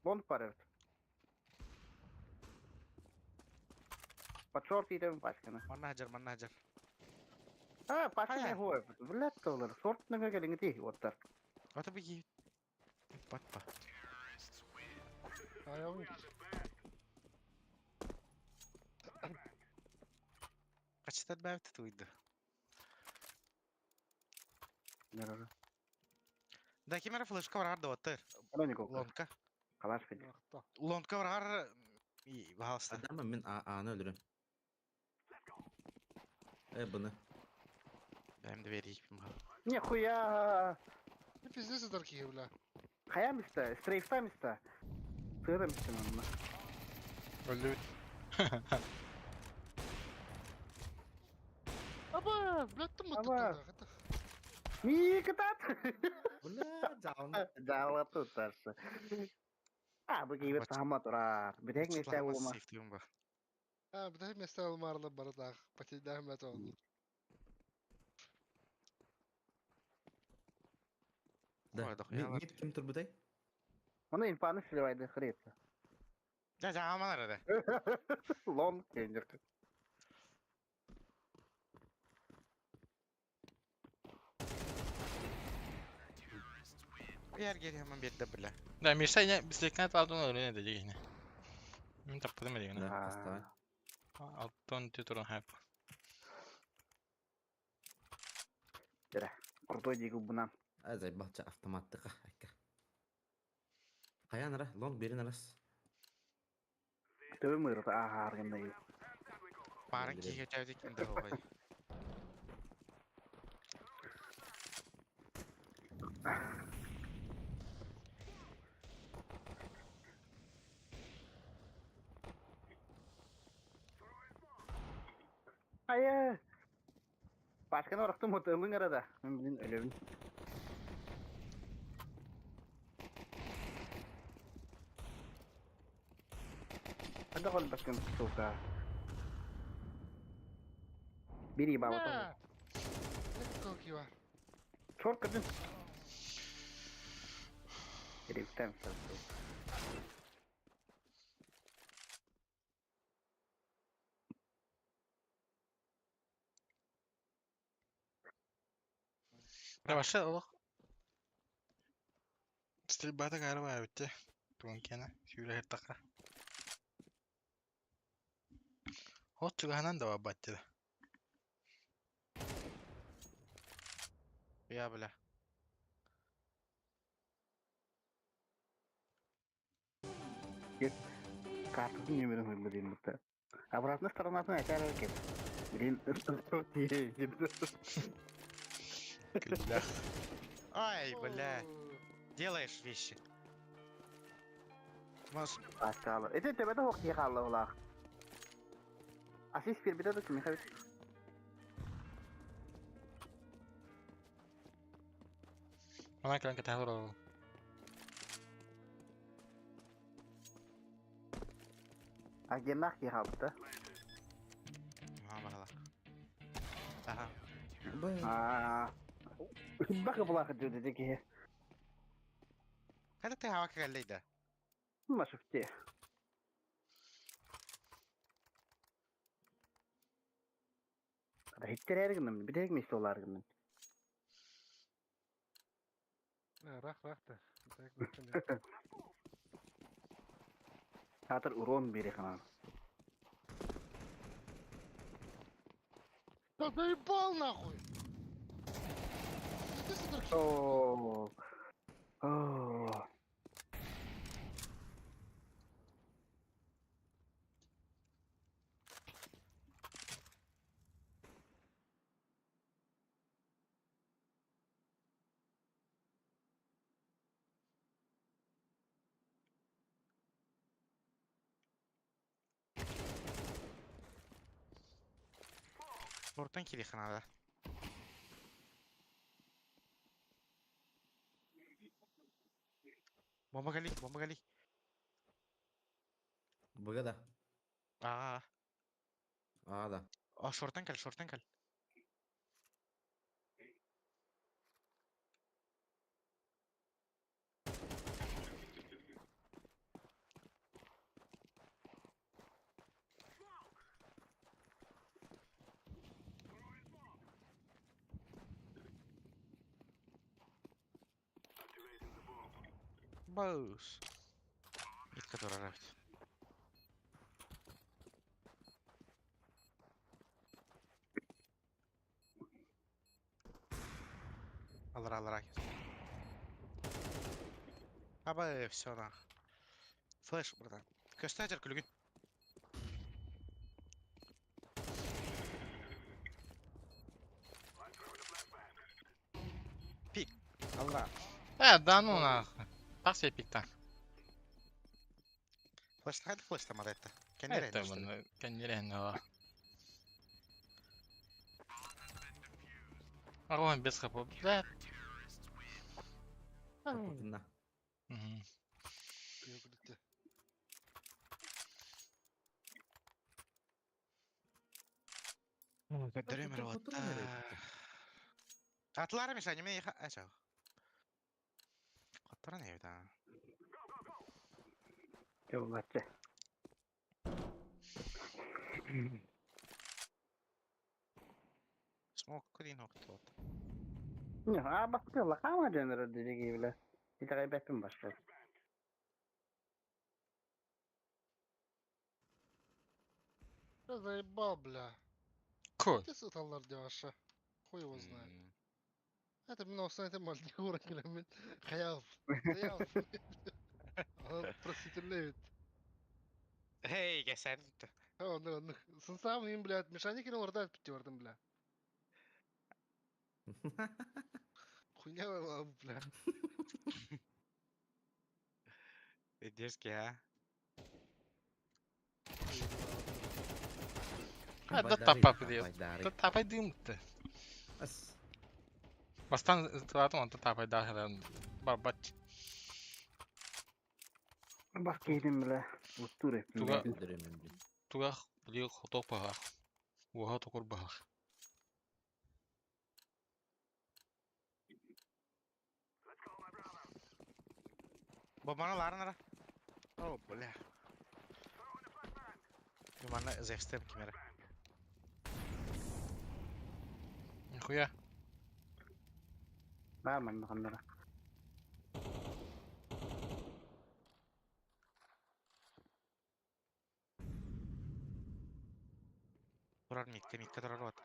вон парит. Под шорт идем пачкана. Манна хажар, манна хажар. А, пачка не Хайа. хой. Блядь, доллар. Шорт на гелинг ти, вот так. Ата бigi. Патпа. А я умер. Качтар бәбит туйды. Да кимера флешка бар да оттыр. Лонка. Калаш кыды. Ахта. Лонка бар и баалста. Адамы мен аны өлөрөм. Э, бұны. Бәм де берейик. Нихуя. Ты пиздец это такие, бля. Хая места, стрейфта места. Сырым места. Өлдүбүт. Аба, блядь, ты мы Аба. Никитат. Бля, жаалым. Жаала тутарсы. А, бу кийбет сахама турар. Битек месте болма. А, бля, место алмарла бардах. Потейдам это он. Да. Ой, дохуя Мид ким турбутай? Оны инфаны сливайды хрет. Да, жаалмалар да. Лон кендер. Яр гери хэмэн берді бля. Да, Миша, я бислекнет алдын өлүнө дегене. Мен таппадым дегене. Да, поставь. Алтон титурун хайп. Крутой дигу бунан. Заебал, автоматтыка. Хайаан ара, лонг берин арас. Төбөм ыарыта ааһаар гынна. Баарын киһи өтөөдүк ким да оҕой. Айа! Пашканы орохтум ылың арада. Мен билин өлөбүн. Hadi kol bakın сука. Biri baba. Бля! Как его? Чорт кырдын. Рифтем сасу. Да вообще олох. Стрельба такая битте. Туган кена сүүрэ хертака. Хот чугаһынан да баттыда. Я, бля. Картын нөмірін қойды деймін бұта. Обратно сторонатын айтар екен. Блин, Күллэх. Ай, бля. Делаешь вещи. Может, Aşağılı. Ete tepede hok yıkarlı ola. Asist bir bir de kimi hayır. Мана кэлэн кэтэһэр ол. Агенах yıkarlı. Мама бала. Ага. Aa. Bak bulak dedi ki. Когда ты хавака галлейда? ما شفتيه. Hitler гынным, bir mi istiyorlar гынным. Рах, рах да. Так, Хатыр урон бери ханан. Да заебал нахуй! Иди сюда, Оо. Оо. Ортан кири ханада. Бомба гали, бомба гали. Быга да. Аа. Аа да. А, шортан кел, шортан кел. Боус. Ит, который нравится. Алра, алра. Аба, все нах. Флэш, братан. Көстәжер күлгін. Пик. Алла. Э, да ну нахуй. Тахса пиктан. Флэш, хайда флэш там это. Кеннер Это маны кеннерен ала. Арон без хп. Бля. На. Мгм. Көдөрөмөр отта. Атлары миша, неме ача. Коттаран эбит а. Жоллатчы. Смок кудин хоктот. Не, а бактылла кама жөнөрө деги биле. Итагай беппин башка. Да заебал, бля. Кул. Где сыталар деваша? Хуй его знает. Это мин осан это мальдивура кэлэммин хайаал хайаал простительный эбит. Эй, кэсээр Оннук оннук. Сынсаам им, блядь, Мишаня кэлэн орда эппит бардым, бля. Хуйня была, бля. Дерзкий, а? А, да тапа блин. Да тапай дым-то. Бастан тылатын онтон тапай даахылан барбат. Бас киһитин бile уттуур Туга эппин. тугах били хоток баһах. Уоха токур баһах. Бомбаны ларын ара. О, бля. Манна зевстем кимере. Нихуя. Баа манна ханнара. Турар микке, микке турар вот.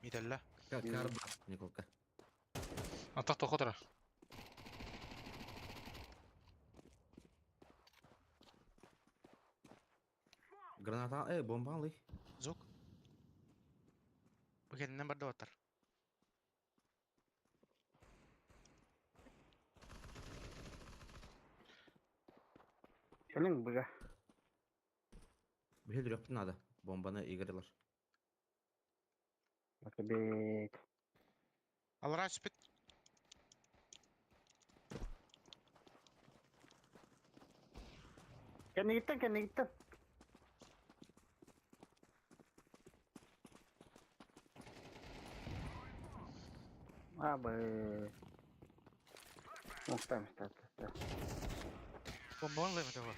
Мителле. Карба, Николка. Антах тохотара. Граната, бомба алый. Звук. Бу кэннинэн барда оттар. Кэлиҥ быга. Биһи өлөрүөхпүт надо. Бомбаны Игорьлар. Бит. Аллара түспүт. Кэннигиттэн кэннигиттэн. Абы. Муктам истэ. Бомбаны ылыам этэ буо.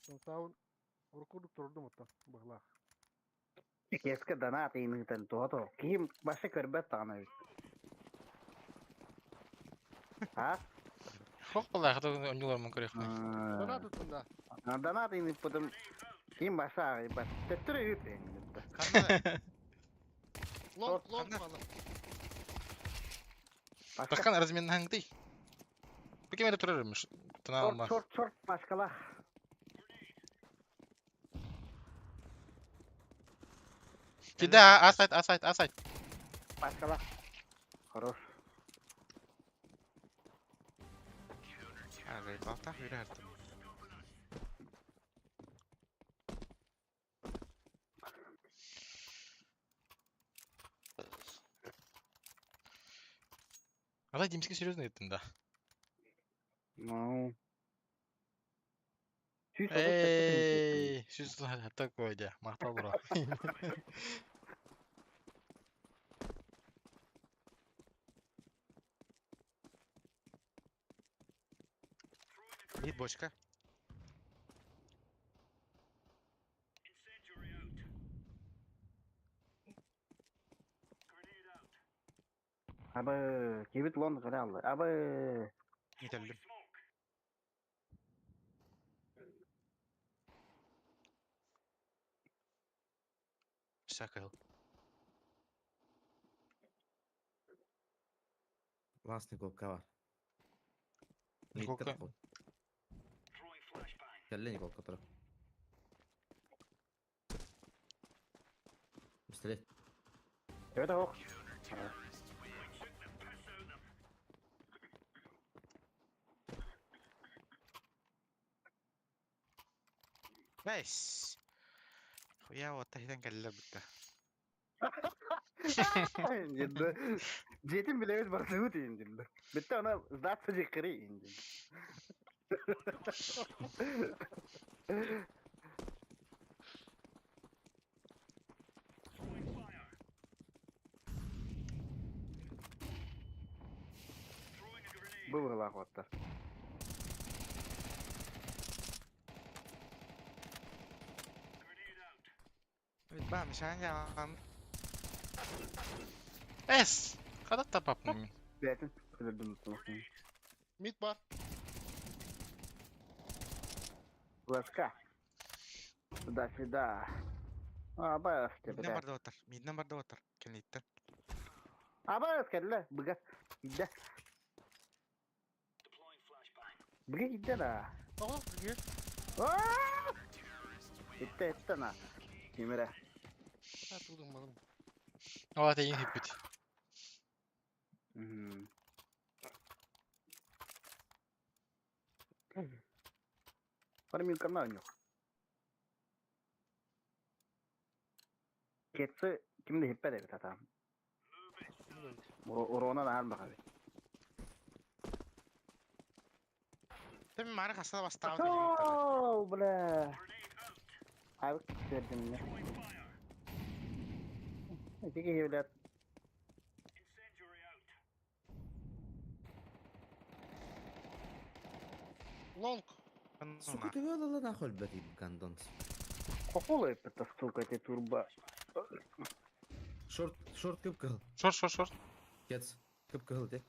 Сынсаабын урукку турдум оттон быһылаах. Киэскэ донат ыйыныытан туһа Киһим баша көрбөт даҕаны эбит. А? Хох балаах онньулар мун көрүөхпүн. Донат ыттын да. Донат ыйыныппытым киһим баша аҕыйбат. Төттөрү үп ыйыныппыта. Ханна? Лонг, лонг Ханна? малы. Башка Таххан разменнаһаҥтый. Бу ким эрэ турар эмиш. Тынаалма. Шорт, шорт, шорт башкалах. Кида асайт асайт асайт. Башкалах. Хорош. А, заебал-то, үрэ Ала Димский серьезно еттин да. Ну. 137 Эй, сүз такой дя. Махтал бро. Бит бочка. Абы, кибит лон кыралды. Абы. Мителлим. Шакал. Лас Николка бар. Николка. Кэллэ Николка турар. Пистолет. Это ох. Бэс. Хуя вот тахитан кэллэр бутта. Жедді. Жетин билебит барсыбыт дейін. Бітті ана сдаться же кыры инди. Бу быгылаах оттар. Ба, мишаня. Эс! Хада тапаппын. Бэйэтин өлөрдүм туохтун. Мид бар. Флешка. Туда-сюда. Абас Миднен тебе. барды отыр. Миднен барды отыр. Кенлиттен. Абас кэллэ. Быга. Идэ. Быга идэ да. Тоҕо? Киһи. Аа! Иттэ иттэ на. Кимирэ. А, тудум балым. О, это ең хиппит. Бары мен канал yok. Кетсе кимде хиппер эбит атам. Урона да албаха. Тем мары хаса бастауды. О, бля. Абы кердим не. Тиги хевлет. Лонг. Сука, ты вела нахуй, блядь, гандон. Хохол эппит, сука, эти турбо. Шорт, шорт кып кыл. Шорт, шорт, шорт. Кец, кып кыл, де.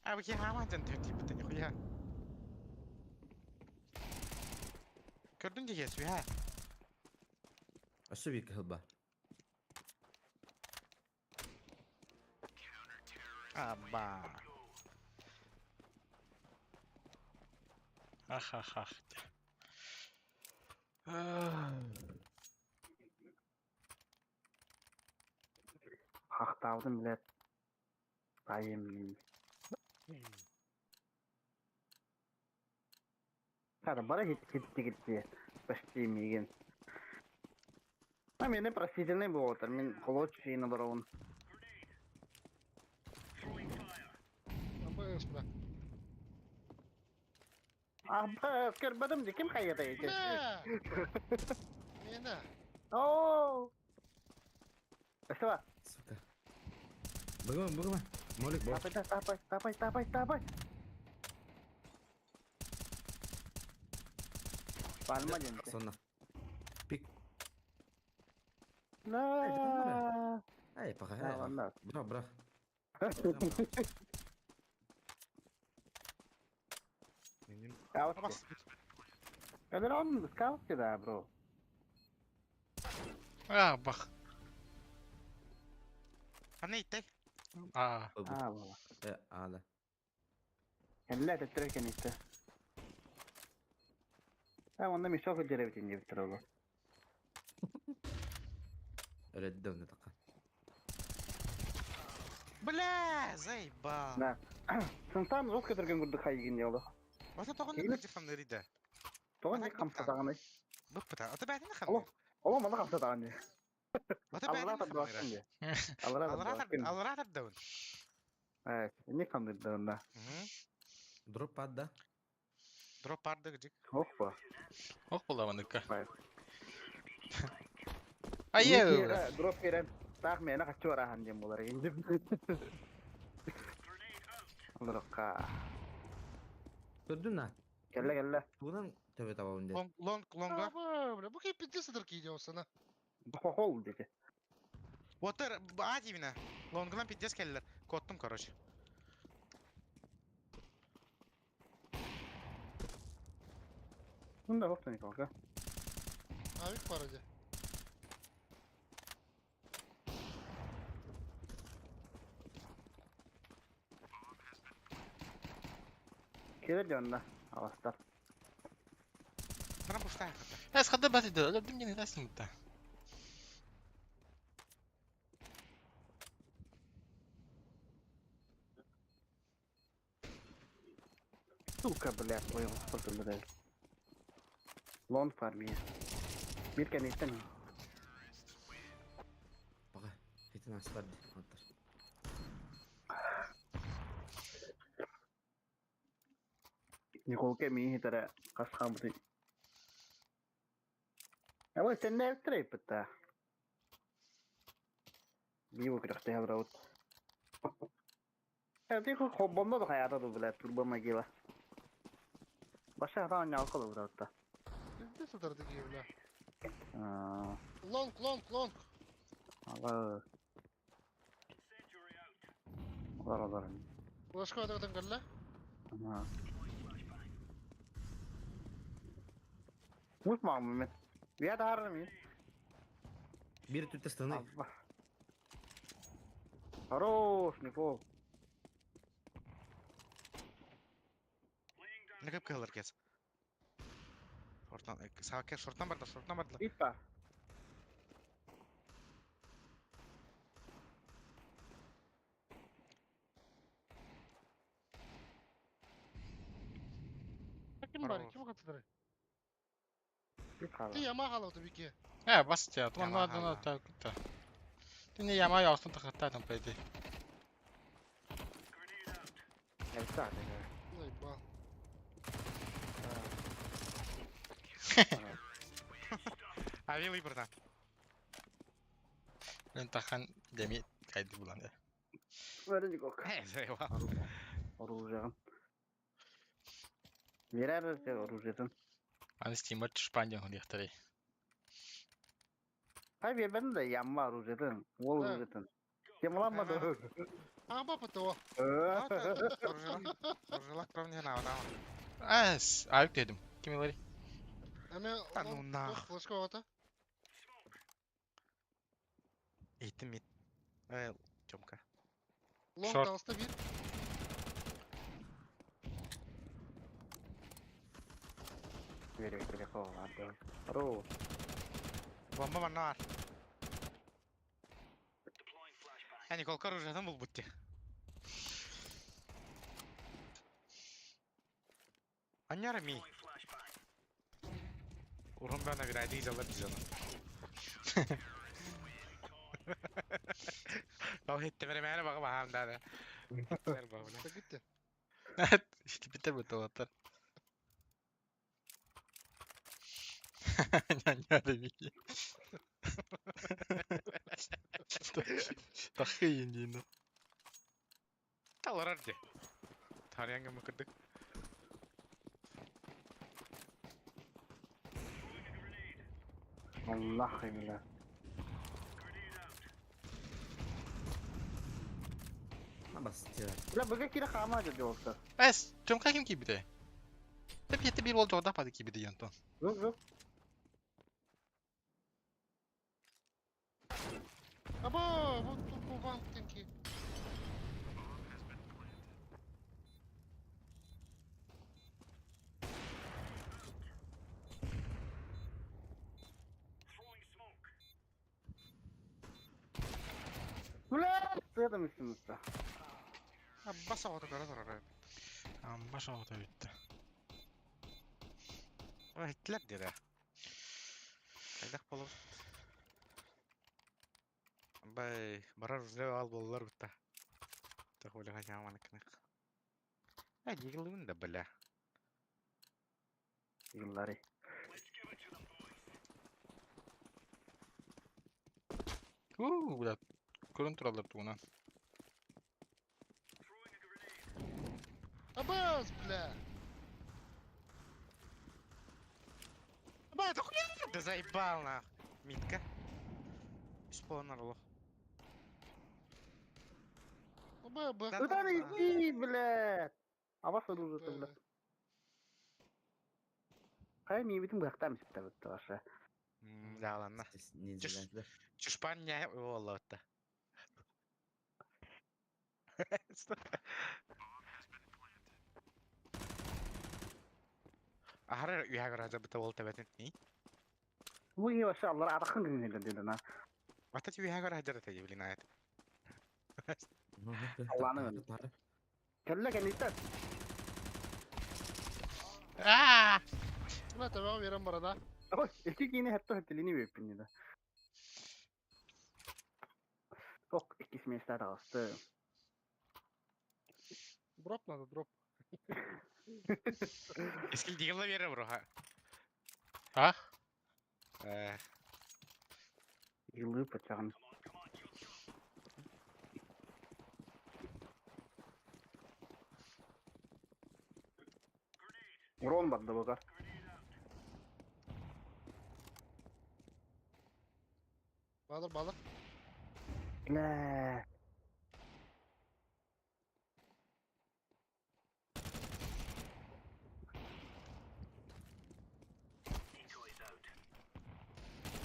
А, вы хаман тип типа нихуя. Көрдүн диге сүһә. А что бик кыл ба? Аба. Ах, ах, ах. Хахтаудым, блядь. Айым. Хара, бара хит хит хит Почти миген. А мене простительный болотыр. Мен холодчий наоборот. АБС, бля. А, скербадым ди ким хайата эти? Бля! Мена. О! Спасибо. Сука. Быгма, быгма. Молик, бо. Тапай, тапай, тапай, тапай, тапай. Пальма денте. Сонна. Пик. На. Ай, пока. Ладно. Бра, бра. Скаут. Бас. Когда он скаут да, бро. А, бах. Аны итте. А, А, вот. Э, а, да. Кэллэ төттөрө кэнитте. А, онда мешок деревдин деп туралы. Реддовны така. Бля, заебал. Да. Сынтан рус көтөргөн курдук хайгин жолу. Бата тоғын Кийлик. не хамнары да. Тоҕо Ата не хамсатаҕыный? Быппыта. Ата бәтini Алло. хамнар. Оло мана хамсатаҕыный. Ата Аллара бәтini хамнар. табдыбаккын де. Аллара Аллара табдыбаккын. аллара табдабын. Э, не хамдырдığında. Дроп пад, да? Дроп барды гыжык. Опа. ох буламаныка. Бай. Айе. Дроп берем. Таах мені качу арахан дем болар енді. Алларакка. Көрдүн на. Кэллэ кэллэ. Тугунан төбө табабын де. Лонг лонг лонга. Аба, бля, бу кей пиздец сыдырки идёсына. Хохол деди. Отыр а дивина. Лонгынан пиздец келдер. Коттум, короче. Мында хоқтан николка. Авик бар иде. Келер де онда. Аластар. Тара пушта. Эс хада бат иде. Өлөрдүм ден эсин бутта. Сука, блядь, твою спорту, блядь. Лон фарми. Бир кенеттен. Пока. Хитин астар. Аттар. Николка ми хитара касхан бути. Ама сен не трепта. Био крахте хабраут. Э, ти хоббомно да хаята ду, блядь, турбо могила. Баша хата нял коло братта. Пиздец сыдырки, бля. Аа, Лонг, лонг, лонг. Ала. Олар олар. Флешка өтөтөн кэллэ. Аа. Мус мам мен. Я дарым мен. Бир түтте станы. Алла. Хорош, Никол. Не көп кылыр кез. Шортан, саке шортан барды, шортан барды. Итта. Ким бар? Ким катыдыр? Итта. Ти яма халаты бике. Э, бас тя, туман Яма на на хала. та та. Тини яма ястын тахатта там пойди. Итта. Заебал. Авилый братан. Мен тахан деми кайды булан. Бәрі Никол. Э, заебал. Оружие. Мирар оружиетын. Аны стимер Шпания худихтары. Хай бербедим да ямма оружиетын. Ол Да. оружиетын. Темаланмады. А, бапа то. Оружелак правда не надо. Эс, аюк дедим. Ким илери? Эме Да ну нах. Флешка ота. Итим ит. Тёмка. Лонг Шорт. алста бир. Бери, бери, ладно. Хорош. Бомба бар. Я Николка оружиедан был бутти. Аняра ми. Урун бана bir ayda izallar biz onu. Al etti beni bana bak bakalım da. Ver bak Да гитте. İşte biter bu tuvaletler. Няня ми. Тахы индина. Талар арди. Тарьянга мыкырдык. Аллах бля. Бас тя. Бля, бага кира хама жолта. Эс, Тёмка ким кибиде? Теп yeti bir oldu orada padı kibide yanton. Yok yok. Аба, вот тут бу банк тенки. Бля, сыдым üstümüzde. Bas avata kara sorar. Amma şahı bitti. Ettiler dedi. Kaydak bolu. Bay, барар уже ал боллар битта. Так ойлага жаман кынык. Ай, дигилин да бля. Yılları. Uuu, бля. Көрін туралар туғынан. Абас, бля. Ба, да хуя, да заебал нах. Митка. Исполнар лох. Аба, б. Да, Куда иди, бля? Абас оружиеты, бля. Хай ми битим быяктам испите битти башы. Да ладно. Ниндзя. Чушпан болот. Ахара үйәгөр аза бит ол табатын ни? Буги башы алар аракын гүнелер деди на. Ата үйәгөр аза та блин аят. Allah'ını Кэлле кэнниттен. Аа! Бля, табага берем барада. Ой, эки кийини хэтто хэттилини беппин да. Ок, икки сместер асты. Дроп надо, дроп. Эскил дигила бере бро. А? Э, Yıllığı пачагын. Урон барды буга. Балар, балар. Бля.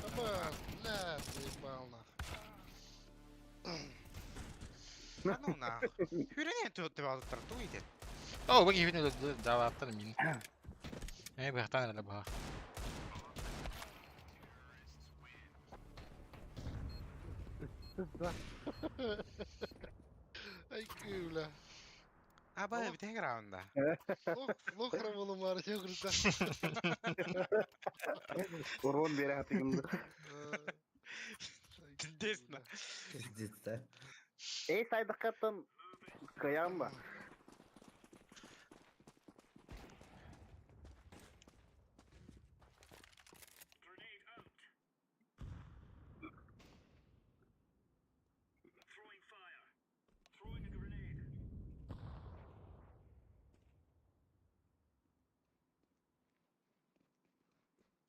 Аба, бля, заебал нахуй. Да ну нахуй. Хүрэн төттө туй дед. Оо, бу киһини даалааттар мин. Ээ, быһахтаан эрэ быһах. Ай, бля. Аба битэ раунда. Лох, лох раболу мары, я говорю, да. Урон бере хатыгымды. Пиздец. Пиздец, да. Эй, сайдыққаттан кыям ба?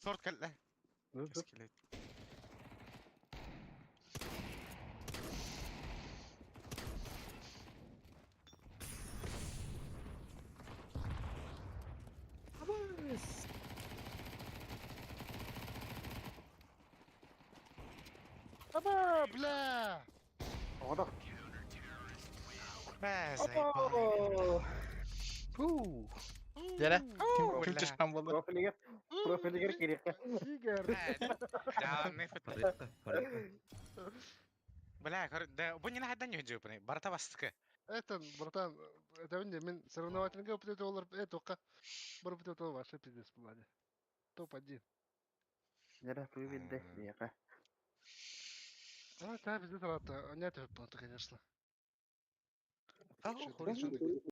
Сорт кэллэ. Скелет. Аба, бля. Оғда. Бә, заебал. Фу. Дәрә. Оо, Ким бля. чышкан болды? Профилигер, профилигер керек. Игорь. Да, не фит. Порядка, порядка. Бля, да, бу не наһадан южу Барта бастыкы. Это, братан, это не, мен соревновательный опыт это олар, это только, бір бит это вообще пиздец была. Топ-1. Дәрә, туй билде. Яка. А, да, пиздец, рад, нет, конечно. Ау, Чё,